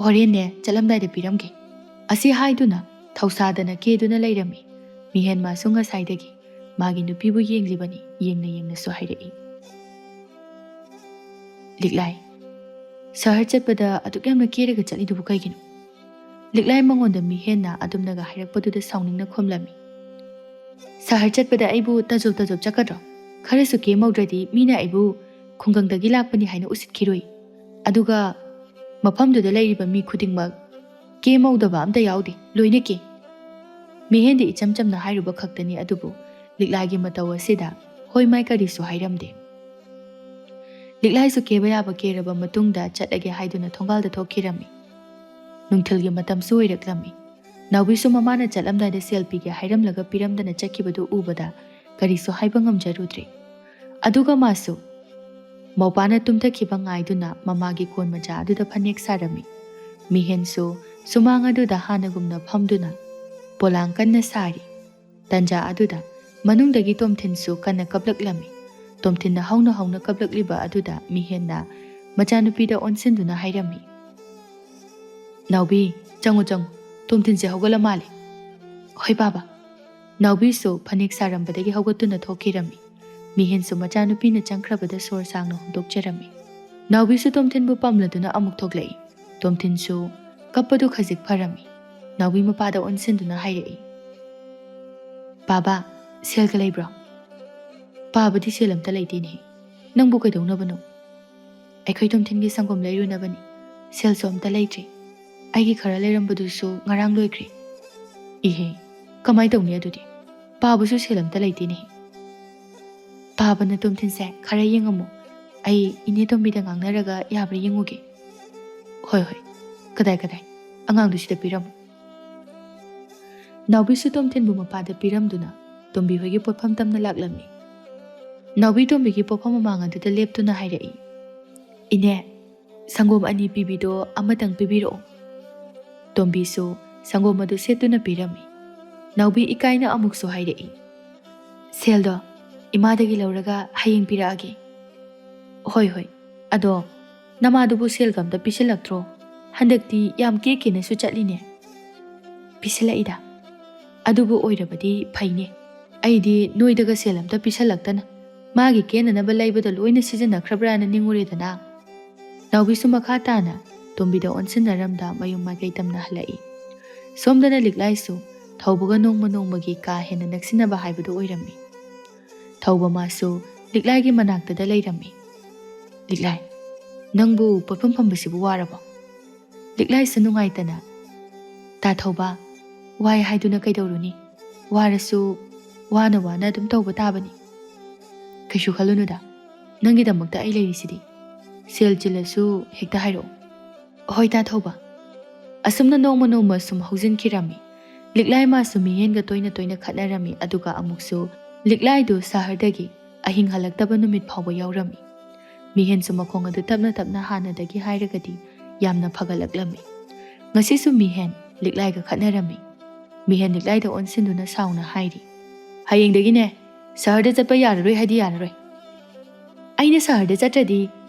ꯍꯣꯔꯦꯟꯅꯦ ꯆꯠꯂꯝꯗꯥꯏꯗ ꯄꯤꯔꯝꯒꯦ꯫" ꯑꯁꯤ ꯍꯥꯏꯗꯨꯅ ꯊꯧꯁꯥꯗꯅ ꯀꯦꯗꯨꯅ ꯂꯩꯔꯝꯃꯤ꯫ ꯃꯤꯍꯦꯟ ꯃꯥꯁꯨ ꯉꯁꯥꯏꯗꯒꯤ ꯃꯥꯒꯤ ꯅꯨꯄꯤꯕꯨ ꯌꯦꯡꯂꯤꯕꯅꯤ꯫ ꯌꯦꯡꯅ ꯌꯦꯡꯅꯁꯨ ꯍꯥꯏꯔꯛꯏ, "ꯂꯤꯛꯂꯥꯏ, ꯁꯍꯔ ꯆꯠꯄꯗ ꯑꯗꯨꯛ ꯌꯥꯝꯅ ꯀꯦꯔꯒ ꯆꯠꯂꯤꯗꯨꯕꯨ ꯀꯩꯒꯤꯅꯣ?" ꯂꯤꯛꯂꯥꯏ ꯃꯉꯣꯟꯗ ꯃꯤꯍꯦꯟꯅ ꯑꯗꯨꯝꯅꯒ ꯍꯥꯏꯔꯛꯄꯗꯨꯗ ꯁꯥꯎꯅꯤꯡꯅ ꯈꯨꯝꯂꯝꯃꯤ, "ꯁꯍꯔ ꯆꯠꯄꯗ ꯑꯩꯕꯨ ꯇꯖꯣꯞ ꯇꯖꯣꯞ ꯆꯠꯀꯗ꯭ꯔꯣ? ꯈꯔꯁꯨ ꯀꯦ ꯃꯧꯗ꯭ꯔꯗꯤ ꯃꯤꯅ ꯑꯩꯕꯨ ꯈꯨꯡꯒꯪꯗꯒꯤ ꯂꯥꯛꯄꯅꯤ ꯍꯥꯏꯅ ꯎꯁꯤꯠꯈꯤꯔꯣꯏ꯫ ꯑꯗꯨꯒ ꯃꯐꯝꯗꯨꯗ ꯂꯩꯔꯤꯕ ꯃꯤ ꯈꯨꯗꯤꯡꯃꯛ ꯀꯦ ꯃꯧꯗꯕ ꯑꯝꯇ ꯌꯥꯎꯗꯦ, ꯂꯣꯏꯅ ꯀꯦ꯫" ꯃꯤꯍꯦꯟꯗꯤ ꯏꯆꯝ ꯆꯝꯅ ꯍꯥꯏꯔꯨꯕ ꯈꯛꯇꯅꯤ, ꯑꯗꯨꯕꯨ ꯂꯤꯛꯂꯥꯏꯒꯤ ꯃꯇꯧ ꯑꯁꯤꯗ ꯍꯣꯏ ꯃꯥꯏ ꯀꯔꯤꯁꯨ ꯍꯥꯏꯔꯝꯗꯦ꯫ ꯂꯤꯛꯂꯥꯏꯁꯨ ꯀꯦꯕ ꯌꯥꯕ ꯀꯦꯔꯕ ꯃꯇꯨꯡꯗ ꯆꯠꯂꯒꯦ ꯍꯥꯏꯗꯨꯅ ꯊꯣꯡꯒꯥꯜꯗ ꯊꯣꯛꯈꯤꯔꯝꯃꯤ꯫ ꯅꯨꯡꯊꯤꯜꯒꯤ ꯃꯇꯝꯁꯨ ꯑꯣꯏꯔꯛꯂꯝꯃꯤ꯫ ꯅꯥꯎꯕꯤꯁꯨ ꯃꯃꯥꯅ ꯆꯠꯂꯝꯗꯥꯏꯗ ꯁꯦꯜ ꯄꯤꯒꯦ ꯍꯥꯏꯔꯝꯂꯒ ꯄꯤꯔꯝꯗꯅ ꯆꯠꯈꯤꯕꯗꯨ ꯎꯕꯗ ꯀꯔꯤꯁꯨ ꯍꯥꯏꯕ ꯉꯝꯖꯔꯨꯗ꯭ꯔꯦ꯫ ꯑꯗꯨꯒ ꯃꯥꯁꯨ ꯃꯧꯄꯥꯅ ꯇꯨꯝꯊꯈꯤꯕ ꯉꯥꯏꯗꯨꯅ ꯃꯃꯥꯒꯤ ꯀꯣꯟ ꯃꯆꯥ ꯑꯗꯨꯗ ꯐꯅꯦꯛ ꯁꯥꯔꯝꯃꯤ꯫ ꯃꯤꯍꯦꯟꯁꯨ ꯁꯨꯃꯥꯡ ꯑꯗꯨꯗ ꯍꯥꯟꯅꯒꯨꯝꯅ ꯐꯝꯗꯨꯅ ꯄꯣꯂꯥꯡ ꯀꯟꯅ ꯁꯥꯔꯤ꯫ ꯇꯟꯖꯥ ꯑꯗꯨꯗ ꯃꯅꯨꯡꯗꯒꯤ ꯇꯣꯝꯊꯤꯟꯁꯨ ꯀꯟꯅ ꯀꯞꯂꯛꯂꯝꯃꯤ꯫ ꯇꯣꯝꯊꯤꯟꯅ ꯍꯧꯅ ꯍꯧꯅ ꯀꯞꯂꯛꯂꯤꯕ ꯑꯗꯨꯗ ꯃꯤꯍꯦꯟꯅ ꯃꯆꯥꯅꯨꯄꯤꯗ ꯑꯣꯟꯁꯤꯟꯗꯨꯅ ꯍꯥꯏꯔꯝꯃꯤ, "ꯅꯥꯎꯕꯤ, ꯆꯪꯉꯨ ꯆꯪꯉꯨ, ꯇꯣꯝꯊꯤꯟꯁꯦ ꯍꯧꯒꯠꯂ ꯃꯥꯜꯂꯦ꯫" "ꯍꯣꯏ ꯄꯥꯕ꯫" ꯅꯥꯎꯕꯤꯁꯨ ꯐꯅꯦꯛ ꯁꯥꯔꯝꯕꯗꯒꯤ ꯍꯧꯒꯠꯇꯨꯅ ꯊꯣꯛꯈꯤꯔꯝꯃꯤ꯫ ꯃꯤꯍꯦꯟꯁꯨ ꯃꯆꯥꯅꯨꯄꯤꯅ ꯆꯪꯈ꯭ꯔꯕꯗ ꯁꯣꯔ ꯁꯥꯡꯅ ꯍꯣꯟꯗꯣꯛꯆꯔꯝꯃꯤ꯫ ꯅꯥꯎꯕꯤꯁꯨ ꯇꯣꯝꯊꯤꯟꯕꯨ ꯄꯝꯂꯗꯨꯅ ꯑꯃꯨꯛ ꯊꯣꯛꯂꯛꯏ꯫ ꯇꯣꯝꯊꯤꯟꯁꯨ ꯀꯞꯄꯗꯨ ꯈꯖꯤꯛ ꯐꯔꯝꯃꯤ꯫ ꯅꯥꯎꯕꯤ ꯃꯄꯥꯗ ꯑꯣꯟꯁꯤꯟꯗꯨꯅ ꯍꯥꯏꯔꯛꯏ, "ꯄꯥꯕ, ꯁꯦꯜꯒ ꯂꯩꯕ꯭ꯔꯣ?" "ꯄꯥꯕꯗꯤ ꯁꯦꯜ ꯑꯝꯇ ꯂꯩꯇꯦꯅꯦ꯫ ꯅꯪꯕꯨ ꯀꯩꯗꯧꯅꯕꯅꯣ?" "ꯑꯩꯈꯣꯏ ꯇꯣꯝꯊꯤꯟꯒꯤ ꯁꯪꯒꯣꯝ ꯂꯩꯔꯨꯅꯕꯅꯤ꯫ ꯁꯦꯜꯁꯨ ꯑꯝꯇ ꯂꯩꯇ꯭ꯔꯤ꯫ ꯑꯩꯒꯤ ꯈꯔ ꯂꯩꯔꯝꯕꯗꯨꯁꯨ ꯉꯔꯥꯡ ꯂꯣꯏꯈ꯭ꯔꯦ꯫" "ꯏꯍꯦ, ꯀꯃꯥꯏ ꯇꯧꯅꯤ ꯑꯗꯨꯗꯤ? ꯄꯥꯕꯁꯨ ꯁꯦꯜ ꯑꯝꯇ ꯂꯩꯇꯦꯅꯦ꯫" "ꯄꯥꯕꯅ ꯇꯣꯝꯊꯤꯟꯁꯦ ꯈꯔ ꯌꯦꯡꯉꯝꯃꯣ꯫ ꯑꯩ ꯏꯅꯦ ꯇꯣꯝꯕꯤꯗ ꯉꯥꯡꯅꯔꯒ ꯌꯥꯕ꯭ꯔꯥ ꯌꯦꯡꯉꯨꯒꯦ꯫" "ꯍꯣꯏ, ꯍꯣꯏ꯫ ꯀꯗꯥꯏ, ꯀꯗꯥꯏ? ꯑꯉꯥꯡꯗꯨ ꯁꯤꯗ ꯄꯤꯔꯝꯃꯨ꯫" ꯅꯥꯎꯕꯤꯁꯨ ꯇꯣꯝꯊꯤꯟꯕꯨ ꯃꯄꯥꯗ ꯄꯤꯔꯝꯗꯨꯅ ꯇꯣꯝꯕꯤ ꯍꯣꯏꯒꯤ ꯄꯣꯠꯐꯝ ꯇꯝꯅ ꯂꯥꯛꯂꯝꯃꯤ꯫ ꯅꯥꯎꯕꯤ ꯇꯣꯝꯕꯤꯒꯤ ꯄꯣꯠꯐꯝ ꯃꯃꯥꯡ ꯑꯗꯨꯗ ꯂꯦꯞꯇꯨꯅ ꯍꯥꯏꯔꯛꯏ, "ꯏꯅꯦ, ꯁꯪꯒꯣꯝ ꯑꯅꯤ ꯄꯤꯕꯤꯗꯣ ꯑꯃꯇꯪ ꯄꯤꯕꯤꯔꯛꯑꯣ꯫" ꯇꯣꯝꯕꯤꯁꯨ ꯁꯪꯒꯣꯝ ꯑꯗꯨ ꯁꯦꯠꯇꯨꯅ ꯄꯤꯔꯝꯃꯤ꯫ ꯅꯥꯎꯕꯤ ꯏꯀꯥꯏꯅ ꯑꯃꯨꯛꯁꯨ ꯍꯥꯏꯔꯛꯏ, "ꯁꯦꯜꯗꯣ ꯏꯃꯥꯗꯒꯤ ꯂꯧꯔꯒ ꯍꯌꯦꯡ ꯄꯤꯔꯛꯑꯒꯦ꯫" "ꯍꯣꯏ, ꯍꯣꯏ꯫ ꯑꯗꯣ ꯅꯃꯥꯗꯨꯕꯨ ꯁꯦꯜꯒ ꯑꯝꯇ ꯄꯤꯁꯤꯜꯂꯛꯇ꯭ꯔꯣ? ꯍꯟꯗꯛꯇꯤ ꯌꯥꯝ ꯀꯦ ꯀꯦꯅꯁꯨ ꯆꯠꯂꯤꯅꯦ꯫" "ꯄꯤꯁꯤꯜꯂꯛꯏꯗ꯫ ꯑꯗꯨꯕꯨ ꯑꯣꯏꯔꯕꯗꯤ ꯐꯩꯅꯦ꯫ ꯑꯩꯗꯤ ꯅꯣꯏꯗꯒ ꯁꯦꯜ ꯑꯝꯇ ꯄꯤꯁꯤꯜꯂꯛꯇꯅ ꯃꯥꯒꯤ ꯀꯦꯅꯅꯕ ꯂꯩꯕꯗ ꯂꯣꯏꯅ ꯁꯤꯖꯤꯟꯅꯈ꯭ꯔꯕ꯭ꯔꯥꯅ ꯅꯤꯡꯉꯨꯔꯦꯗꯅ꯫" ꯅꯥꯎꯕꯤꯁꯨ ꯃꯈꯥ ꯇꯥꯅ ꯇꯣꯝꯕꯤꯗ ꯑꯣꯟꯁꯤꯟꯅꯔꯝꯗ ꯃꯌꯨꯝ ꯃꯥꯏꯀꯩ ꯇꯝꯅ ꯍꯜꯂꯛꯏ꯫ ꯁꯣꯝꯗꯅ ꯂꯤꯛꯂꯥꯏꯁꯨ ꯊꯧꯕꯒ ꯅꯣꯡꯃ ꯅꯣꯡꯃꯒꯤ ꯀꯥ ꯍꯦꯟꯅ ꯅꯛꯁꯤꯟꯅꯕ ꯍꯥꯏꯕꯗꯨ ꯑꯣꯏꯔꯝꯃꯤ꯫ ꯊꯧꯕ ꯃꯥꯁꯨ ꯂꯤꯛꯂꯥꯏꯒꯤ ꯃꯅꯥꯛꯇꯗ ꯂꯩꯔꯝꯃꯤ꯫ "ꯂꯤꯛꯂꯥꯏ, ꯅꯪꯕꯨ ꯄꯣꯠꯐꯝ ꯐꯝꯕꯁꯤꯕꯨ ꯋꯥꯔꯕꯣ?" ꯂꯤꯛꯂꯥꯏꯁꯨ ꯅꯨꯡꯉꯥꯏꯇꯅ, "ꯇꯥ ꯊꯧꯕ, ꯋꯥꯏ ꯍꯥꯏꯗꯨꯅ ꯀꯩꯗꯧꯔꯨꯅꯤ? ꯋꯥꯔꯁꯨ ꯋꯥꯅ ꯋꯥꯅ ꯑꯗꯨꯝ ꯇꯧꯕ ꯇꯥꯕꯅꯤ꯫ ꯀꯩꯁꯨ ꯈꯜꯂꯨꯅꯨꯗ, ꯅꯪꯒꯤꯗꯃꯛꯇ ꯑꯩ ꯂꯩꯔꯤꯁꯤꯗꯤ꯫ ꯁꯦꯜ ꯆꯤꯜꯂꯁꯨ ꯍꯦꯛꯇ ꯍꯥꯏꯔꯛꯑꯣ꯫" "ꯍꯣꯏ, ꯇꯥ ꯊꯧꯕ꯫" ꯑꯁꯨꯝꯅ ꯅꯣꯡꯃ ꯅꯣꯡꯃ ꯁꯨꯝ ꯍꯧꯖꯤꯟꯈꯤꯔꯝꯃꯤ꯫ ꯂꯤꯛꯂꯥꯏ ꯃꯥꯁꯨ ꯃꯤꯍꯦꯟꯒ ꯇꯣꯏꯅ ꯇꯣꯏꯅ ꯈꯠꯅꯔꯝꯃꯤ, ꯑꯗꯨꯒ ꯑꯃꯨꯛꯁꯨ ꯂꯤꯛꯂꯥꯏꯗꯨ ꯁꯍꯔꯗꯒꯤ ꯑꯍꯤꯡ ꯍꯜꯂꯛꯇꯕ ꯅꯨꯃꯤꯠ ꯐꯥꯎꯕ ꯌꯥꯎꯔꯝꯃꯤ꯫ ꯃꯤꯍꯦꯟꯁꯨ ꯃꯈꯣꯡ ꯑꯗꯨ ꯇꯞꯅ ꯇꯞꯅ ꯍꯥꯟꯅꯗꯒꯤ ꯍꯥꯏꯔꯒꯗꯤ ꯌꯥꯝꯅ ꯐꯒꯠꯂꯛꯂꯝꯃꯤ꯫ ꯉꯁꯤꯁꯨ ꯃꯤꯍꯦꯟ ꯂꯤꯛꯂꯥꯏꯒ ꯈꯠꯅꯔꯝꯃꯤ꯫ ꯃꯤꯍꯦꯟ ꯂꯤꯛꯂꯥꯏꯗ ꯑꯣꯟꯁꯤꯟꯗꯨꯅ ꯁꯥꯎꯅ ꯍꯥꯏꯔꯤ, "ꯍꯌꯦꯡꯗꯒꯤꯅꯦ ꯁꯍꯔꯗ ꯆꯠꯄ ꯌꯥꯔꯔꯣꯏ ꯍꯥꯏꯗꯤ ꯌꯥꯔꯔꯣꯏ꯫ ꯑꯩꯅ ꯁꯍꯔꯗ ꯆꯠꯇ꯭ꯔꯗꯤ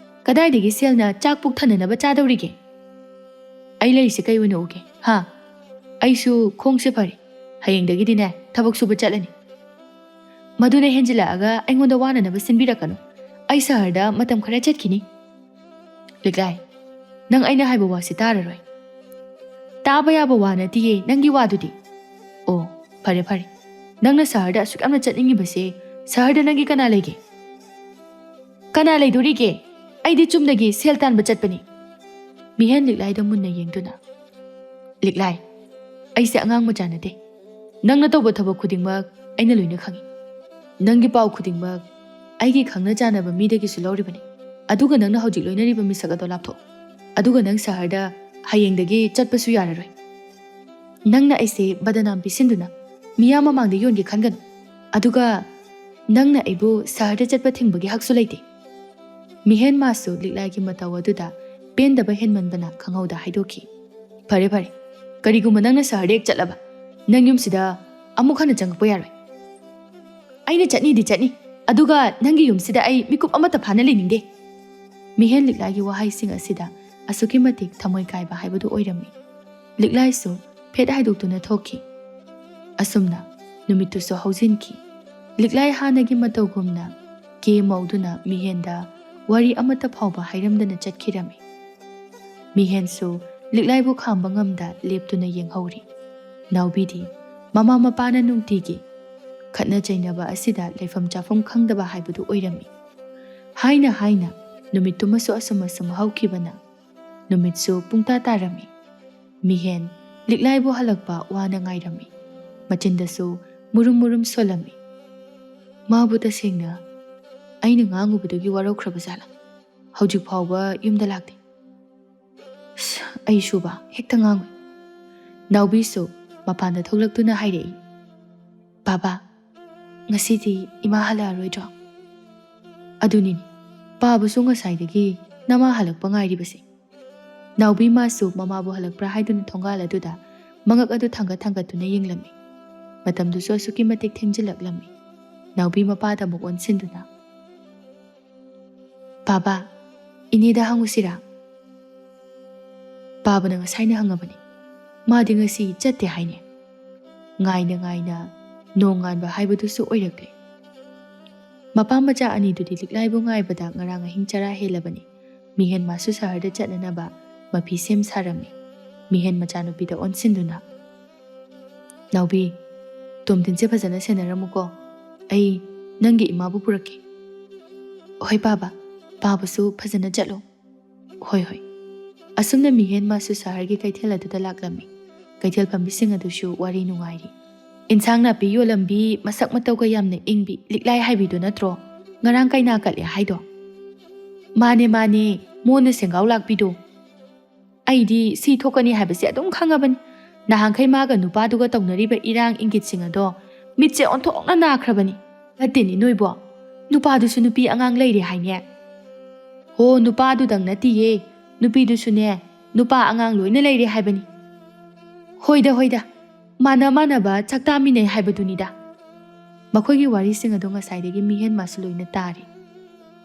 ꯀꯗꯥꯏꯗꯒꯤ ꯁꯦꯜꯅ ꯆꯥꯛ ꯄꯨꯛ ꯊꯟꯅꯅꯕ ꯆꯥꯗꯧꯔꯤꯒꯦ? ꯑꯩ ꯂꯩꯔꯤꯁꯦ ꯀꯩ ꯑꯣꯏꯅ ꯎꯒꯦ? ꯍꯥ? ꯑꯩꯁꯨ ꯈꯣꯡꯁꯦ ꯐꯔꯦ꯫ ꯍꯌꯦꯡꯗꯒꯤꯗꯤꯅꯦ ꯊꯕꯛ ꯁꯨꯕ ꯆꯠꯂꯅꯤ꯫ ꯃꯗꯨꯅ ꯍꯦꯟꯖꯤꯜꯂꯛꯑꯒ ꯑꯩꯉꯣꯟꯗ ꯋꯥꯅꯅꯕ ꯁꯤꯟꯕꯤꯔꯛꯀꯅꯨ꯫ ꯑꯩ ꯁꯍꯔꯗ ꯃꯇꯝ ꯈꯔ ꯆꯠꯈꯤꯅꯤ꯫" "ꯂꯤꯛꯂꯥꯏ, ꯅꯪ ꯑꯩꯅ ꯍꯥꯏꯕ ꯋꯥꯁꯤ ꯇꯥꯔꯔꯣꯏ꯫" "ꯇꯥꯕ ꯌꯥꯕ ꯋꯥ ꯅꯠꯇꯤꯌꯦ ꯅꯪꯒꯤ ꯋꯥꯗꯨꯗꯤ꯫" "ꯑꯣ, ꯐꯔꯦ ꯐꯔꯦ꯫ ꯅꯪꯅ ꯁꯍꯔꯗ ꯑꯁꯨꯛ ꯌꯥꯝꯅ ꯆꯠꯅꯤꯡꯉꯤꯕꯁꯦ, ꯁꯍꯔꯗ ꯅꯪꯒꯤ ꯀꯅꯥ ꯂꯩꯒꯦ?" "ꯀꯅꯥ ꯂꯩꯗꯣꯔꯤꯒꯦ? ꯑꯩꯗꯤ ꯆꯨꯝꯅꯒꯤ ꯁꯦꯜ ꯇꯥꯟꯕ ꯆꯠꯄꯅꯤ꯫" ꯃꯤꯍꯦꯟ ꯂꯤꯛꯂꯥꯏꯗ ꯃꯨꯟꯅ ꯌꯦꯡꯗꯨꯅ, "ꯂꯤꯛꯂꯥꯏ, ꯑꯩꯁꯦ ꯑꯉꯥꯡ ꯃꯆꯥ ꯅꯠꯇꯦ꯫ ꯅꯪꯅ ꯇꯧꯕ ꯊꯕꯛ ꯈꯨꯗꯤꯡꯃꯛ ꯑꯩꯅ ꯂꯣꯏꯅ ꯈꯪꯏ꯫ ꯅꯪꯒꯤ ꯄꯥꯎ ꯈꯨꯗꯤꯡꯃꯛ ꯑꯩꯒꯤ ꯈꯪꯅ ꯆꯥꯟꯅꯕ ꯃꯤꯗꯒꯤꯁꯨ ꯂꯧꯔꯤꯕꯅꯤ꯫ ꯑꯗꯨꯒ ꯅꯪꯅ ꯍꯧꯖꯤꯛ ꯂꯣꯏꯅꯔꯤꯕ ꯃꯤꯁꯛ ꯑꯗꯣ ꯂꯥꯞꯊꯣꯛ꯫ ꯑꯗꯨꯒ ꯅꯪ ꯁꯍꯔꯗ ꯍꯌꯦꯡꯗꯒꯤ ꯆꯠꯄꯁꯨ ꯌꯥꯔꯔꯣꯏ꯫ ꯅꯪꯅ ꯑꯩꯁꯦ ꯕꯗꯅꯥꯝ ꯄꯤꯁꯤꯟꯗꯨꯅ ꯃꯤꯌꯥꯝ ꯃꯃꯥꯡꯗ ꯌꯣꯟꯒꯦ ꯈꯟꯒꯅꯨ꯫ ꯑꯗꯨꯒ ꯅꯪꯅ ꯑꯩꯕꯨ ꯁꯍꯔꯗ ꯆꯠꯄ ꯊꯤꯡꯕꯒꯤ ꯍꯛꯁꯨ ꯂꯩꯇꯦ꯫" ꯃꯤꯍꯦꯟ ꯃꯥꯁꯨ ꯂꯤꯛꯂꯥꯏꯒꯤ ꯃꯇꯧ ꯑꯗꯨꯗ ꯄꯦꯟꯗꯕ ꯍꯦꯟꯃꯟꯕꯅ ꯈꯪꯍꯧꯗ ꯍꯥꯏꯗꯣꯛꯈꯤ꯫ "ꯐꯔꯦ ꯐꯔꯦ, ꯀꯔꯤꯒꯨꯝꯕ ꯅꯪꯅ ꯁꯍꯔꯗ ꯍꯦꯛ ꯆꯠꯂꯕ, ꯅꯪ ꯌꯨꯝꯁꯤꯗ ꯑꯃꯨꯛ ꯍꯟꯅ ꯆꯪꯉꯛꯄ ꯌꯥꯔꯣꯏ꯫" "ꯑꯩꯅ ꯆꯠꯅꯤꯗꯤ ꯆꯠꯅꯤ, ꯑꯗꯨꯒ ꯅꯪꯒꯤ ꯌꯨꯝꯁꯤꯗ ꯑꯩ ꯃꯤꯀꯨꯞ ꯑꯃꯠꯇ ꯐꯥꯅ ꯂꯩꯅꯤꯡꯗꯦ꯫" ꯃꯤꯍꯦꯟ ꯂꯤꯛꯂꯥꯏꯒꯤ ꯋꯥꯍꯩꯁꯤꯡ ꯑꯁꯤꯗ ꯑꯁꯨꯛꯀꯤ ꯃꯇꯤꯛ ꯊꯃꯣꯏ ꯀꯥꯏꯕ ꯍꯥꯏꯕꯗꯨ ꯑꯣꯏꯔꯝꯃꯤ꯫ ꯂꯤꯛꯂꯥꯏꯁꯨ ꯐꯦꯠ ꯍꯥꯏꯗꯣꯛꯇꯨꯅ ꯊꯣꯛꯈꯤ꯫ ꯑꯁꯨꯝꯅ ꯅꯨꯃꯤꯠꯇꯨꯁꯨ ꯍꯧꯖꯤꯟꯈꯤ꯫ ꯂꯤꯛꯂꯥꯏ ꯍꯥꯟꯅꯒꯤ ꯃꯇꯧꯒꯨꯝꯅ ꯀꯦ ꯃꯧꯗꯨꯅ ꯃꯤꯍꯦꯟꯗ ꯋꯥꯔꯤ ꯑꯃꯠꯇ ꯐꯥꯎꯕ ꯍꯥꯏꯔꯝꯗꯅ ꯆꯠꯈꯤꯔꯝꯃꯤ꯫ ꯃꯤꯍꯦꯟꯁꯨ ꯂꯤꯛꯂꯥꯏꯕꯨ ꯈꯥꯝꯕ ꯉꯝꯗ ꯂꯦꯞꯇꯨꯅ ꯌꯦꯡꯍꯧꯔꯤ꯫ ꯅꯥꯎꯕꯤꯗꯤ ꯃꯃꯥ ꯃꯄꯥꯅ ꯅꯨꯡꯇꯤꯒꯤ ꯈꯠꯅ ꯆꯩꯅꯕ ꯑꯁꯤꯗ ꯂꯩꯐꯝ ꯆꯥꯐꯝ ꯈꯪꯗꯕ ꯍꯥꯏꯕꯗꯨ ꯑꯣꯏꯔꯝꯃꯤ꯫ ꯍꯥꯏꯅ ꯍꯥꯏꯅ ꯅꯨꯃꯤꯠꯇꯨꯃꯁꯨ ꯑꯁꯨꯝ ꯑꯁꯨꯝ ꯍꯧꯈꯤꯕꯅ ꯅꯨꯃꯤꯠꯁꯨ ꯄꯨꯡꯇꯥ ꯇꯥꯔꯝꯃꯤ꯫ ꯃꯤꯍꯦꯟ ꯂꯤꯛꯂꯥꯏꯕꯨ ꯍꯜꯂꯛꯄ ꯋꯥꯅ ꯉꯥꯏꯔꯝꯃꯤ꯫ ꯃꯆꯤꯟꯗꯁꯨ ꯃꯨꯔꯨꯝ ꯃꯨꯔꯨꯝ ꯁꯣꯜꯂꯝꯃꯤ꯫ ꯃꯥꯕꯨ ꯇꯁꯦꯡꯅ ꯑꯩꯅ ꯉꯥꯡꯉꯨꯕꯗꯨꯒꯤ ꯋꯥꯔꯧꯈ꯭ꯔꯕ ꯖꯥꯠꯂꯥ? ꯍꯧꯖꯤꯛ ꯐꯥꯎꯕ ꯌꯨꯝꯗ ꯂꯥꯛꯇꯦ꯫ ꯑꯁ, ꯑꯩ ꯁꯨꯕ ꯍꯦꯛꯇ ꯉꯥꯡꯉꯨꯏ꯫ ꯅꯥꯎꯕꯤꯁꯨ ꯃꯄꯥꯟꯗ ꯊꯣꯛꯂꯛꯇꯨꯅ ꯍꯥꯏꯔꯛꯏ, "ꯕꯥꯕꯥ, ꯉꯁꯤꯗꯤ ꯏꯃꯥ ꯍꯜꯂꯛꯑꯔꯣꯏꯗ꯭ꯔꯣ?" "ꯑꯗꯨꯅꯤꯅꯦ, ꯄꯥꯕꯁꯨ ꯉꯁꯥꯏꯗꯒꯤ ꯅꯃꯥ ꯍꯜꯂꯛꯄ ꯉꯥꯏꯔꯤꯕꯁꯦ꯫ ꯅꯥꯎꯕꯤ ꯃꯥꯁꯨ ꯃꯃꯥꯕꯨ ꯍꯜꯂꯛꯄ꯭ꯔꯥ ꯍꯥꯏꯗꯨꯅ ꯊꯣꯡꯒꯥꯜ ꯑꯗꯨꯗ ꯃꯉꯛ ꯑꯗꯨ ꯊꯥꯡꯒꯠ ꯊꯥꯡꯒꯠꯇꯨꯅ ꯌꯦꯡꯂꯝꯃꯤ꯫ ꯃꯇꯝꯗꯨꯁꯨ ꯑꯁꯨꯛꯀꯤ ꯃꯇꯤꯛ ꯊꯦꯡꯖꯤꯜꯂꯛꯂꯝꯃꯤ꯫ ꯅꯥꯎꯕꯤ ꯃꯄꯥꯗ ꯑꯃꯨꯛ ꯑꯣꯟꯁꯤꯟꯗꯨꯅ, "ꯄꯥꯕ, ꯏꯅꯦꯗ ꯍꯪꯉꯨꯁꯤꯔꯥ?" ꯄꯥꯕꯅ ꯉꯁꯥꯏꯅ ꯍꯪꯉꯕꯅꯤ꯫ ꯃꯥꯗꯤ ꯉꯁꯤ ꯆꯠꯇꯦ ꯍꯥꯏꯅꯦ꯫ ꯉꯥꯏꯅ ꯉꯥꯏꯅ ꯅꯣꯡ ꯉꯥꯟꯕ ꯍꯥꯏꯕꯗꯨꯁꯨ ꯑꯣꯏꯔꯛꯂꯦ꯫ ꯃꯄꯥ ꯃꯆꯥ ꯑꯅꯤꯗꯨꯗꯤ ꯂꯤꯛꯂꯥꯏꯕꯨ ꯉꯥꯏꯕꯗ ꯉꯔꯥꯡ ꯑꯍꯤꯡ ꯆꯔꯥ ꯍꯦꯜꯂꯕꯅꯤ꯫ ꯃꯤꯍꯦꯟ ꯃꯥꯁꯨ ꯁꯍꯔꯗ ꯆꯠꯅꯅꯕ ꯃꯐꯤ ꯁꯦꯝ ꯁꯥꯔꯝꯃꯤ꯫ ꯃꯤꯍꯦꯟ ꯃꯆꯥꯅꯨꯄꯤꯗ ꯑꯣꯟꯁꯤꯟꯗꯨꯅ, "ꯅꯥꯎꯕꯤ, ꯇꯣꯝꯊꯤꯟꯁꯦ ꯐꯖꯅ ꯁꯦꯟꯅꯔꯝꯃꯨꯀꯣ꯫ ꯑꯩ ꯅꯪꯒꯤ ꯏꯃꯥꯕꯨ ꯄꯨꯔꯛꯀꯦ꯫" "ꯍꯣꯏ ꯄꯥꯕ, ꯄꯥꯕꯁꯨ ꯐꯖꯅ ꯆꯠꯂꯣ꯫" "ꯍꯣꯏ, ꯍꯣꯏ꯫" ꯑꯁꯨꯝꯅ ꯃꯤꯍꯦꯟ ꯃꯥꯁꯨ ꯁꯍꯔꯒꯤ ꯀꯩꯊꯦꯜ ꯑꯗꯨꯗ ꯂꯥꯛꯂꯝꯃꯤ꯫ ꯀꯩꯊꯦꯜ ꯐꯝꯕꯤꯁꯤꯡ ꯑꯗꯨꯁꯨ ꯋꯥꯔꯤ ꯅꯨꯡꯉꯥꯏꯔꯤ꯫ "ꯏꯟꯁꯥꯡ ꯅꯥꯄꯤ ꯌꯣꯜꯂꯝꯕꯤ, ꯃꯁꯛ ꯃꯇꯧꯒ ꯌꯥꯝꯅ ꯏꯪꯕꯤ, ꯂꯤꯛꯂꯥꯏ ꯍꯥꯏꯕꯤꯗꯣ ꯅꯠꯇ꯭ꯔꯣ? ꯉꯔꯥꯡ ꯀꯩꯅꯥ ꯀꯠꯂꯦ ꯍꯥꯏꯗꯣ?" "ꯃꯥꯅꯦ, ꯃꯥꯅꯦ, ꯃꯣꯟꯅ ꯁꯦꯡꯒꯥꯎ ꯂꯥꯛꯄꯤꯗꯣ꯫ ꯑꯩꯗꯤ ꯁꯤ ꯊꯣꯛꯀꯅꯤ ꯍꯥꯏꯕꯁꯦ ꯑꯗꯨꯝ ꯈꯪꯉꯕꯅꯤ꯫ ꯅꯍꯥꯟꯈꯩ ꯃꯥꯒ ꯅꯨꯄꯥꯗꯨꯒ ꯇꯧꯅꯔꯤꯕ ꯏꯔꯥꯡ ꯏꯪꯒꯤꯠꯁꯤꯡ ꯑꯗꯣ ꯃꯤꯠꯁꯦ ꯑꯣꯟꯊꯣꯛꯅ ꯅꯥꯈ꯭ꯔꯕꯅꯤ꯫ ꯅꯠꯇꯦꯅꯦ ꯅꯣꯏꯕꯣ, ꯅꯨꯄꯥꯗꯨꯁꯨ ꯅꯨꯄꯤ ꯑꯉꯥꯡ ꯂꯩꯔꯦ ꯍꯥꯏꯅꯦ?" "ꯍꯣ, ꯅꯨꯄꯥꯗꯨꯗꯪ ꯅꯠꯇꯤꯌꯦ, ꯅꯨꯄꯤꯗꯨꯁꯨꯅꯦ, ꯅꯨꯄꯥ ꯑꯉꯥꯡ ꯂꯣꯏꯅ ꯂꯩꯔꯦ ꯍꯥꯏꯕꯅꯤ꯫" "ꯍꯣꯏꯗ, ꯍꯣꯏꯗ, ꯃꯥꯟꯅ ꯃꯥꯟꯅꯕ ꯆꯥꯛꯇꯥꯃꯤꯟꯅꯩ ꯍꯥꯏꯕꯗꯨꯅꯤꯗ꯫" ꯃꯈꯣꯏꯒꯤ ꯋꯥꯔꯤꯁꯤꯡ ꯑꯗꯣ ꯉꯁꯥꯏꯗꯒꯤ ꯃꯤꯍꯦꯟ ꯃꯥꯁꯨ ꯂꯣꯏꯅ ꯇꯥꯔꯤ꯫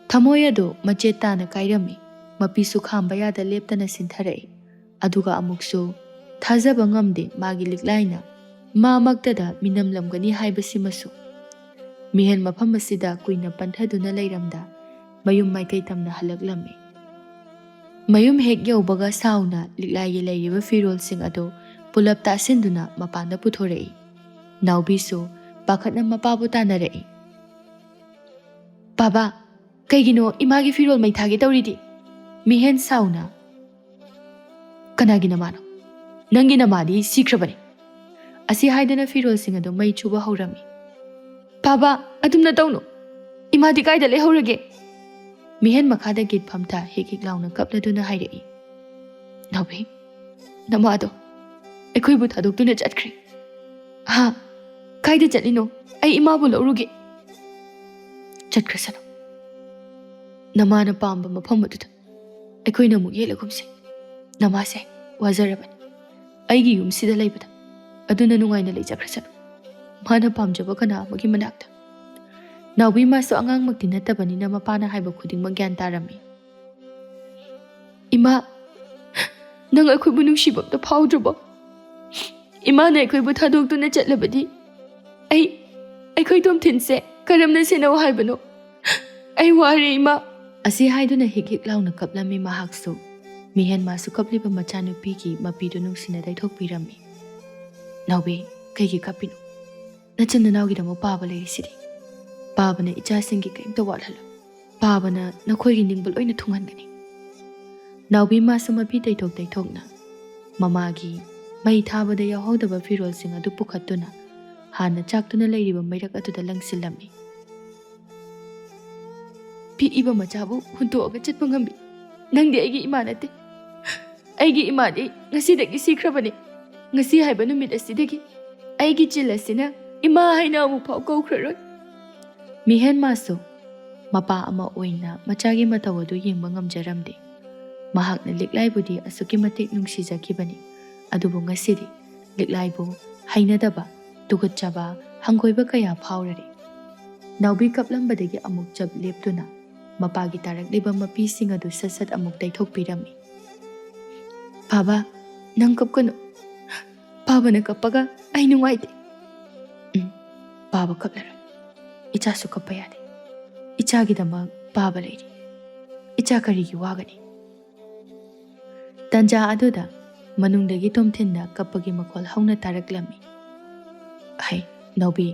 ꯊꯃꯣꯏ ꯑꯗꯣ ꯃꯆꯦꯠ ꯇꯥꯅ ꯀꯥꯏꯔꯝꯃꯤ꯫ ꯃꯄꯤꯁꯨ ꯈꯥꯝꯕ ꯌꯥꯗ ꯂꯦꯞꯇꯅ ꯁꯤꯟꯊꯔꯛꯏ꯫ ꯑꯗꯨꯒ ꯑꯃꯨꯛꯁꯨ ꯊꯥꯖꯕ ꯉꯝꯗꯦ ꯃꯥꯒꯤ ꯂꯤꯛꯂꯥꯏꯅ ꯃꯥꯃꯛꯇꯗ ꯃꯤꯅꯝꯂꯝꯒꯅꯤ ꯍꯥꯏꯕꯁꯤꯃꯁꯨ꯫ ꯃꯤꯍꯦꯟ ꯃꯐꯝ ꯑꯁꯤꯗ ꯀꯨꯏꯅ ꯄꯟꯊꯗꯨꯅ ꯂꯩꯔꯝꯗ ꯃꯌꯨꯝ ꯃꯥꯏꯀꯩ ꯇꯝꯅ ꯍꯜꯂꯛꯂꯝꯃꯤ꯫ ꯃꯌꯨꯝ ꯍꯦꯛ ꯌꯧꯕꯒ ꯁꯥꯎꯅ ꯂꯤꯛꯂꯥꯏꯒꯤ ꯂꯩꯔꯤꯕ ꯐꯤꯔꯣꯜꯁꯤꯡ ꯑꯗꯨ ꯄꯨꯂꯞ ꯇꯥꯁꯤꯟꯗꯨꯅ ꯃꯄꯥꯟꯗ ꯄꯨꯊꯣꯔꯛꯏ꯫ ꯅꯥꯎꯕꯤꯁꯨ ꯄꯥꯈꯠꯅ ꯃꯄꯥꯕꯨ ꯇꯥꯟꯅꯔꯛꯏ꯫ "ꯕꯥꯕꯥ, ꯀꯩꯒꯤꯅꯣ ꯏꯃꯥꯒꯤ ꯐꯤꯔꯣꯜ ꯃꯩ ꯊꯥꯒꯦ ꯇꯧꯔꯤꯗꯤ?" ꯃꯤꯍꯦꯟ ꯁꯥꯎꯅ, "ꯀꯅꯥꯒꯤ ꯅꯃꯥꯅꯣ? ꯅꯪꯒꯤ ꯅꯃꯥꯗꯤ ꯁꯤꯈ꯭ꯔꯕꯅꯤ꯫" ꯑꯁꯤ ꯍꯥꯏꯗꯨꯅ ꯐꯤꯔꯣꯜꯁꯤꯡ ꯑꯗꯨ ꯃꯩ ꯆꯨꯕ ꯍꯧꯔꯝꯃꯤ꯫ "ꯕꯥꯕꯥ, ꯑꯗꯨꯝꯅ ꯇꯧꯅꯨ꯫ ꯏꯃꯥꯗꯤ ꯀꯥꯏꯗ ꯂꯩꯍꯧꯔꯒꯦ?" ꯃꯤꯍꯦꯟ ꯃꯈꯥꯗ ꯒꯤꯠ ꯐꯝꯊ ꯍꯤꯛ ꯍꯤꯛ ꯂꯥꯎꯅ ꯀꯞꯂꯗꯨꯅ ꯍꯥꯏꯔꯛꯏ꯫ "ꯅꯥꯎꯕꯤ, ꯅꯃꯥꯗꯣ ꯑꯩꯈꯣꯏꯕꯨ ꯊꯥꯗꯣꯛꯇꯨꯅ ꯆꯠꯈ꯭ꯔꯦ꯫" "ꯍꯥ? ꯀꯥꯏꯗ ꯆꯠꯂꯤꯅꯣ? ꯑꯩ ꯏꯃꯥꯕꯨ ꯂꯧꯔꯨꯒꯦ꯫" "ꯆꯠꯈ꯭ꯔꯁꯅꯨ꯫ ꯅꯃꯥꯅ ꯄꯥꯝꯕ ꯃꯐꯝ ꯑꯗꯨꯗ ꯑꯩꯈꯣꯏꯅ ꯑꯃꯨꯛ ꯌꯦꯠꯂꯒꯨꯝꯁꯦ꯫ ꯅꯃꯥꯁꯦ ꯋꯥꯖꯔꯕꯅꯤ꯫ ꯑꯩꯒꯤ ꯌꯨꯝꯁꯤꯗ ꯂꯩꯕꯗ ꯑꯗꯨꯅ ꯅꯨꯡꯉꯥꯏꯅ ꯂꯩꯖꯈ꯭ꯔꯁꯅꯨ꯫ ꯃꯥꯅ ꯄꯥꯝꯖꯕ ꯀꯅꯥ ꯑꯃꯒꯤ ꯃꯅꯥꯛꯇ꯫ ꯅꯥꯎꯕꯤ ꯃꯥꯁꯨ ꯑꯉꯥꯡꯃꯛꯇꯤ ꯅꯠꯇꯕꯅꯤꯅ ꯃꯄꯥꯅ ꯍꯥꯏꯕ ꯈꯨꯗꯤꯡꯃꯛ ꯒ꯭ꯌꯥꯟ ꯇꯥꯔꯝꯃꯤ꯫ "ꯏꯃꯥ, ꯅꯪ ꯑꯩꯈꯣꯏꯕꯨ ꯅꯨꯡꯁꯤꯕ ꯑꯝꯇ ꯐꯥꯎꯗ꯭ꯔꯕꯣ? ꯏꯃꯥꯅ ꯑꯩꯈꯣꯏꯕꯨ ꯊꯥꯗꯣꯛꯇꯨꯅ ꯆꯠꯂꯕꯗꯤ ꯑꯩ, ꯑꯩꯈꯣꯏ ꯇꯣꯝꯊꯤꯟꯁꯦ ꯀꯔꯝꯅ ꯁꯦꯟꯅꯧ ꯍꯥꯏꯕꯅꯣ? ꯑꯩ ꯋꯥꯔꯦ, ꯏꯃꯥ!" ꯑꯁꯤ ꯍꯥꯏꯗꯨꯅ ꯍꯤꯛ ꯍꯤꯛ ꯂꯥꯎꯅ ꯀꯞꯂꯝꯃꯤ ꯃꯍꯥꯛꯁꯨ꯫ ꯃꯤꯍꯦꯟ ꯃꯥꯁꯨ ꯀꯞꯂꯤꯕ ꯃꯆꯥꯅꯨꯄꯤꯒꯤ ꯃꯄꯤꯗꯨ ꯅꯨꯡꯁꯤꯅ ꯇꯩꯊꯣꯛꯄꯤꯔꯝꯃꯤ꯫ "ꯅꯥꯎꯕꯤ, ꯀꯩꯒꯤ ꯀꯞꯄꯤꯅꯣ? ꯅꯆꯤꯟ ꯅꯅꯥꯎꯒꯤꯗꯃꯛ ꯄꯥꯕ ꯂꯩꯔꯤꯁꯤꯗꯤ꯫ ꯄꯥꯕꯅ ꯏꯆꯥꯁꯤꯡꯒꯤ ꯀꯔꯤꯝꯇ ꯋꯥꯠꯍꯜꯂꯣꯏ꯫ ꯄꯥꯕꯅ ꯅꯈꯣꯏꯒꯤ ꯅꯤꯡꯕ ꯂꯣꯏꯅ ꯊꯨꯡꯍꯟꯒꯅꯤ꯫" ꯅꯥꯎꯕꯤ ꯃꯥꯁꯨ ꯃꯄꯤ ꯇꯩꯊꯣꯛ ꯇꯩꯊꯣꯛꯅ ꯃꯃꯥꯒꯤ ꯃꯩ ꯊꯥꯕꯗ ꯌꯥꯎꯍꯧꯗꯕ ꯐꯤꯔꯣꯜꯁꯤꯡ ꯑꯗꯨ ꯄꯨꯈꯠꯇꯨꯅ ꯍꯥꯟꯅ ꯆꯥꯛꯇꯨꯅ ꯂꯩꯔꯤꯕ ꯃꯩꯔꯛ ꯑꯗꯨꯗ ꯂꯪꯁꯤꯜꯂꯝꯃꯤ꯫ "ꯄꯤꯛꯏꯕ ꯃꯆꯥꯕꯨ ꯍꯨꯟꯗꯣꯛꯑꯒ ꯆꯠꯄ ꯉꯝꯕꯤ ꯅꯪꯗꯤ ꯑꯩꯒꯤ ꯏꯃꯥ ꯅꯠꯇꯦ꯫ ꯑꯩꯒꯤ ꯏꯃꯥꯗꯤ ꯉꯁꯤꯗꯒꯤ ꯁꯤꯈ꯭ꯔꯕꯅꯤ꯫ ꯉꯁꯤ ꯍꯥꯏꯕ ꯅꯨꯃꯤꯠ ꯑꯁꯤꯗꯒꯤ ꯑꯩꯒꯤ ꯆꯤꯜ ꯑꯁꯤꯅ ꯏꯃꯥ ꯍꯥꯏꯅ ꯑꯃꯨꯛꯐꯥꯎ ꯀꯧꯈ꯭ꯔꯔꯣꯏ꯫" ꯃꯤꯍꯦꯟ ꯃꯥꯁꯨ ꯃꯄꯥ ꯑꯃ ꯑꯣꯏꯅ ꯃꯆꯥꯒꯤ ꯃꯇꯧ ꯑꯗꯨ ꯌꯦꯡꯕ ꯉꯝꯖꯔꯝꯗꯦ꯫ ꯃꯍꯥꯛꯅ ꯂꯤꯛꯂꯥꯏꯕꯨꯗꯤ ꯑꯁꯨꯛꯀꯤ ꯃꯇꯤꯛ ꯅꯨꯡꯁꯤꯖꯈꯤꯕꯅꯤ꯫ ꯑꯗꯨꯕꯨ ꯉꯁꯤꯗꯤ ꯂꯤꯛꯂꯥꯏꯕꯨ ꯍꯩꯅꯗꯕ, ꯇꯨꯀꯠꯆꯕ, ꯍꯪꯒꯣꯏꯕ ꯀꯌꯥ ꯐꯥꯎꯔꯔꯦ꯫ ꯅꯥꯎꯕꯤ ꯀꯞꯂꯝꯕꯗꯒꯤ ꯑꯃꯨꯛ ꯆꯞ ꯂꯦꯞꯇꯨꯅ ꯃꯄꯥꯒꯤ ꯇꯥꯔꯛꯂꯤꯕ ꯃꯄꯤꯁꯤꯡ ꯑꯗꯨ ꯁꯠ ꯁꯠ ꯑꯃꯨꯛ ꯇꯩꯊꯣꯛꯄꯤꯔꯝꯃꯤ꯫ "ꯄꯥꯕ, ꯅꯪ ꯀꯞꯀꯅꯨ꯫ ꯄꯥꯕꯅ ꯀꯞꯄꯒ ꯑꯩ ꯅꯨꯡꯉꯥꯏꯇꯦ꯫" "ꯎꯝ, ꯄꯥꯕ ꯀꯞꯂꯔꯣꯏ꯫ ꯏꯆꯥꯁꯨ ꯀꯞꯄ ꯌꯥꯗꯦ꯫ ꯏꯆꯥꯒꯤꯗꯃꯛ ꯄꯥꯕ ꯂꯩꯔꯤ꯫ ꯏꯆꯥ ꯀꯔꯤꯒꯤ ꯋꯥꯒꯅꯤ?" ꯇꯟꯖꯥ ꯑꯗꯨꯗ ꯃꯅꯨꯡꯗꯒꯤ ꯇꯣꯝꯊꯤꯟꯅ ꯀꯞꯄꯒꯤ ꯃꯈꯣꯜ ꯍꯧꯅ ꯇꯥꯔꯛꯂꯝꯃꯤ꯫ "ꯍꯩ, ꯅꯥꯎꯕꯤ,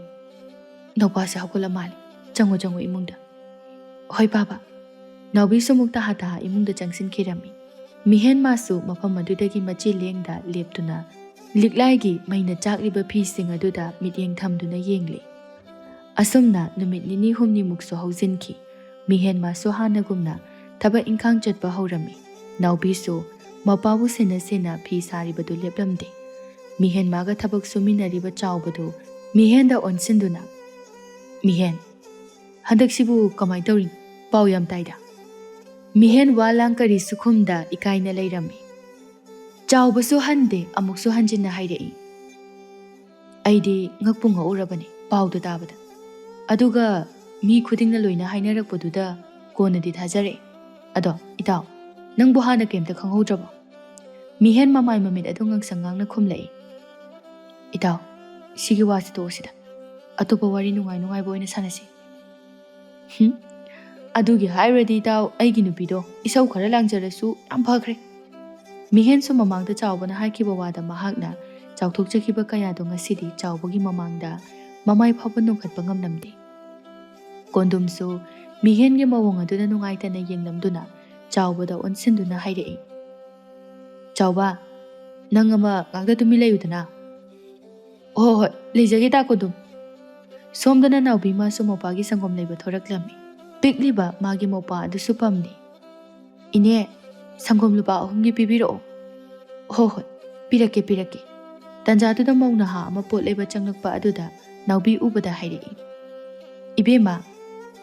ꯅꯧꯄꯥꯁꯦ ꯍꯧꯒꯠꯂ ꯃꯥꯜꯂꯦ꯫ ꯆꯪꯉꯨ, ꯆꯪꯉꯨ ꯏꯃꯨꯡꯗ꯫" "ꯍꯣꯏ ꯄꯥꯕ꯫" ꯅꯥꯎꯕꯤꯁꯨ ꯑꯃꯨꯛ ꯇꯍꯥ ꯇꯍꯥ ꯏꯃꯨꯡꯗ ꯆꯪꯁꯤꯟꯈꯤꯔꯝꯃꯤ꯫ ꯃꯤꯍꯦꯟ ꯃꯥꯁꯨ ꯃꯐꯝ ꯑꯗꯨꯗꯒꯤ ꯃꯆꯤ ꯂꯦꯡꯗ ꯂꯦꯞꯇꯨꯅ ꯂꯤꯛꯂꯥꯏꯒꯤ ꯃꯩꯅ ꯆꯥꯛꯂꯤꯕ ꯐꯤꯁꯤꯡ ꯑꯗꯨꯗ ꯃꯤꯠꯌꯦꯡ ꯊꯝꯗꯨꯅ ꯌꯦꯡꯂꯤ꯫ ꯑꯁꯨꯝꯅ ꯅꯨꯃꯤꯠ ꯅꯤꯅꯤ ꯍꯨꯝꯅꯤꯃꯨꯛꯁꯨ ꯍꯧꯖꯤꯟꯈꯤ꯫ ꯃꯤꯍꯦꯟ ꯃꯥꯁꯨ ꯍꯥꯟꯅꯒꯨꯝꯅ ꯊꯕꯛ ꯏꯪꯈꯥꯡ ꯆꯠꯄ ꯍꯧꯔꯝꯃꯤ꯫ ꯅꯥꯎꯕꯤꯁꯨ ꯃꯄꯥꯕꯨ ꯁꯦꯟꯅ ꯁꯦꯟꯅ ꯐꯤ ꯁꯥꯔꯤꯕꯗꯨ ꯂꯦꯞꯂꯝꯗꯦ꯫ ꯃꯤꯍꯦꯟ ꯃꯥꯒ ꯊꯕꯛ ꯁꯨꯃꯤꯟꯅꯔꯤꯕ ꯆꯥꯎꯕꯗꯨ ꯃꯤꯍꯦꯟꯗ ꯑꯣꯟꯁꯤꯟꯗꯨꯅ, "ꯃꯤꯍꯦꯟ, ꯍꯟꯗꯛꯁꯤꯕꯨ ꯀꯃꯥꯏ ꯇꯧꯔꯤꯅꯣ? ꯄꯥꯎ ꯌꯥꯝ ꯇꯥꯏꯗ꯫ ꯃꯤꯍꯦꯟ ꯋꯥ ꯂꯥꯡ ꯀꯔꯤꯁꯨ ꯈꯨꯝꯗ ꯏꯀꯥꯏꯅ ꯂꯩꯔꯝꯃꯤ꯫ ꯆꯥꯎꯕꯁꯨ ꯍꯟꯗꯦ, ꯑꯃꯨꯛꯁꯨ ꯍꯟꯖꯤꯟꯅ ꯍꯥꯏꯔꯛꯏ꯫ ꯑꯩꯗꯤ ꯉꯛꯄꯨ ꯉꯛꯎꯔꯕꯅꯤ ꯄꯥꯎꯗꯨ ꯇꯥꯕꯗ꯫ ꯑꯗꯨꯒ ꯃꯤ ꯈꯨꯗꯤꯡꯅ ꯂꯣꯏꯅ ꯍꯥꯏꯅꯔꯛꯄꯗꯨꯗ ꯀꯣꯟꯅꯗꯤ ꯊꯥꯖꯔꯛꯑꯦ꯫ ꯑꯗꯣ ꯏꯇꯥꯎ, ꯅꯪꯕꯨ ꯍꯥꯟꯅ ꯀꯩꯝꯇ ꯈꯪꯍꯧꯗ꯭ꯔꯕꯣ? ꯃꯤꯍꯦꯟ ꯃꯃꯥꯏ ꯃꯃꯤꯠ ꯑꯗꯨ ꯉꯥꯡꯁꯪ ꯉꯥꯡꯅ ꯈꯨꯝꯂꯛꯏ꯫ ꯏꯇꯥꯎ, ꯁꯤꯒꯤ ꯋꯥꯁꯤ ꯇꯣꯛꯑꯁꯤꯗ꯫ ꯑꯇꯣꯞꯄ ꯋꯥꯔꯤ ꯅꯨꯡꯉꯥꯏ ꯅꯨꯡꯉꯥꯏꯕ ꯑꯣꯏꯅ ꯁꯥꯟꯅꯁꯤ꯫ ꯍꯨꯝ? ꯑꯗꯨꯒꯤ ꯍꯥꯏꯔꯨꯔꯗꯤ ꯏꯇꯥꯎ, ꯑꯩꯒꯤ ꯅꯨꯄꯤꯗꯣ ꯏꯁꯧ ꯈꯔ ꯂꯥꯡꯖꯔꯁꯨ ꯌꯥꯝ ꯐꯈ꯭ꯔꯦ꯫ ꯃꯤꯍꯦꯟꯁꯨ ꯃꯃꯥꯡꯗ ꯆꯥꯎꯕꯅ ꯍꯥꯏꯈꯤꯕ ꯋꯥꯗ ꯃꯍꯥꯛꯅ ꯆꯥꯎꯊꯣꯛꯆꯈꯤꯕ ꯀꯌꯥꯗꯣ ꯉꯁꯤꯗꯤ ꯆꯥꯎꯕꯒꯤ ꯃꯃꯥꯡꯗ ꯃꯃꯥꯏ ꯐꯥꯎꯕ ꯅꯣꯛꯈꯠꯄ ꯉꯝꯂꯝꯗꯦ꯫ ꯀꯣꯟꯗꯨꯝꯁꯨ ꯃꯤꯍꯦꯟꯒꯤ ꯃꯑꯣꯡ ꯑꯗꯨꯗ ꯅꯨꯡꯉꯥꯏꯇꯅ ꯌꯦꯡꯂꯝꯗꯨꯅ ꯆꯥꯎꯕꯗ ꯑꯣꯟꯁꯤꯟꯗꯨꯅ ꯍꯥꯏꯔꯛꯏ, "ꯆꯥꯎꯕ, ꯅꯪ ꯑꯃ ꯉꯥꯛꯇ ꯇꯨꯃꯤꯟ ꯂꯩꯌꯨꯗꯅ꯫" "ꯍꯣꯏ, ꯍꯣꯏ, ꯂꯩꯖꯒꯦ ꯇꯥ ꯀꯣꯟꯗꯨꯝ꯫" ꯁꯣꯝꯗꯅ ꯅꯥꯎꯕꯤ ꯃꯥꯁꯨ ꯃꯧꯄꯥꯒꯤ ꯁꯪꯒꯣꯝ ꯂꯩꯕ ꯊꯣꯔꯛꯂꯝꯃꯤ꯫ ꯄꯤꯛꯂꯤꯕ ꯃꯥꯒꯤ ꯃꯧꯄꯥ ꯑꯗꯨꯁꯨ ꯄꯝꯅꯤ꯫ "ꯏꯅꯦ, ꯁꯪꯒꯣꯝ ꯂꯨꯄꯥ ꯑꯍꯨꯝꯒꯤ ꯄꯤꯕꯤꯔꯛꯑꯣ꯫" "ꯍꯣ ꯍꯣꯏ, ꯄꯤꯔꯛꯀꯦ, ꯄꯤꯔꯛꯀꯦ꯫" ꯇꯟꯖꯥꯗꯨꯗ ꯃꯧ ꯅꯍꯥ ꯑꯃ ꯄꯣꯠ ꯂꯩꯕ ꯆꯪꯂꯛꯄ ꯑꯗꯨꯗ ꯅꯥꯎꯕꯤ ꯎꯕꯗ ꯍꯥꯏꯔꯛꯏ, "ꯏꯕꯦꯝꯃ,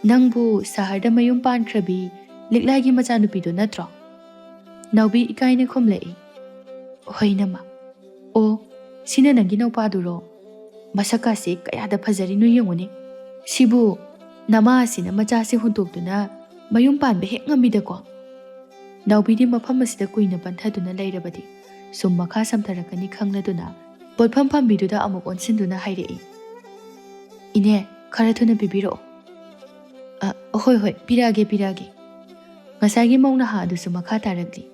ꯅꯪꯕꯨ ꯁꯍꯔꯗ ꯃꯌꯨꯝ ꯄꯥꯟꯈ꯭ꯔꯕꯤ ꯂꯤꯛꯂꯥꯏꯒꯤ ꯃꯆꯥꯅꯨꯄꯤꯗꯣ ꯅꯠꯇ꯭ꯔꯣ?" ꯅꯥꯎꯕꯤ ꯏꯀꯥꯏꯅ ꯈꯨꯝꯂꯛꯏ, "ꯍꯣꯏ ꯏꯅꯝꯃ꯫" "ꯑꯣ, ꯁꯤꯅ ꯅꯪꯒꯤ ꯅꯧꯄꯥꯗꯨꯔꯣ? ꯃꯁꯛꯀꯥꯁꯦ ꯀꯌꯥꯗ ꯐꯖꯔꯤꯅꯣ ꯌꯦꯡꯉꯨꯅꯦ꯫ ꯁꯤꯕꯨ ꯅꯃꯥ ꯑꯁꯤꯅ ꯃꯆꯥꯁꯦ ꯍꯨꯟꯗꯣꯛꯇꯨꯅ ꯃꯌꯨꯝ ꯄꯥꯟꯕ ꯍꯦꯛ ꯉꯝꯃꯤꯗꯀꯣ?" ꯅꯥꯎꯕꯤꯗꯤ ꯃꯐꯝ ꯑꯁꯤꯗ ꯀꯨꯏꯅ ꯄꯟꯊꯗꯨꯅ ꯂꯩꯔꯕꯗꯤ ꯁꯨꯝ ꯃꯈꯥ ꯁꯝꯊꯔꯛꯀꯅꯤ ꯈꯪꯂꯗꯨꯅ ꯄꯣꯠꯐꯝ ꯐꯝꯕꯤꯗꯨꯗ ꯑꯃꯨꯛ ꯑꯣꯟꯁꯤꯟꯗꯨꯅ ꯍꯥꯏꯔꯛꯏ, "ꯏꯅꯦ, ꯈꯔ ꯊꯨꯅ ꯄꯤꯕꯤꯔꯛꯑꯣ꯫" "ꯑ, ꯍꯣꯏ, ꯍꯣꯏ, ꯄꯤꯔꯛꯑꯒꯦ, ꯄꯤꯔꯛꯑꯒꯦ꯫" ꯉꯁꯥꯏꯒꯤ ꯃꯧ ꯅꯍꯥ ꯑꯗꯨꯁꯨ ꯃꯈꯥ ꯇꯥꯔꯛꯂꯤ,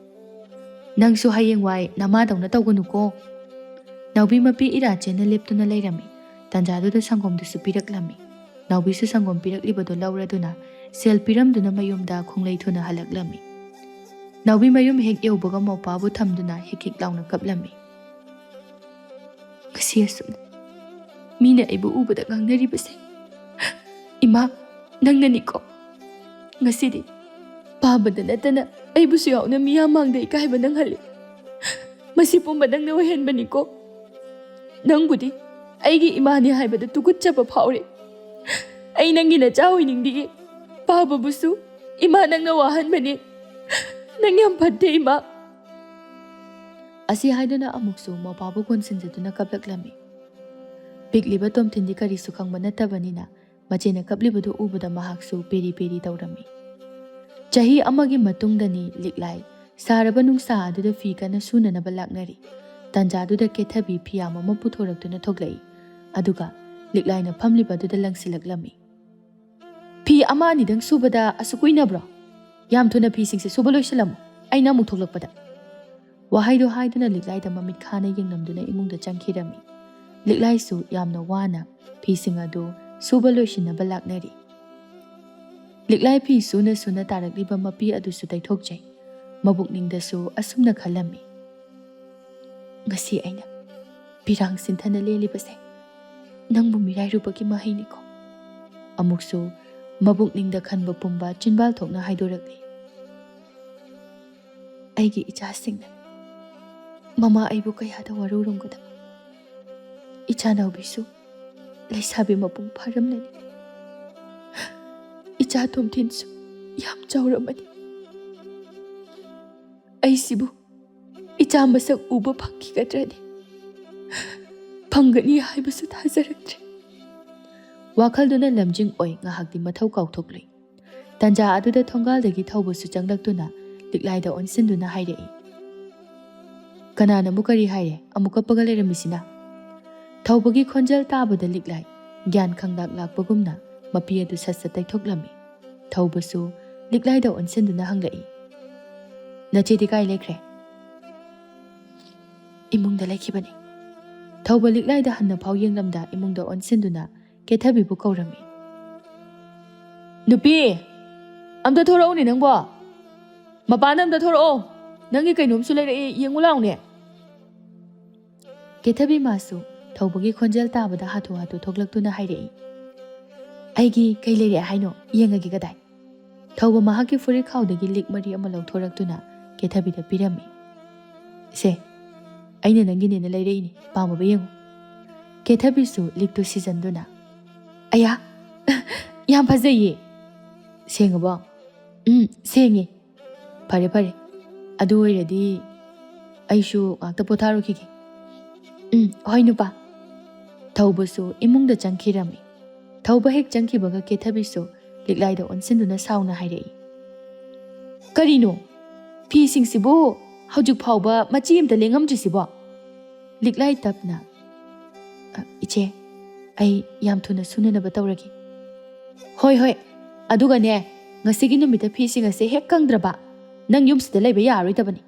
"ꯅꯪꯁꯨ ꯍꯌꯦꯡꯋꯥꯏ ꯅꯃꯥꯗꯧꯅ ꯇꯧꯒꯅꯨꯀꯣ꯫" ꯅꯥꯎꯕꯤ ꯃꯄꯤ ꯏꯔꯥ ꯆꯦꯟꯅ ꯂꯦꯞꯇꯨꯅ ꯂꯩꯔꯝꯃꯤ꯫ ꯇꯟꯖꯥꯗꯨꯗ ꯁꯪꯒꯣꯝꯗꯨꯁꯨ ꯄꯤꯔꯛꯂꯝꯃꯤ꯫ ꯅꯥꯎꯕꯤꯁꯨ ꯁꯪꯒꯣꯝ ꯄꯤꯔꯛꯂꯤꯕꯗꯣ ꯂꯧꯔꯗꯨꯅ ꯁꯦꯜ ꯄꯤꯔꯝꯗꯨꯅ ꯃꯌꯨꯝꯗ ꯈꯣꯡꯂꯩ ꯊꯨꯅ ꯍꯜꯂꯛꯂꯝꯃꯤ꯫ ꯅꯥꯎꯕꯤ ꯃꯌꯨꯝ ꯍꯦꯛ ꯌꯧꯕꯒ ꯃꯧꯄꯥꯕꯨ ꯊꯝꯗꯨꯅ ꯍꯤꯛ ꯍꯤꯛ ꯂꯥꯎꯅ ꯀꯞꯂꯝꯃꯤ꯫ "ꯉꯁꯤ ꯑꯁꯨꯝꯅ ꯃꯤꯅ ꯑꯩꯕꯨ ꯎꯕꯗ ꯉꯥꯡꯅꯔꯤꯕꯁꯦ, ꯏꯃꯥ, ꯅꯪꯅꯅꯤꯀꯣ꯫ ꯉꯁꯤꯗꯤ ꯄꯥꯕꯗ ꯅꯠꯇꯅ ꯑꯩꯕꯨꯁꯨ ꯌꯥꯎꯅ ꯃꯤꯌꯥꯝ ꯃꯥꯡꯗ ꯏꯀꯥꯏꯕ ꯅꯪꯍꯜꯂꯤ꯫ ꯃꯁꯤ ꯄꯨꯝꯕ ꯅꯪꯅ ꯑꯣꯏꯍꯟꯕꯅꯤꯀꯣ꯫ ꯅꯪꯕꯨꯗꯤ ꯑꯩꯒꯤ ꯏꯃꯥꯅꯤ ꯍꯥꯏꯕꯗ ꯇꯨꯀꯠꯆꯕ ꯐꯥꯎꯔꯦ꯫ ꯑꯩ ꯅꯪꯒꯤ ꯅꯆꯥ ꯑꯣꯏꯅꯤꯡꯗꯤꯌꯦ꯫ ꯄꯥꯕꯕꯨꯁꯨ "ꯏꯃꯥ, ꯅꯪꯅ ꯋꯥꯍꯟꯕꯅꯤ꯫ ꯅꯪ ꯌꯥꯝ ꯐꯠꯇꯦ, ꯏꯃꯥ"꯫ ꯑꯁꯤ ꯍꯥꯏꯗꯨꯅ ꯑꯃꯨꯛꯁꯨ ꯃꯄꯥꯕꯨ ꯀꯣꯟꯁꯤꯟꯖꯗꯨꯅ ꯀꯞꯂꯛꯂꯝꯃꯤ꯫ ꯄꯤꯛꯂꯤꯕ ꯇꯣꯝꯊꯤꯟꯗꯤ ꯀꯔꯤꯁꯨ ꯈꯪꯕ ꯅꯠꯇꯕꯅꯤꯅ ꯃꯆꯦꯅ ꯀꯞꯂꯤꯕꯗꯨ ꯎꯕꯗ ꯃꯍꯥꯛꯁꯨ ꯄꯦꯔꯤ ꯄꯦꯔꯤ ꯇꯧꯔꯝꯃꯤ꯫ ꯆꯍꯤ ꯑꯃꯒꯤ ꯃꯇꯨꯡꯗꯅꯤ ꯂꯤꯛꯂꯥꯏ ꯁꯥꯔꯕ ꯅꯨꯡꯁꯥ ꯑꯗꯨꯗ ꯐꯤ ꯀꯟꯅ ꯁꯨꯅꯅꯕ ꯂꯥꯛꯅꯔꯤ꯫ ꯇꯟꯖꯥꯗꯨꯗ ꯀꯦꯊꯕꯤ ꯐꯤꯌꯥꯝ ꯑꯃ ꯄꯨꯊꯣꯔꯛꯇꯨꯅ ꯊꯣꯛꯂꯛꯏ꯫ ꯑꯗꯨꯒ ꯂꯤꯛꯂꯥꯏꯅ ꯐꯝꯂꯤꯕ ꯑꯗꯨꯗ ꯂꯪꯁꯤꯜꯂꯛꯂꯝꯃꯤ꯫ "ꯐꯤ ꯑꯃ ꯑꯅꯤꯗꯪ ꯁꯨꯕꯗ ꯑꯁꯨꯛ ꯀꯨꯏꯅꯕ꯭ꯔꯣ? ꯌꯥꯝ ꯊꯨꯅ ꯐꯤꯁꯤꯡꯁꯦ ꯁꯨꯕ ꯂꯣꯏꯁꯤꯜꯂꯝꯃꯨ, ꯑꯩꯅ ꯑꯃꯨꯛ ꯊꯣꯛꯂꯛꯄꯗ"꯫ ꯋꯥꯍꯩꯗꯣ ꯍꯥꯏꯗꯨꯅ ꯂꯤꯛꯂꯥꯏꯗ ꯃꯃꯤꯠ ꯈꯥꯅ ꯌꯦꯡꯂꯝꯗꯨꯅ ꯏꯃꯨꯡꯗ ꯆꯪꯈꯤꯔꯝꯃꯤ꯫ ꯂꯤꯛꯂꯥꯏꯁꯨ ꯌꯥꯝꯅ ꯋꯥꯅ ꯐꯤꯁꯤꯡ ꯑꯗꯨ ꯁꯨꯕ ꯂꯣꯏꯁꯤꯟꯅꯕ ꯂꯥꯛꯅꯔꯤ꯫ ꯂꯤꯛꯂꯥꯏ ꯐꯤ ꯁꯨꯅ ꯁꯨꯅ ꯇꯥꯔꯛꯂꯤꯕ ꯃꯄꯤ ꯑꯗꯨꯁꯨ ꯇꯩꯊꯣꯛꯆꯩ꯫ ꯃꯕꯨꯛꯅꯤꯡꯗꯁꯨ ꯑꯁꯨꯝꯅ ꯈꯜꯂꯝꯃꯤ, "ꯉꯁꯤ ꯑꯩꯅ ꯄꯤꯔꯥꯡ ꯁꯤꯟꯊꯅ ꯂꯦꯜꯂꯤꯕꯁꯦ ꯅꯪꯕꯨ ꯃꯤꯔꯥꯏꯔꯨꯕꯒꯤ ꯃꯍꯩꯅꯤꯀꯣ"꯫ ꯑꯃꯨꯛꯁꯨ ꯃꯕꯨꯛꯅꯤꯡꯗ ꯈꯟꯕ ꯄꯨꯝꯕ ꯆꯤꯟꯕꯥꯜ ꯊꯣꯛꯅ ꯍꯥꯏꯗꯣꯔꯛꯂꯤ꯫ "ꯑꯩꯒꯤ ꯏꯆꯥꯁꯤꯡꯅ ꯃꯃꯥ ꯑꯩꯕꯨ ꯀꯌꯥꯗ ꯋꯥꯔꯧꯔꯝꯒꯗꯕ꯫ ꯏꯆꯥꯅꯥꯎꯕꯤꯁꯨ ꯂꯩꯁꯥꯕꯤ ꯃꯄꯨꯡ ꯐꯥꯔꯝꯂꯅꯤ꯫ ꯏꯆꯥ ꯇꯣꯝꯊꯤꯟꯁꯨ ꯌꯥꯝ ꯆꯥꯎꯔꯝꯃꯅꯤ꯫ ꯑꯩꯁꯤꯕꯨ ꯏꯆꯥ ꯃꯁꯛ ꯎꯕ ꯐꯪꯈꯤꯒꯗ꯭ꯔꯅꯦ? ꯐꯪꯒꯅꯤ ꯍꯥꯏꯕꯁꯨ ꯊꯥꯖꯔꯛꯇ꯭ꯔꯦ"꯫ ꯋꯥꯈꯜꯗꯨꯅ ꯂꯝꯖꯤꯡ ꯑꯣꯏ ꯉꯥꯏꯍꯥꯛꯇꯤ ꯃꯊꯧ ꯀꯥꯎꯊꯣꯛꯂꯨꯏ꯫ ꯇꯟꯖꯥ ꯑꯗꯨꯗ ꯊꯣꯡꯒꯥꯜꯗꯒꯤ ꯊꯧꯕꯁꯨ ꯆꯪꯂꯛꯇꯨꯅ ꯂꯤꯛꯂꯥꯏꯗ ꯑꯣꯟꯁꯤꯟꯗꯨꯅ ꯍꯥꯏꯔꯛꯏ, "ꯀꯅꯥꯅ ꯑꯃꯨꯛ ꯀꯔꯤ ꯍꯥꯏꯔꯦ? ꯑꯃꯨꯛ ꯀꯞꯄꯒ ꯂꯩꯔꯝꯃꯤꯁꯤꯅ?" ꯊꯧꯕꯒꯤ ꯈꯣꯟꯖꯦꯜ ꯇꯥꯕꯗ ꯂꯤꯛꯂꯥꯏ ꯒ꯭ꯌꯥꯟ ꯈꯪꯂꯥꯛ ꯂꯥꯛꯄꯒꯨꯝꯅ ꯃꯄꯤ ꯑꯗꯨ ꯁꯠ ꯁꯠ ꯇꯩꯊꯣꯛꯂꯝꯃꯤ꯫ ꯊꯧꯕꯁꯨ ꯂꯤꯛꯂꯥꯏꯗ ꯑꯣꯟꯁꯤꯟꯗꯨꯅ ꯍꯪꯂꯛꯏ, "ꯅꯆꯦꯗꯤ ꯀꯥꯏ ꯂꯩꯈ꯭ꯔꯦ?" "ꯏꯃꯨꯡꯗ ꯂꯩꯈꯤꯕꯅꯤ"꯫ ꯊꯧꯕ ꯂꯤꯛꯂꯥꯏꯗ ꯍꯟꯅ ꯐꯥꯎ ꯌꯦꯡꯂꯝꯗ ꯏꯃꯨꯡꯗ ꯑꯣꯟꯁꯤꯟꯗꯨꯅ ꯀꯦꯊꯕꯤꯕꯨ ꯀꯧꯔꯝꯃꯤ꯫ "ꯅꯨꯄꯤ, ꯑꯝꯇ ꯊꯣꯔꯛꯎꯅꯦ ꯅꯪꯕꯣ꯫ ꯃꯄꯥꯟꯗ ꯑꯝꯇ ꯊꯣꯔꯛꯑꯣ꯫ ꯅꯪꯒꯤ ꯀꯩꯅꯣꯝꯁꯨ ꯂꯩꯔꯛꯑꯦ, ꯌꯦꯡꯉꯨ ꯂꯥꯎꯅꯦ"꯫ ꯀꯦꯊꯕꯤ ꯃꯥꯁꯨ ꯊꯧꯕꯒꯤ ꯈꯣꯟꯖꯦꯜ ꯇꯥꯕꯗ ꯍꯥꯊꯨ ꯍꯥꯊꯨ ꯊꯣꯛꯂꯛꯇꯨꯅ ꯍꯥꯏꯔꯛꯏ, "ꯑꯩꯒꯤ ꯀꯩ ꯂꯩꯔꯦ ꯍꯥꯏꯅꯣ? ꯌꯦꯡꯉꯒꯦ ꯀꯗꯥꯏ?" ꯊꯧꯕ ꯃꯍꯥꯛꯀꯤ ꯐꯨꯔꯤꯠ ꯈꯥꯎꯗꯒꯤ ꯂꯤꯛ ꯃꯔꯤ ꯑꯃ ꯂꯧꯊꯣꯔꯛꯇꯨꯅ ꯀꯦꯊꯕꯤꯗ ꯄꯤꯔꯝꯃꯤ꯫ "ꯁꯦ, ꯑꯩꯅ ꯅꯪꯒꯤꯅꯦꯅ ꯂꯩꯔꯛꯏꯅꯤ, ꯄꯥꯝꯃꯕ ꯌꯦꯡꯉꯨ"꯫ ꯀꯦꯊꯕꯤꯁꯨ ꯂꯤꯛꯇꯨ ꯁꯤꯖꯟꯗꯨꯅ, "ꯑꯌꯥ, ꯌꯥꯝ ꯐꯖꯩꯌꯦ"꯫ "ꯁꯦꯡꯉꯕꯣ?" "ꯎꯝ, ꯁꯦꯡꯉꯦ꯫ ꯐꯔꯦ, ꯐꯔꯦ꯫ ꯑꯗꯨ ꯑꯣꯏꯔꯗꯤ ꯑꯩꯁꯨ ꯉꯥꯛꯇ ꯄꯣꯊꯥꯔꯨꯈꯤꯒꯦ꯫" "ꯎꯝ, ꯍꯣꯏ ꯅꯨꯄꯥ꯫" ꯊꯧꯕꯁꯨ ꯏꯃꯨꯡꯗ ꯆꯪꯈꯤꯔꯝꯃꯤ꯫ ꯊꯧꯕ ꯍꯦꯛ ꯆꯪꯈꯤꯕꯒ ꯀꯦꯊꯕꯤꯁꯨ ꯂꯤꯛꯂꯥꯏꯗ ꯑꯣꯟꯁꯤꯟꯗꯨꯅ ꯁꯥꯎꯅ ꯍꯥꯏꯔꯛꯏ, "ꯀꯔꯤꯅꯣ? ꯐꯤꯁꯤꯡꯁꯤꯕꯨ ꯍꯧꯖꯤꯛ ꯐꯥꯎꯕ ꯃꯆꯤ ꯑꯃꯇ ꯂꯦꯡꯉꯝꯗ꯭ꯔꯤꯁꯤꯕꯣ?" ꯂꯤꯛꯂꯥꯏ ꯇꯞꯅ, "ꯑ, ꯏꯆꯦ, ꯑꯩ ꯌꯥꯝ ꯊꯨꯅ ꯁꯨꯅꯅꯕ ꯇꯧꯔꯒꯦ꯫" "ꯍꯣꯏ, ꯍꯣꯏ꯫ ꯑꯗꯨꯒꯅꯦ, ꯉꯁꯤꯒꯤ ꯅꯨꯃꯤꯠꯇ ꯐꯤꯁꯤꯡ ꯑꯁꯦ ꯍꯦꯛ ꯀꯪꯗ꯭ꯔꯕ, ꯅꯪ ꯌꯨꯝꯁꯤꯗ ꯂꯩꯕ ꯌꯥꯔꯔꯣꯏꯗꯕꯅꯤ꯫"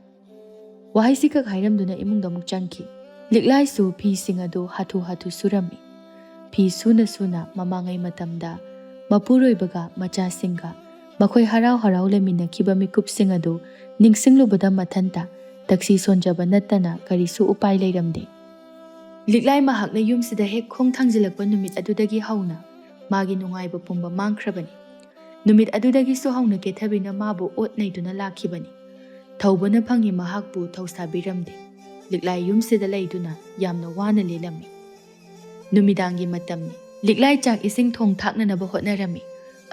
ꯋꯥꯍꯩꯁꯤ ꯈꯛ ꯍꯥꯏꯔꯝꯗꯨꯅ ꯏꯃꯨꯡꯗ ꯑꯃꯨꯛ ꯆꯪꯈꯤ꯫ ꯂꯤꯛꯂꯥꯏꯁꯨ ꯐꯤꯁꯤꯡ ꯑꯗꯨ ꯍꯥꯊꯨ ꯍꯥꯊꯨ ꯁꯨꯔꯝꯃꯤ꯫ ꯐꯤ ꯁꯨꯅ ꯁꯨꯅ ꯃꯃꯥꯡꯉꯩ ꯃꯇꯝꯗ ꯃꯄꯨꯔꯣꯏꯕꯒ ꯃꯆꯥꯁꯤꯡꯒ ꯃꯈꯣꯏ ꯍꯔꯥꯎ ꯍꯔꯥꯎ ꯂꯩꯃꯤꯟꯅꯈꯤꯕ ꯃꯤꯀꯨꯞꯁꯤꯡ ꯑꯗꯨ ꯅꯤꯡꯁꯤꯡꯂꯨꯕꯗ ꯃꯊꯟꯇ ꯇꯛꯁꯤ ꯁꯣꯟꯖꯕ ꯅꯠꯇꯅ ꯀꯔꯤꯁꯨ ꯎꯄꯥꯏ ꯂꯩꯔꯝꯗꯦ꯫ ꯂꯤꯛꯂꯥꯏ ꯃꯍꯥꯛꯅ ꯌꯨꯝꯁꯤꯗ ꯍꯦꯛ ꯈꯣꯡ ꯊꯥꯡꯖꯤꯜꯂꯛꯄ ꯅꯨꯃꯤꯠ ꯑꯗꯨꯗꯒꯤ ꯍꯧꯅ ꯃꯥꯒꯤ ꯅꯨꯡꯉꯥꯏꯕ ꯄꯨꯝꯕ ꯃꯥꯡꯈ꯭ꯔꯕꯅꯤ꯫ ꯅꯨꯃꯤꯠ ꯑꯗꯨꯗꯒꯤꯁꯨ ꯍꯧꯅ ꯀꯦꯊꯕꯤꯅ ꯃꯥꯕꯨ ꯑꯣꯠ ꯅꯩꯗꯨꯅ ꯂꯥꯛꯈꯤꯕꯅꯤ꯫ ꯊꯧꯕꯅ ꯐꯪꯉꯤ ꯃꯍꯥꯛꯄꯨ ꯊꯧꯁꯥꯕꯤꯔꯝꯗꯦ꯫ ꯂꯤꯛꯂꯥꯏ ꯌꯨꯝꯁꯤꯗ ꯂꯩꯗꯨꯅ ꯌꯥꯝꯅ ꯋꯥꯅ ꯂꯦꯜꯂꯝꯃꯤ꯫ ꯅꯨꯃꯤꯗꯥꯡꯒꯤ ꯃꯇꯝꯅꯤ꯫ ꯂꯤꯛꯂꯥꯏ ꯆꯥꯛ ꯏꯁꯤꯡ ꯊꯣꯡ ꯊꯥꯛꯅꯅꯕ ꯍꯣꯠꯅꯔꯝꯃꯤ꯫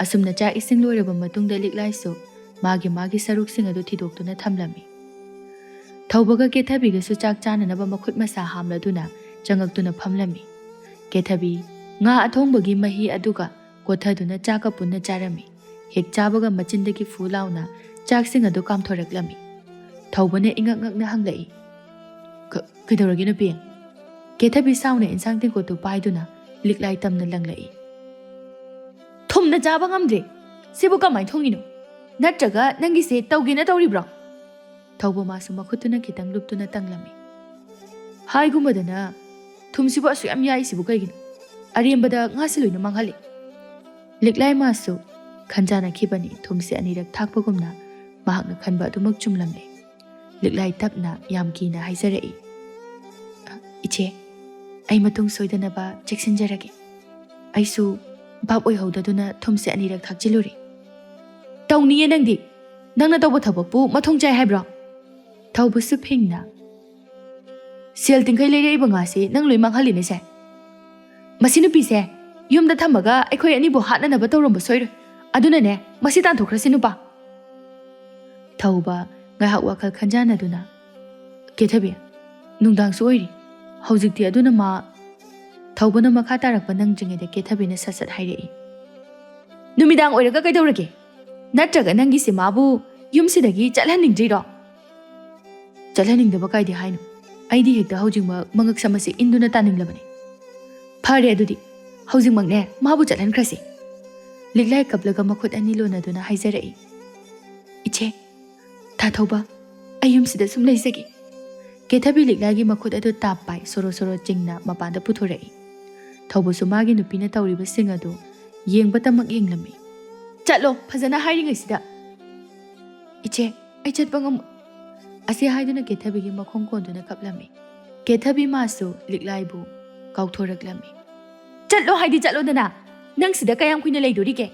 ꯑꯁꯨꯝꯅ ꯆꯥꯛ ꯏꯁꯤꯡ ꯂꯣꯏꯔꯕ ꯃꯇꯨꯡꯗ ꯂꯤꯛꯂꯥꯏꯁꯨ ꯃꯥꯒꯤ ꯃꯥꯒꯤ ꯁꯔꯨꯛꯁꯤꯡ ꯑꯗꯨ ꯊꯤꯗꯣꯛꯇꯨꯅ ꯊꯝꯂꯝꯃꯤ꯫ ꯊꯧꯕꯒ ꯀꯦꯊꯕꯤꯒꯁꯨ ꯆꯥꯛ ꯆꯥꯅꯅꯕ ꯃꯈꯨꯠ ꯃꯁꯥ ꯍꯥꯝꯂꯗꯨꯅ ꯆꯪꯉꯛꯇꯨꯅ ꯐꯝꯂꯝꯃꯤ꯫ ꯀꯦꯊꯕꯤ ꯉꯥ ꯑꯊꯣꯡꯕꯒꯤ ꯃꯍꯤ ꯑꯗꯨꯒ ꯀꯣꯊꯗꯨꯅ ꯆꯥꯛꯀ ꯄꯨꯟꯅ ꯆꯥꯔꯝꯃꯤ꯫ ꯍꯦꯛ ꯆꯥꯕꯒ ꯃꯆꯤꯟꯗꯒꯤ ꯐꯨ ꯂꯥꯎꯅ ꯆꯥꯛꯁꯤꯡ ꯑꯗꯨ ꯀꯥꯝꯊꯣꯔꯛꯂꯝꯃꯤ꯫ ꯊꯧꯕꯅ ꯏꯉꯛ ꯉꯛꯅ ꯍꯪꯂꯛꯏ, "ꯀ-, ꯀꯩꯗꯧꯔꯒꯦ ꯅꯨꯄꯤ?" ꯀꯦꯊꯕꯤ ꯁꯥꯎꯅ ꯏꯟꯁꯥꯡ ꯇꯦꯡꯀꯣꯠꯇꯨ ꯄꯥꯏꯗꯨꯅ ꯂꯤꯛꯂꯥꯏ ꯇꯝꯅ ꯂꯪꯂꯛꯏ꯫ "ꯊꯨꯝꯅ ꯆꯥꯕ ꯉꯝꯗ꯭ꯔꯦ꯫ ꯁꯤꯕꯨ ꯀꯃꯥꯏꯅ ꯊꯣꯡꯉꯤꯅꯣ? ꯅꯠꯇ꯭ꯔꯒ ꯅꯪꯒꯤꯁꯦ ꯇꯧꯒꯦꯅ ꯇꯧꯔꯤꯕ꯭ꯔꯣ?" ꯊꯧꯕ ꯃꯥꯁꯨ ꯃꯈꯨꯠꯇꯨꯅ ꯈꯤꯇꯪ ꯂꯨꯞꯇꯨꯅ ꯇꯪꯂꯝꯃꯤ꯫ "ꯍꯥꯏꯒꯨꯝꯕꯗꯅ ꯊꯨꯝꯁꯤꯕꯨ ꯑꯁꯨꯛ ꯌꯥꯝ ꯌꯥꯛꯏꯁꯤꯕꯨ ꯀꯩꯒꯤꯅꯣ? ꯑꯔꯦꯝꯕꯗ ꯉꯥꯁꯤ ꯂꯣꯏꯅ ꯃꯥꯡꯍꯜꯂꯤ꯫" ꯂꯤꯛꯂꯥꯏ ꯃꯥꯁꯨ ꯈꯟꯖꯥꯅꯈꯤꯕꯅꯤ ꯊꯨꯝꯁꯤ ꯑꯅꯤꯔꯛ ꯊꯥꯛꯄꯒꯨꯝꯅ ꯃꯍꯥꯛꯅ ꯈꯟꯕ ꯑꯗꯨꯃꯛ ꯆꯨꯝꯂꯝꯂꯦ꯫ ꯂꯤꯛꯂꯥꯏ ꯇꯞꯅ ꯌꯥꯝ ꯀꯤꯅ ꯍꯥꯏꯖꯔꯛꯏ, "ꯏꯆꯦ, ꯑꯩ ꯃꯇꯨꯡ ꯁꯣꯏꯗꯅꯕ ꯆꯦꯛꯁꯤꯟꯖꯔꯒꯦ꯫ ꯑꯩꯁꯨ ꯚꯥꯞ ꯑꯣꯏꯍꯧꯗꯗꯨꯅ ꯊꯨꯝꯁꯦ ꯑꯅꯤꯔꯛ ꯊꯥꯛꯆꯤꯜꯂꯨꯔꯦ꯫" "ꯇꯧꯅꯤꯌꯦ ꯅꯪꯗꯤ꯫ ꯅꯪꯅ ꯇꯧꯕ ꯊꯕꯛꯄꯨ ꯃꯊꯣꯡ ꯆꯥꯏ ꯍꯥꯏꯕ꯭ꯔꯣ?" ꯊꯧꯕꯁꯨ ꯐꯤꯡꯅ, "ꯁꯦꯜ ꯇꯤꯡꯈꯩ ꯂꯩꯔꯛꯏꯕ ꯉꯥꯁꯤ ꯅꯪ ꯂꯣꯏ ꯃꯥꯡꯍꯜꯂꯤꯅꯦꯁꯦ꯫ ꯃꯁꯤ ꯅꯨꯄꯤꯁꯦ ꯌꯨꯝꯗ ꯊꯝꯃꯒ ꯑꯩꯈꯣꯏ ꯑꯅꯤꯕꯨ ꯍꯥꯠꯅꯅꯕ ꯇꯧꯔꯝꯕ ꯁꯣꯏꯔꯣꯏ꯫ ꯑꯗꯨꯅꯅꯦ, ꯃꯁꯤ ꯇꯥꯟꯊꯣꯛꯈ꯭ꯔꯁꯤ ꯅꯨꯄꯥ꯫ ꯊꯧꯕ ꯉꯥꯏꯍꯥꯛ ꯋꯥꯈꯜ ꯈꯟꯖꯥꯟꯅꯗꯨꯅ, "ꯀꯦꯊꯕꯤ, ꯅꯨꯡꯗꯥꯡꯁꯨ ꯑꯣꯏꯔꯤ꯫ ꯍꯧꯖꯤꯛꯇꯤ ꯑꯗꯨꯅ ꯃꯥ" ꯊꯧꯕꯅ ꯃꯈꯥ ꯇꯥꯔꯛꯄ ꯅꯪꯗ꯭ꯔꯤꯉꯩꯗ ꯀꯦꯊꯕꯤꯅ ꯁꯠ ꯁꯠ ꯍꯥꯏꯔꯛꯏ, "ꯅꯨꯃꯤꯗꯥꯡ ꯑꯣꯏꯔꯒ ꯀꯩꯗꯧꯔꯒꯦ? ꯅꯠꯇ꯭ꯔꯒ ꯅꯪꯒꯤꯁꯦ ꯃꯥꯕꯨ ꯌꯨꯝꯁꯤꯗꯒꯤ ꯆꯠꯍꯟꯅꯤꯡꯗ꯭ꯔꯤꯔꯣ?" "ꯆꯠꯍꯟꯅꯤꯡꯗꯕ ꯀꯥꯏꯗꯤ ꯍꯥꯏꯅꯣ? ꯑꯩꯗꯤ ꯍꯦꯛꯇ ꯍꯧꯖꯤꯛꯃꯛ ꯃꯉꯛꯁꯝ ꯑꯁꯤ ꯏꯟꯗꯨꯅ ꯇꯥꯅꯤꯡꯂꯕꯅꯤ꯫" "ꯐꯔꯦ ꯑꯗꯨꯗꯤ, ꯍꯧꯖꯤꯛꯃꯛꯅꯦ ꯃꯥꯕꯨ ꯆꯠꯍꯟꯈ꯭ꯔꯁꯤ꯫" ꯂꯤꯛꯂꯥꯏ ꯀꯞꯂꯒ ꯃꯈꯨꯠ ꯑꯅꯤ ꯂꯣꯟꯅꯗꯨꯅ ꯍꯥꯏꯖꯔꯛꯏ꯫ "ꯏꯆꯦ, ꯊꯥꯊꯧꯕ, ꯑꯩ ꯌꯨꯝꯁꯤꯗ ꯁꯨꯝ ꯂꯩꯖꯒꯦ꯫" ꯀꯦꯊꯕꯤ ꯂꯤꯛꯂꯥꯏꯒꯤ ꯃꯈꯨꯠ ꯑꯗꯨ ꯇꯥꯞ ꯄꯥꯏ ꯁꯣꯔꯣ ꯁꯣꯔꯣ ꯆꯤꯡꯅ ꯃꯄꯥꯟꯗ ꯄꯨꯊꯣꯔꯛꯏ꯫ ꯊꯧꯕꯁꯨ ꯃꯥꯒꯤ ꯅꯨꯄꯤꯅ ꯇꯧꯔꯤꯕꯁꯤꯡ ꯑꯗꯨ ꯌꯦꯡꯕꯇꯃꯛ ꯌꯦꯡꯂꯝꯃꯤ꯫ "ꯆꯠꯂꯣ, ꯐꯖꯅ ꯍꯥꯏꯔꯤꯉꯩꯁꯤꯗ꯫" "ꯏꯆꯦ, ꯑꯩ ꯆꯠꯄ ꯉꯝꯃꯣꯏ꯫" ꯑꯁꯤ ꯍꯥꯏꯗꯨꯅ ꯀꯦꯊꯕꯤꯒꯤ ꯃꯈꯣꯡ ꯀꯣꯟꯗꯨꯅ ꯀꯞꯂꯝꯃꯤ꯫ ꯀꯦꯊꯕꯤ ꯃꯥꯁꯨ ꯂꯤꯛꯂꯥꯏꯕꯨ ꯀꯥꯎꯊꯣꯔꯛꯂꯝꯃꯤ꯫ "ꯆꯠꯂꯣ ꯍꯥꯏꯗꯤ ꯆꯠꯂꯣꯗꯅ꯫ ꯅꯪ ꯁꯤꯗ ꯀꯌꯥꯝ ꯀꯨꯏꯅ ꯂꯩꯗꯣꯔꯤꯒꯦ?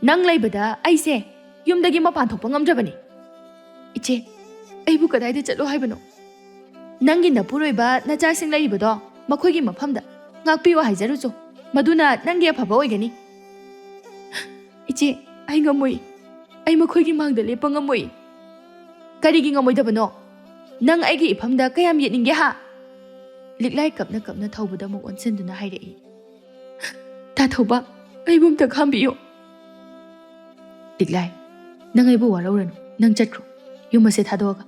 ꯅꯪ ꯂꯩꯕꯗ ꯑꯩꯁꯦ ꯌꯨꯝꯗꯒꯤ ꯃꯄꯥꯟ ꯊꯣꯛꯄ ꯉꯝꯗ꯭ꯔꯕꯅꯤ꯫" "ꯏꯆꯦ, ꯑꯩꯕꯨ ꯀꯗꯥꯏꯗ ꯆꯠꯂꯣ ꯍꯥꯏꯕꯅꯣ?" "ꯅꯪꯒꯤ ꯅꯄꯨꯔꯣꯏꯕ ꯅꯆꯥꯁꯤꯡ ꯂꯩꯔꯤꯕꯗꯣ, ꯃꯈꯣꯏꯒꯤ ꯃꯐꯝꯗ ꯉꯥꯛꯄꯤꯌꯨ ꯍꯥꯏꯖꯔꯨꯆꯣ꯫ ꯃꯗꯨꯅ ꯅꯪꯒꯤ ꯑꯐꯕ ꯑꯣꯏꯒꯅꯤ꯫" "ꯏꯆꯦ, ꯑꯩ ꯉꯝꯃꯣꯏ꯫ ꯑꯩ ꯃꯈꯣꯏꯒꯤ ꯃꯥꯡꯗ ꯂꯦꯞꯄ ꯉꯝꯃꯣꯏ꯫" "ꯀꯔꯤꯒꯤ ꯉꯝꯃꯣꯏꯗꯕꯅꯣ? ꯅꯪ ꯑꯩꯒꯤ ꯏꯐꯝꯗ ꯀꯌꯥꯝ ꯌꯦꯠꯅꯤꯡꯒꯦ ꯍꯥ?" ꯂꯤꯛꯂꯥꯏ ꯀꯞꯅ ꯀꯞꯅ ꯊꯧꯕꯗ ꯑꯃꯨꯛ ꯑꯣꯟꯁꯤꯟꯗꯨꯅ ꯍꯥꯏꯔꯛꯏ꯫ "ꯇꯥꯊꯧꯕ, ꯑꯩꯕꯨ ꯑꯝꯇ ꯈꯥꯝꯕꯤꯌꯨ꯫" "ꯂꯤꯛꯂꯥꯏ, ꯅꯪ ꯑꯩꯕꯨ ꯋꯥꯔꯧꯔꯅꯨ꯫ ꯅꯪ ꯆꯠꯈ꯭ꯔꯣ, ꯌꯨꯝ ꯑꯁꯦ ꯊꯥꯗꯣꯛꯑꯒ꯫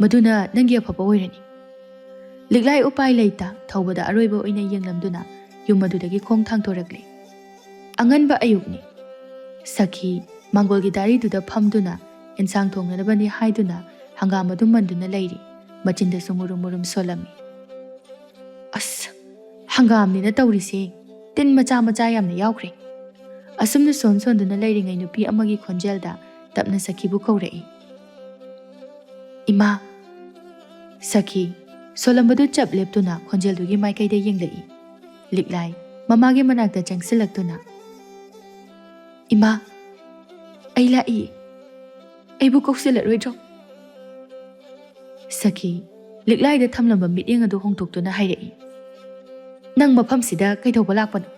ꯃꯗꯨꯅ ꯅꯪꯒꯤ ꯑꯐꯕ ꯑꯣꯏꯔꯅꯤ꯫" ꯂꯤꯛꯂꯥꯏ ꯎꯄꯥꯏ ꯂꯩꯇ ꯊꯧꯕꯗ ꯑꯔꯣꯏꯕ ꯑꯣꯏꯅ ꯌꯦꯡꯂꯝꯗꯨꯅ ꯌꯨꯝ ꯑꯗꯨꯗꯒꯤ ꯈꯣꯡ ꯊꯥꯡꯊꯣꯔꯛꯂꯦ꯫ ꯑꯉꯟꯕ ꯑꯌꯨꯛꯅꯤ꯫ ꯁꯈꯤ ꯃꯥꯡꯒꯣꯜꯒꯤ ꯗꯥꯔꯤꯗꯨꯗ ꯐꯝꯗꯨꯅ ꯏꯟꯁꯥꯡ ꯊꯣꯡꯅꯅꯕꯅꯤ ꯍꯥꯏꯗꯨꯅ ꯍꯪꯒꯥꯝ ꯑꯗꯨ ꯃꯟꯗꯨꯅ ꯂꯩꯔꯤ꯫ ꯃꯆꯤꯟꯗꯁꯨ ꯃꯨꯔꯨꯝ ꯃꯨꯔꯨꯝ ꯁꯣꯜꯂꯝꯃꯤ꯫ "ꯑꯁ, ꯍꯪꯒꯥꯝꯅꯤꯅ ꯇꯧꯔꯤꯁꯦ, ꯇꯤꯟ ꯃꯆꯥ ꯃꯆꯥ ꯌꯥꯝꯅ ꯌꯥꯎꯈ꯭ꯔꯦ꯫" ꯑꯁꯨꯝꯅ ꯁꯣꯟ ꯁꯣꯟꯗꯨꯅ ꯂꯩꯔꯤꯉꯩ ꯅꯨꯄꯤ ꯑꯃꯒꯤ ꯈꯣꯟꯖꯦꯜꯗ ꯇꯞꯅ ꯁꯈꯤꯕꯨ ꯀꯧꯔꯛꯏ꯫ "ꯏꯃꯥ!" ꯁꯈꯤ ꯁꯣꯜꯂꯝꯕꯗꯨ ꯆꯞ ꯂꯦꯞꯇꯨꯅ ꯈꯣꯟꯖꯦꯜꯗꯨꯒꯤ ꯃꯥꯏꯀꯩꯗ ꯌꯦꯡꯂꯛꯏ꯫ ꯂꯤꯛꯂꯥꯏ ꯃꯃꯥꯒꯤ ꯃꯅꯥꯛꯇ ꯆꯪꯁꯤꯜꯂꯛꯇꯨꯅ, "ꯏꯃꯥ, ꯑꯩ ꯂꯥꯛꯏ꯫ ꯑꯩꯕꯨ ꯀꯧꯁꯤꯜꯂꯔꯣꯏꯗ꯭ꯔꯣ?" ꯁꯈꯤ ꯂꯤꯛꯂꯥꯏꯗ ꯊꯝꯂꯝꯕ ꯃꯤꯠꯌꯦꯡ ꯑꯗꯨ ꯍꯣꯡꯗꯣꯛꯇꯨꯅ ꯍꯥꯏꯔꯛꯏ, "ꯅꯪ ꯃꯐꯝꯁꯤꯗ ꯀꯩꯗꯧꯕ ꯂꯥꯛꯄꯅꯣ?"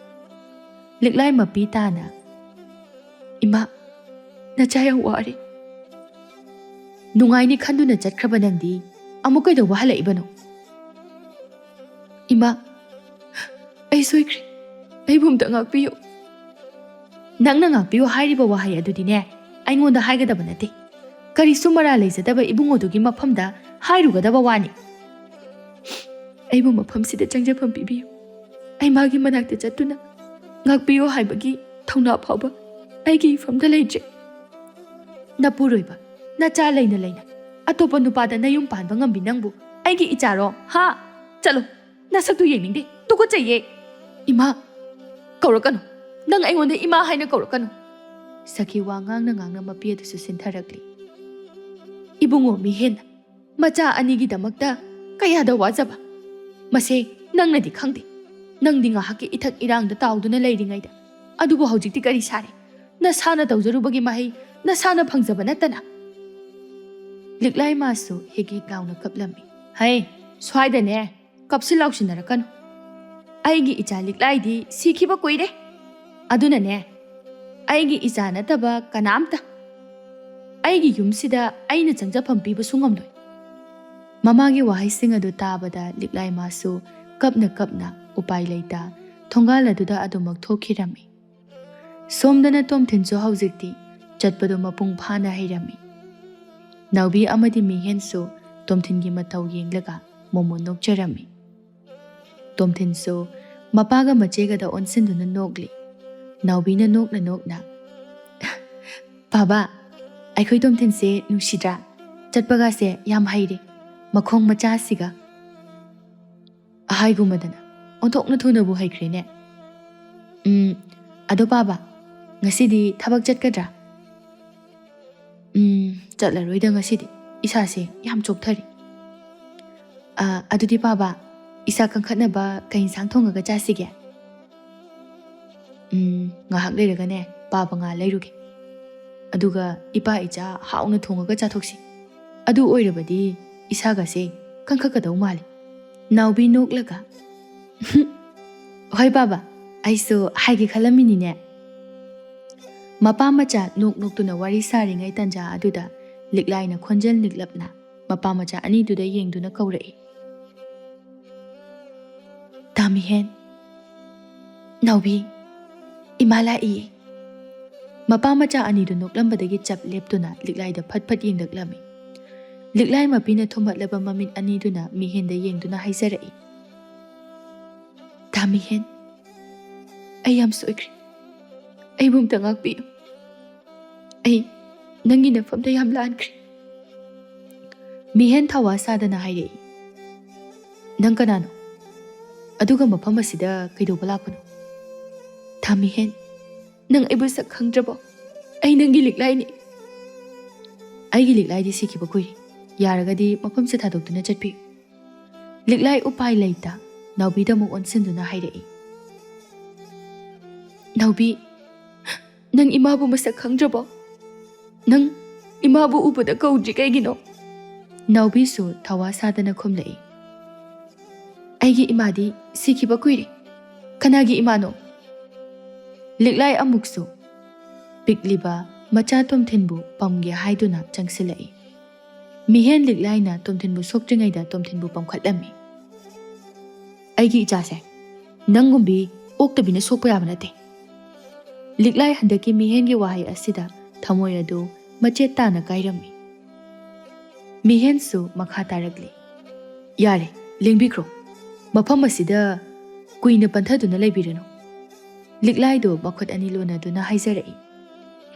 ꯂꯤꯛꯂꯥꯏ ꯃꯄꯤ ꯇꯥꯅ, "ꯏꯃꯥ, ꯅꯆꯥ ꯌꯥꯝ ꯋꯥꯔꯦ꯫" ꯅꯨꯡꯉꯥꯏꯅꯤ ꯈꯟꯗꯨꯅ ꯆꯠꯈ꯭ꯔꯕ ꯅꯪꯗꯤ ꯑꯃꯨꯛ ꯀꯩꯗꯧꯕ ꯍꯜꯂꯛꯏꯕꯅꯣ? ꯏꯃꯥ, ꯑꯩ ꯁꯣꯏꯈ꯭ꯔꯦ꯫ ꯑꯩꯕꯨ ꯑꯝꯇ ꯉꯥꯛꯄꯤꯌꯨ꯫ ꯅꯪꯅ ꯉꯥꯛꯄꯤꯌꯨ ꯍꯥꯏꯔꯤꯕ ꯋꯥꯍꯩ ꯑꯗꯨꯗꯤꯅꯦ, ꯑꯩꯉꯣꯟꯗ ꯍꯥꯏꯒꯗꯕ ꯅꯠꯇꯦ꯫ ꯀꯔꯤꯁꯨ ꯃꯔꯥꯜ ꯂꯩꯖꯗꯕ ꯏꯕꯨꯡꯉꯣꯗꯨꯒꯤ ꯃꯐꯝꯗ ꯍꯥꯏꯔꯨꯒꯗꯕ ꯋꯥꯅꯤ꯫ ꯑꯩꯕꯨ ꯃꯐꯝꯁꯤꯗ ꯆꯪꯖꯐꯝ ꯄꯤꯕꯤꯌꯨ꯫ ꯑꯩ ꯃꯥꯒꯤ ꯃꯅꯥꯛꯇ ꯆꯠꯇꯨꯅ ꯉꯥꯛꯄꯤꯌꯨ ꯍꯥꯏꯕꯒꯤ ꯊꯧꯅꯥ ꯐꯥꯎꯕ ꯑꯩꯒꯤ ꯏꯐꯝꯗ ꯂꯩꯇ꯭ꯔꯦ꯫ ꯅꯄꯨꯔꯣꯏꯕ, ꯅꯆꯥ ꯂꯩꯅ ꯂꯩꯅ ꯑꯇꯣꯞꯄ ꯅꯨꯄꯥꯗ ꯅꯌꯨꯝ ꯄꯥꯟꯕ ꯉꯝꯕꯤ ꯅꯪꯕꯨ ꯑꯩꯒꯤ ꯏꯆꯥꯔꯣ? ꯍꯥ? ꯆꯠꯂꯣ, ꯅꯁꯛꯇꯨ ꯌꯦꯡꯅꯤꯡꯗꯦ, ꯇꯨꯀꯠꯆꯩꯌꯦ꯫ ꯏꯃꯥ, ꯀꯧꯔꯛꯀꯅꯨ꯫ ꯅꯪ ꯑꯩꯉꯣꯟꯗ ꯏꯃꯥ ꯍꯥꯏꯅ ꯀꯧꯔꯛꯀꯅꯨ꯫ ꯁꯈꯤ ꯋꯥ ꯉꯥꯡꯅ ꯉꯥꯡꯅ ꯃꯄꯤ ꯑꯗꯨꯁꯨ ꯁꯤꯟꯊꯔꯛꯂꯤ꯫ ꯏꯕꯨꯡꯉꯣ ꯃꯤꯍꯦꯟꯅ ꯃꯆꯥ ꯑꯅꯤꯒꯤꯗꯃꯛꯇ ꯀꯌꯥꯗ ꯋꯥꯖꯕ꯫ ꯃꯁꯦ ꯅꯪꯅꯗꯤ ꯈꯪꯗꯦ꯫ ꯅꯪꯗꯤ ꯉꯥꯏꯍꯥꯛꯀꯤ ꯏꯊꯛ ꯏꯔꯥꯡꯗ ꯇꯥꯎꯗꯨꯅ ꯂꯩꯔꯤꯉꯩꯗ, ꯑꯗꯨꯕꯨ ꯍꯧꯖꯤꯛꯇꯤ ꯀꯔꯤ ꯁꯥꯔꯦ? ꯅꯁꯥꯅ ꯇꯧꯖꯔꯨꯕꯒꯤ ꯃꯍꯩ ꯅꯁꯥꯅ ꯐꯪꯖꯕ ꯅꯠꯇꯅ꯫ ꯂꯤꯛꯂꯥꯏ ꯃꯥꯁꯨ ꯍꯤꯛ ꯍꯤꯛ ꯂꯥꯎꯅ ꯀꯞꯂꯝꯃꯤ꯫ ꯍꯩ, ꯁ꯭ꯋꯥꯏꯗꯅꯦ ꯀꯞꯁꯤ ꯂꯥꯎꯁꯤꯟꯅꯔꯛꯀꯅꯨ꯫ ꯑꯩꯒꯤ ꯏꯆꯥ ꯂꯤꯛꯂꯥꯏꯗꯤ ꯁꯤꯈꯤꯕ ꯀꯨꯏꯔꯦ꯫ ꯑꯗꯨꯅꯅꯦ, ꯑꯩꯒꯤ ꯏꯆꯥ ꯅꯠꯇꯕ ꯀꯅꯥꯝꯇ ꯑꯩꯒꯤ ꯌꯨꯝꯁꯤꯗ ꯑꯩꯅ ꯆꯪꯖꯐꯝ ꯄꯤꯕꯁꯨ ꯉꯝꯂꯣꯏ꯫ ꯃꯃꯥꯒꯤ ꯋꯥꯍꯩꯁꯤꯡ ꯑꯗꯨ ꯇꯥꯕꯗ ꯂꯤꯛꯂꯥꯏ ꯃꯥꯁꯨ ꯀꯞꯅ ꯀꯞꯅ ꯎꯄꯥꯏ ꯂꯩꯇ ꯊꯣꯡꯒꯥꯜ ꯑꯗꯨꯗ ꯑꯗꯨꯃꯛ ꯊꯣꯛꯈꯤꯔꯝꯃꯤ꯫ ꯁꯣꯝꯗꯅ ꯇꯣꯝꯊꯤꯟꯁꯨ ꯍꯧꯖꯤꯛꯇꯤ ꯆꯠꯄꯗꯨ ꯃꯄꯨꯡ ꯐꯥꯅ ꯍꯩꯔꯝꯃꯤ꯫ ꯅꯥꯎꯕꯤ ꯑꯃꯗꯤ ꯃꯤꯍꯦꯟꯁꯨ ꯇꯣꯝꯊꯤꯟꯒꯤ ꯃꯇꯧ ꯌꯦꯡꯂꯒ ꯃꯣꯃꯣꯟ ꯅꯣꯛꯆꯔꯝꯃꯤ꯫ ꯇꯣꯝꯊꯤꯟꯁꯨ ꯃꯄꯥꯒ ꯃꯆꯦꯒꯗ ꯑꯣꯟꯁꯤꯟꯗꯨꯅ ꯅꯣꯛꯂꯤ꯫ ꯅꯥꯎꯕꯤꯅ ꯅꯣꯛꯅ ꯅꯣꯛꯅ, "ꯕꯥꯕꯥ, ꯑꯩꯈꯣꯏ ꯇꯣꯝꯊꯤꯟꯁꯦ ꯅꯨꯡꯁꯤꯗ꯭ꯔꯥ? ꯆꯠꯄꯒꯁꯦ ꯌꯥꯝ ꯍꯩꯔꯦ, ꯃꯈꯣꯡ ꯃꯆꯥꯁꯤꯒ꯫" ꯍꯥꯏꯒꯨꯝꯕꯗꯅ ꯑꯣꯟꯊꯣꯛꯅ ꯊꯨꯅꯕꯨ ꯍꯩꯈ꯭ꯔꯦꯅꯦ꯫ "ꯎꯝ, ꯑꯗꯣ ꯕꯥꯕꯥ, ꯉꯁꯤꯗꯤ ꯊꯕꯛ ꯆꯠꯀꯗ꯭ꯔꯥ?" "ꯎꯝ, ꯆꯠꯂꯔꯣꯏꯗ ꯉꯁꯤꯗꯤ꯫ ꯏꯁꯥꯁꯦ ꯌꯥꯝ ꯆꯣꯛꯊꯔꯤ꯫ ꯑ, ꯑꯗꯨꯗꯤ ꯕꯥꯕꯥ, ꯏꯁꯥ ꯀꯟꯈꯠꯅꯕ ꯀꯩ ꯏꯟꯁꯥꯡ ꯊꯣꯡꯉꯒ ꯆꯥꯁꯤꯒꯦ?" "ꯎꯝ, ꯉꯥꯏꯍꯥꯛ ꯂꯩꯔꯒꯅꯦ ꯕꯥꯕꯥ ꯉꯥ ꯂꯩꯔꯨꯒꯦ꯫ ꯑꯗꯨꯒ ꯏꯄꯥ ꯏꯆꯥ ꯍꯥꯎꯅ ꯊꯣꯡꯉꯒ ꯆꯥꯊꯣꯛꯁꯤ꯫ ꯑꯗꯨ ꯑꯣꯏꯔꯕꯗꯤ ꯏꯁꯥꯒꯁꯦ ꯀꯟꯈꯠꯀꯗꯧ ꯃꯥꯜꯂꯤ꯫" ꯅꯥꯎꯕꯤ ꯅꯣꯛꯂꯒ, "ꯍꯣꯏ ꯕꯥꯕꯥ, ꯑꯩꯁꯨ ꯍꯥꯏꯒꯦ ꯈꯜꯂꯝꯃꯤꯅꯤꯅꯦ꯫" ꯃꯄꯥ ꯃꯆꯥ ꯅꯣꯛ ꯅꯣꯛꯇꯨꯅ ꯋꯥꯔꯤ ꯁꯥꯔꯤꯉꯩ ꯇꯟꯖꯥ ꯑꯗꯨꯗ ꯂꯤꯛꯂꯥꯏꯅ ꯈꯣꯟꯖꯦꯜ ꯅꯤꯛꯂꯞꯅ ꯃꯄꯥ ꯃꯆꯥ ꯑꯅꯤꯗꯨꯗ ꯌꯦꯡꯗꯨꯅ ꯀꯧꯔꯛꯏ꯫ "ꯇꯥꯃꯤꯍꯦꯟ, ꯅꯥꯎꯕꯤ, ꯏꯃꯥ ꯂꯥꯛꯏꯌꯦ!" ꯃꯄꯥ ꯃꯆꯥ ꯑꯅꯤꯗꯨ ꯅꯣꯛꯂꯝꯕꯗꯒꯤ ꯆꯞ ꯂꯦꯞꯇꯨꯅ ꯂꯤꯛꯂꯥꯏꯗ ꯐꯠ ꯐꯠ ꯌꯦꯡꯂꯛꯂꯝꯃꯤ꯫ ꯂꯤꯛꯂꯥꯏ ꯃꯄꯤꯅ ꯊꯨꯝꯍꯠꯂꯕ ꯃꯃꯤꯠ ꯑꯅꯤꯗꯨꯅ ꯃꯤꯍꯦꯟꯗ ꯌꯦꯡꯗꯨꯅ ꯍꯥꯏꯖꯔꯛꯏ꯫ "ꯇꯥꯃꯤꯍꯦꯟ, ꯑꯩ ꯌꯥꯝ ꯁꯣꯏꯈ꯭ꯔꯦ꯫ ꯑꯩꯕꯨ ꯑꯝꯇ ꯉꯥꯛꯄꯤꯌꯨ꯫ ꯑꯩ ꯅꯪꯒꯤ ꯅꯐꯝꯗ ꯌꯥꯝ ꯂꯥꯟꯈ꯭ꯔꯦ꯫" ꯃꯤꯍꯦꯟ ꯊꯋꯥ ꯁꯥꯗꯅ ꯍꯥꯏꯔꯛꯏ꯫ "ꯅꯪ ꯀꯅꯥꯅꯣ? ꯑꯗꯨꯒ ꯃꯐꯝ ꯑꯁꯤꯗ ꯀꯩꯗꯧꯕ ꯂꯥꯛꯄꯅꯣ?" "ꯇꯥꯃꯤꯍꯦꯟ, ꯅꯪ ꯑꯩꯕꯨ ꯁꯛ ꯈꯪꯗ꯭ꯔꯕꯣ? ꯑꯩ ꯅꯪꯒꯤ ꯂꯤꯛꯂꯥꯏꯅꯤ꯫" "ꯑꯩꯒꯤ ꯂꯤꯛꯂꯥꯏꯗꯤ ꯁꯤꯈꯤꯕ ꯀꯨꯏꯔꯦ꯫ ꯌꯥꯔꯒꯗꯤ ꯃꯐꯝꯁꯦ ꯊꯥꯗꯣꯛꯇꯨꯅ ꯆꯠꯄꯤꯌꯨ꯫" ꯂꯤꯛꯂꯥꯏ ꯎꯄꯥꯏ ꯂꯩꯇ ꯅꯥꯎꯕꯤꯗ ꯑꯃꯨꯛ ꯑꯣꯟꯁꯤꯟꯗꯨꯅ ꯍꯥꯏꯔꯛꯏ꯫ "ꯅꯥꯎꯕꯤ, ꯅꯪ ꯏꯃꯥꯕꯨ ꯃꯁꯛ ꯈꯪꯗ꯭ꯔꯕꯣ? ꯅꯪ ꯏꯃꯥꯕꯨ ꯎꯕꯗ ꯀꯧꯗ꯭ꯔꯤ ꯀꯩꯒꯤꯅꯣ?" ꯅꯥꯎꯕꯤꯁꯨ ꯊꯋꯥ ꯁꯥꯗꯅ ꯈꯨꯝꯂꯛꯏ꯫ "ꯑꯩꯒꯤ ꯏꯃꯥꯗꯤ ꯁꯤꯈꯤꯕ ꯀꯨꯏꯔꯦ꯫ ꯀꯅꯥꯒꯤ ꯏꯃꯥꯅꯣ?" ꯂꯤꯛꯂꯥꯏ ꯑꯃꯨꯛꯁꯨ ꯄꯤꯛꯂꯤꯕ ꯃꯆꯥ ꯇꯣꯝꯊꯤꯟꯕꯨ ꯄꯝꯒꯦ ꯍꯥꯏꯗꯨꯅ ꯆꯪꯁꯤꯜꯂꯛꯏ꯫ ꯃꯤꯍꯦꯟ ꯂꯤꯛꯂꯥꯏꯅ ꯇꯣꯝꯊꯤꯟꯕꯨ ꯁꯣꯛꯇ꯭ꯔꯤꯉꯩꯗ ꯇꯣꯝꯊꯤꯟꯕꯨ ꯄꯝꯈꯠꯂꯝꯃꯤ꯫ "ꯑꯩꯒꯤ ꯏꯆꯥꯁꯦ ꯅꯪꯒꯨꯝꯕꯤ ꯑꯣꯛꯇꯕꯤꯅ ꯁꯣꯛꯄ ꯌꯥꯕ ꯅꯠꯇꯦ꯫" ꯂꯤꯛꯂꯥꯏ ꯍꯟꯗꯛꯀꯤ ꯃꯤꯍꯦꯟꯒꯤ ꯋꯥꯍꯩ ꯑꯁꯤꯗ ꯊꯃꯣꯏ ꯑꯗꯨ ꯃꯆꯦꯠ ꯇꯥꯅ ꯀꯥꯏꯔꯝꯃꯤ꯫ ꯃꯤꯍꯦꯟꯁꯨ ꯃꯈꯥ ꯇꯥꯔꯛꯂꯤ꯫ "ꯌꯥꯔꯦ, ꯂꯦꯡꯕꯤꯈ꯭ꯔꯣ꯫ ꯃꯐꯝ ꯑꯁꯤꯗ ꯀꯨꯏꯅ ꯄꯟꯊꯗꯨꯅ ꯂꯩꯕꯤꯔꯅꯨ꯫" ꯂꯤꯛꯂꯥꯏꯗꯨ ꯃꯈꯨꯠ ꯑꯅꯤ ꯂꯣꯟꯅꯗꯨꯅ ꯍꯥꯏꯖꯔꯛꯏ꯫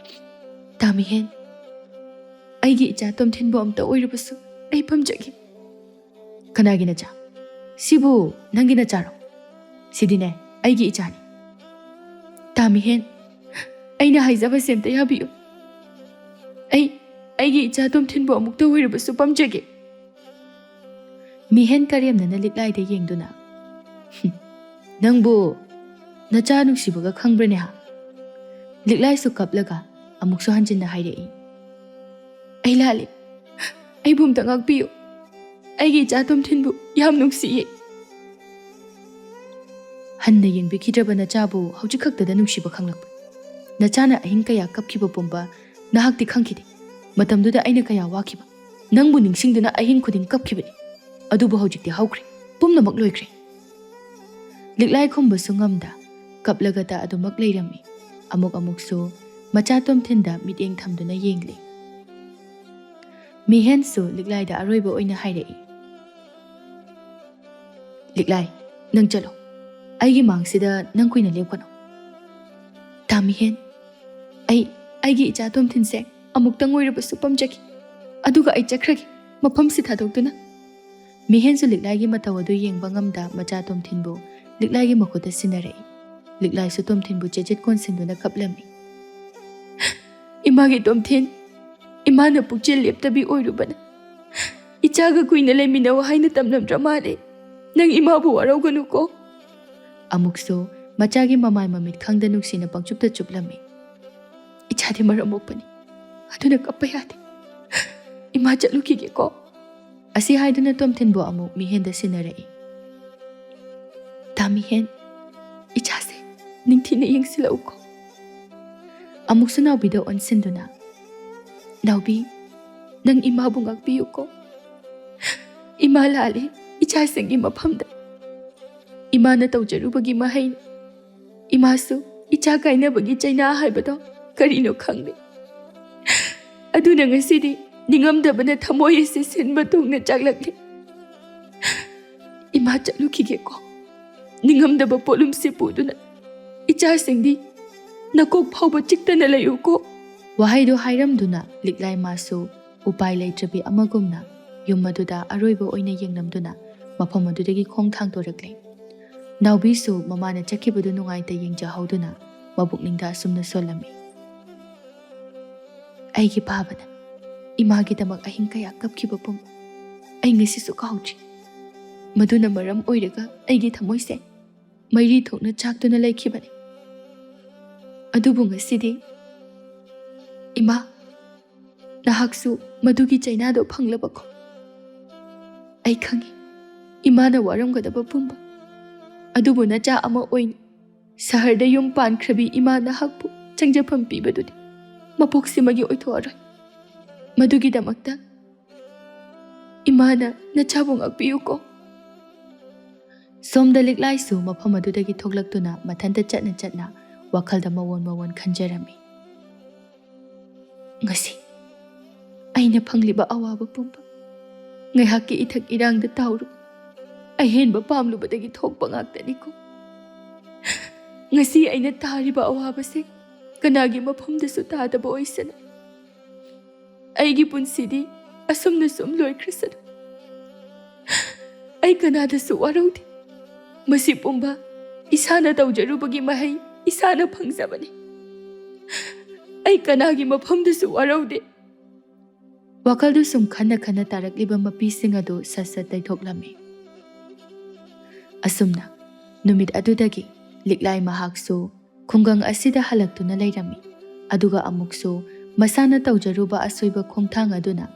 "ꯇꯥꯃꯤꯍꯦꯟ, ꯑꯩꯒꯤ ꯏꯆꯥ ꯇꯣꯝꯊꯤꯟꯕꯨ ꯑꯝꯇ ꯑꯣꯏꯔꯕꯁꯨ ꯑꯩ ꯄꯝꯖꯒꯦ꯫" "ꯀꯅꯥꯒꯤ ꯅꯆꯥ? ꯁꯤꯕꯨ ꯅꯪꯒꯤ ꯅꯆꯥꯔꯣ? ꯁꯤꯗꯤꯅꯦ, ꯑꯩꯒꯤ ꯏꯆꯥꯅꯤ꯫" "ꯇꯥꯃꯤꯍꯦꯟ, ꯑꯩꯅ ꯍꯥꯏꯖꯕꯁꯦ ꯑꯝꯇ ꯌꯥꯕꯤꯌꯨ꯫ ꯑꯩ, ꯑꯩꯒꯤ ꯏꯆꯥ ꯇꯣꯝꯊꯤꯟꯕꯨ ꯑꯃꯨꯛꯇ ꯑꯣꯏꯔꯕꯁꯨ ꯄꯝꯖꯒꯦ꯫" ꯃꯤꯍꯦꯟ ꯀꯔꯦꯝꯅꯅ ꯂꯤꯛꯂꯥꯏꯗ ꯌꯦꯡꯗꯨꯅ, "ꯍꯨꯝ, ꯅꯪꯕꯨ ꯅꯆꯥ ꯅꯨꯡꯁꯤꯕꯒ ꯈꯪꯕ꯭ꯔꯅꯦ ꯍꯥ?" ꯂꯤꯛꯂꯥꯏꯁꯨ ꯀꯞꯂꯒ ꯑꯃꯨꯛꯁꯨ ꯍꯟꯖꯤꯟꯅ ꯍꯥꯏꯔꯛꯏ꯫ "ꯑꯩ ꯂꯥꯜꯂꯦ꯫ ꯑꯩꯕꯨ ꯑꯝꯇ ꯉꯥꯛꯄꯤꯌꯨ꯫ ꯑꯩꯒꯤ ꯏꯆꯥ ꯇꯣꯝꯊꯤꯟꯕꯨ ꯌꯥꯝ ꯅꯨꯡꯁꯤꯌꯦ꯫" "ꯍꯟꯅ ꯌꯦꯡꯕꯤꯈꯤꯗ꯭ꯔꯕ ꯅꯆꯥꯕꯨ ꯍꯧꯖꯤꯛ ꯈꯛꯇꯗ ꯅꯨꯡꯁꯤꯕ ꯈꯪꯂꯛꯄ? ꯅꯆꯥꯅ ꯑꯍꯤꯡ ꯀꯌꯥ ꯀꯞꯈꯤꯕ ꯄꯨꯝꯕ ꯅꯍꯥꯛꯇꯤ ꯈꯪꯈꯤꯗꯦ꯫ ꯃꯇꯝꯗꯨꯗ ꯑꯩꯅ ꯀꯌꯥ ꯋꯥꯈꯤꯕ꯫ ꯅꯪꯕꯨ ꯅꯤꯡꯁꯤꯡꯗꯨꯅ ꯑꯍꯤꯡ ꯈꯨꯗꯤꯡ ꯀꯞꯈꯤꯕꯅꯤ꯫ ꯑꯗꯨꯕꯨ ꯍꯧꯖꯤꯛꯇꯤ ꯍꯧꯈ꯭ꯔꯦ꯫ ꯄꯨꯝꯅꯃꯛ ꯂꯣꯏꯈ꯭ꯔꯦ꯫ ꯂꯤꯛꯂꯥꯏ ꯈꯨꯝꯕꯁꯨ ꯉꯝꯗ ꯀꯞꯂꯒꯇ ꯑꯗꯨꯃꯛ ꯂꯩꯔꯝꯃꯤ꯫ ꯑꯃꯨꯛ ꯑꯃꯨꯛꯁꯨ ꯃꯆꯥ ꯇꯣꯝꯊꯤꯟꯗ ꯃꯤꯠꯌꯦꯡ ꯊꯝꯗꯨꯅ ꯌꯦꯡꯂꯤ꯫ ꯃꯤꯍꯦꯟꯁꯨ ꯂꯤꯛꯂꯥꯏꯗ ꯑꯔꯣꯏꯕ ꯑꯣꯏꯅ ꯍꯥꯏꯔꯛꯏ, "ꯂꯤꯛꯂꯥꯏ, ꯅꯪ ꯆꯠꯂꯣ꯫ ꯑꯩꯒꯤ ꯃꯥꯡꯁꯤꯗ ꯅꯪ ꯀꯨꯏꯅ ꯂꯦꯞꯀꯅꯨ꯫ ꯇꯥꯃꯤꯍꯦꯟ, ꯑꯩ, ꯑꯩꯒꯤ ꯏꯆꯥ ꯇꯣꯝꯊꯤꯟꯁꯦ ꯑꯃꯨꯛꯇꯪ ꯑꯣꯏꯔꯕꯁꯨ ꯄꯝꯖꯒꯦ꯫ ꯑꯗꯨꯒ ꯑꯩ ꯆꯠꯈ꯭ꯔꯒꯦ, ꯃꯐꯝꯁꯤ ꯊꯥꯗꯣꯛꯇꯨꯅ꯫" ꯃꯤꯍꯦꯟꯁꯨ ꯂꯤꯛꯂꯥꯏꯒꯤ ꯃꯇꯧ ꯑꯗꯨ ꯌꯦꯡꯕ ꯉꯝꯗ ꯃꯆꯥ ꯇꯣꯝꯊꯤꯟꯕꯨ ꯂꯤꯛꯂꯥꯏꯒꯤ ꯃꯈꯨꯠꯇ ꯁꯤꯟꯅꯔꯛꯏ꯫ ꯂꯤꯛꯂꯥꯏꯁꯨ ꯇꯣꯝꯊꯤꯟꯕꯨ ꯆꯦꯖꯦꯠ ꯀꯣꯟꯁꯤꯟꯗꯨꯅ ꯀꯞꯂꯝꯃꯤ꯫ "ꯏꯃꯥꯒꯤ ꯇꯣꯝꯊꯤꯟ, ꯏꯃꯥꯅ ꯄꯨꯛꯆꯦꯜ ꯂꯦꯞꯇꯕꯤ ꯑꯣꯏꯔꯨꯕꯅ ꯏꯆꯥꯒ ꯀꯨꯏꯅ ꯂꯩꯃꯤꯟꯅꯧ ꯍꯥꯏꯅ ꯇꯝꯂꯝꯗ꯭ꯔ ꯃꯥꯜꯂꯦ꯫ ꯅꯪ ꯏꯃꯥꯕꯨ ꯋꯥꯔꯧꯒꯅꯨꯀꯣ꯫" ꯑꯃꯨꯛꯁꯨ ꯃꯆꯥꯒꯤ ꯃꯃꯥꯏ ꯃꯃꯤꯠ ꯈꯪꯗ ꯅꯨꯡꯁꯤꯅ ꯄꯪꯆꯨꯞꯇ ꯆꯨꯞꯂꯝꯃꯤ꯫ "ꯏꯆꯥꯗꯤ ꯃꯔꯝ ꯃꯣꯛꯄꯅꯤ, ꯑꯗꯨꯅ ꯀꯞꯄ ꯌꯥꯗꯦ꯫ ꯏꯃꯥ ꯆꯠꯂꯨꯈꯤꯒꯦꯀꯣ꯫" ꯑꯁꯤ ꯍꯥꯏꯗꯨꯅ ꯇꯣꯝꯊꯤꯟꯕꯨ ꯑꯃꯨꯛ ꯃꯤꯍꯦꯟꯗ ꯁꯤꯟꯅꯔꯛꯏ꯫ "ꯇꯥꯃꯤꯍꯦꯟ, ꯏꯆꯥꯁꯦ ꯅꯤꯡꯊꯤꯅ ꯌꯦꯡꯁꯤꯜꯂꯛꯎꯀꯣ꯫" ꯑꯃꯨꯛꯁꯨ ꯅꯥꯎꯕꯤꯗ ꯑꯣꯟꯁꯤꯟꯗꯨꯅ, "ꯅꯥꯎꯕꯤ, ꯅꯪ ꯏꯃꯥꯕꯨ ꯉꯥꯛꯄꯤꯌꯨꯀꯣ꯫ ꯏꯃꯥ ꯂꯥꯜꯂꯤ ꯏꯆꯥꯁꯤꯡꯒꯤ ꯃꯐꯝꯗ꯫ ꯏꯃꯥꯅ ꯇꯧꯖꯔꯨꯕꯒꯤ ꯃꯍꯩꯅꯤ꯫ ꯏꯃꯥꯁꯨ ꯏꯆꯥ ꯀꯥꯏꯅꯕꯒꯤ ꯆꯩꯅꯥ ꯍꯥꯏꯕꯗꯣ ꯀꯔꯤꯅꯣ ꯈꯪꯗꯦ꯫ ꯑꯗꯨꯅ ꯉꯁꯤꯗꯤ ꯅꯤꯡꯉꯝꯗꯕꯅ ꯊꯃꯣꯏ ꯑꯁꯤ ꯁꯤꯟꯕ ꯊꯨꯡꯅ ꯆꯥꯛꯂꯛꯂꯤ꯫ ꯏꯃꯥ ꯆꯠꯂꯨꯈꯤꯒꯦꯀꯣ꯫ ꯅꯤꯡꯉꯝꯗꯕ ꯄꯣꯠꯂꯨꯝꯁꯤ ꯄꯨꯗꯨꯅ ꯏꯆꯥꯁꯤꯡꯗꯤ ꯅꯀꯣꯛ ꯐꯥꯎꯕ ꯆꯤꯛꯇꯅ ꯂꯩꯌꯨꯀꯣ꯫" ꯋꯥꯍꯩꯗꯨ ꯍꯥꯏꯔꯝꯗꯨꯅ ꯂꯤꯛꯂꯥꯏ ꯃꯥꯁꯨ ꯎꯄꯥꯏ ꯂꯩꯇ꯭ꯔꯕꯤ ꯑꯃꯒꯨꯝꯅ ꯌꯨꯝ ꯑꯗꯨꯗ ꯑꯔꯣꯏꯕ ꯑꯣꯏꯅ ꯌꯦꯡꯂꯝꯗꯨꯅ ꯃꯐꯝ ꯑꯗꯨꯗꯒꯤ ꯈꯣꯡ ꯊꯥꯡꯗꯣꯔꯛꯂꯦ꯫ ꯅꯥꯎꯕꯤꯁꯨ ꯃꯃꯥꯅ ꯆꯠꯈꯤꯕꯗꯨ ꯅꯨꯡꯉꯥꯏꯇ ꯌꯦꯡꯖꯍꯧꯗꯨꯅ ꯃꯕꯨꯛꯅꯤꯡꯗ ꯑꯁꯨꯝꯅ ꯁꯣꯜꯂꯝꯃꯤ, "ꯑꯩꯒꯤ ꯄꯥꯕꯅ ꯏꯃꯥꯒꯤꯗꯃꯛ ꯑꯍꯤꯡ ꯀꯌꯥ ꯀꯞꯈꯤꯕ ꯄꯨꯝꯕ ꯑꯩ ꯉꯁꯤꯁꯨ ꯀꯥꯎꯗ꯭ꯔꯤ꯫ ꯃꯗꯨꯅ ꯃꯔꯝ ꯑꯣꯏꯔꯒ ꯑꯩꯒꯤ ꯊꯃꯣꯏꯁꯦ ꯃꯩꯔꯤ ꯊꯣꯛꯅ ꯆꯥꯛꯇꯨꯅ ꯂꯩꯈꯤꯕꯅꯤ꯫ ꯑꯗꯨꯕꯨ ꯉꯁꯤꯗꯤ, ꯏꯃꯥ, ꯅꯍꯥꯛꯁꯨ ꯃꯗꯨꯒꯤ ꯆꯩꯅꯥꯗꯣ ꯐꯪꯂꯕꯀꯣ? ꯑꯩ ꯈꯪꯏ, ꯏꯃꯥꯅ ꯋꯥꯔꯝꯒꯗꯕ ꯄꯨꯝꯕ꯫ ꯑꯗꯨꯕꯨ ꯅꯆꯥ ꯑꯃ ꯑꯣꯏꯅ ꯁꯍꯔꯗ ꯌꯨꯝ ꯄꯥꯟꯈ꯭ꯔꯕꯤ ꯏꯃꯥ ꯅꯍꯥꯛꯄꯨ ꯆꯪꯖꯐꯝ ꯄꯤꯕꯗꯨꯗꯤ ꯃꯄꯣꯛꯁꯤꯃꯒꯤ ꯑꯣꯏꯊꯣꯛꯑꯔꯣꯏ꯫ ꯃꯗꯨꯒꯤꯗꯃꯛꯇ ꯏꯃꯥꯅ ꯅꯆꯥꯕꯨ ꯉꯥꯛꯄꯤꯌꯨꯀꯣ꯫ ꯁꯣꯝꯗ ꯂꯤꯛꯂꯥꯏꯁꯨ ꯃꯐꯝ ꯑꯗꯨꯗꯒꯤ ꯊꯣꯛꯂꯛꯇꯨꯅ ꯃꯊꯟꯇ ꯆꯠꯅ ꯆꯠꯅ ꯋꯥꯈꯜꯗ ꯃꯋꯣꯟ ꯃꯋꯣꯟ ꯈꯟꯖꯔꯝꯃꯤ꯫ ꯉꯁꯤ ꯑꯩꯅ ꯐꯪꯂꯤꯕ ꯑꯋꯥꯕ ꯄꯨꯝꯕ ꯉꯥꯏꯍꯥꯛꯀꯤ ꯏꯊꯛ ꯏꯔꯥꯡꯗ ꯇꯥꯎꯔꯨ꯫ ꯑꯍꯦꯟꯕ ꯄꯥꯝꯂꯨꯕꯗꯒꯤ ꯊꯣꯛꯄ ꯉꯥꯛꯇꯅꯤꯀꯣ꯫ ꯉꯁꯤ ꯑꯩꯅ ꯇꯥꯔꯤꯕ ꯑꯋꯥꯕꯁꯦ ꯀꯅꯥꯒꯤ ꯃꯐꯝꯗꯁꯨ ꯇꯥꯗꯕ ꯑꯣꯏꯁꯅꯨ꯫ ꯑꯩꯒꯤ ꯄꯨꯟꯁꯤꯗꯤ ꯑꯁꯨꯝꯅ ꯁꯨꯝ ꯂꯣꯏꯈ꯭ꯔꯁꯅꯨ꯫ ꯑꯩ ꯀꯅꯥꯗꯁꯨ ꯋꯥꯔꯧꯗꯦ꯫ ꯃꯁꯤ ꯄꯨꯝꯕ ꯏꯁꯥꯅ ꯇꯧꯖꯔꯨꯕꯒꯤ ꯃꯍꯩ ꯏꯁꯥꯅ ꯐꯪꯖꯕꯅꯤ꯫ ꯑꯩ ꯀꯅꯥꯒꯤ ꯃꯐꯝꯗꯁꯨ ꯋꯥꯔꯧꯗꯦ꯫ ꯋꯥꯈꯜꯗꯨ ꯁꯨꯝ ꯈꯟꯅ ꯈꯟꯅ ꯇꯥꯔꯛꯂꯤꯕ ꯃꯄꯤꯁꯤꯡ ꯑꯗꯨ ꯁꯠ ꯁꯠ ꯇꯩꯊꯣꯛꯂꯝꯃꯤ꯫ ꯑꯁꯨꯝꯅ ꯅꯨꯃꯤꯠ ꯑꯗꯨꯗꯒꯤ ꯂꯤꯛꯂꯥꯏ ꯃꯍꯥꯛꯁꯨ ꯈꯨꯡꯒꯪ ꯑꯁꯤꯗ ꯍꯜꯂꯛꯇꯨꯅ ꯂꯩꯔꯝꯃꯤ꯫ ꯑꯗꯨꯒ ꯑꯃꯨꯛꯁꯨ ꯃꯁꯥꯅ ꯇꯧꯖꯔꯨꯕ ꯑꯁꯣꯏꯕ ꯈꯣꯡꯊꯥꯡ ꯑꯗꯨꯅ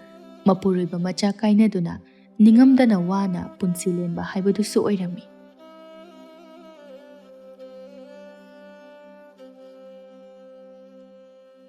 ꯃꯄꯨꯔꯣꯏꯕ ꯃꯆꯥ ꯀꯥꯏꯅꯗꯨꯅ ꯅꯤꯡꯉꯝꯗꯅ ꯋꯥꯅ ꯄꯨꯟꯁꯤ ꯂꯦꯟꯕ ꯍꯥꯏꯕꯗꯨꯁꯨ ꯑꯣꯏꯔꯝꯃꯤ꯫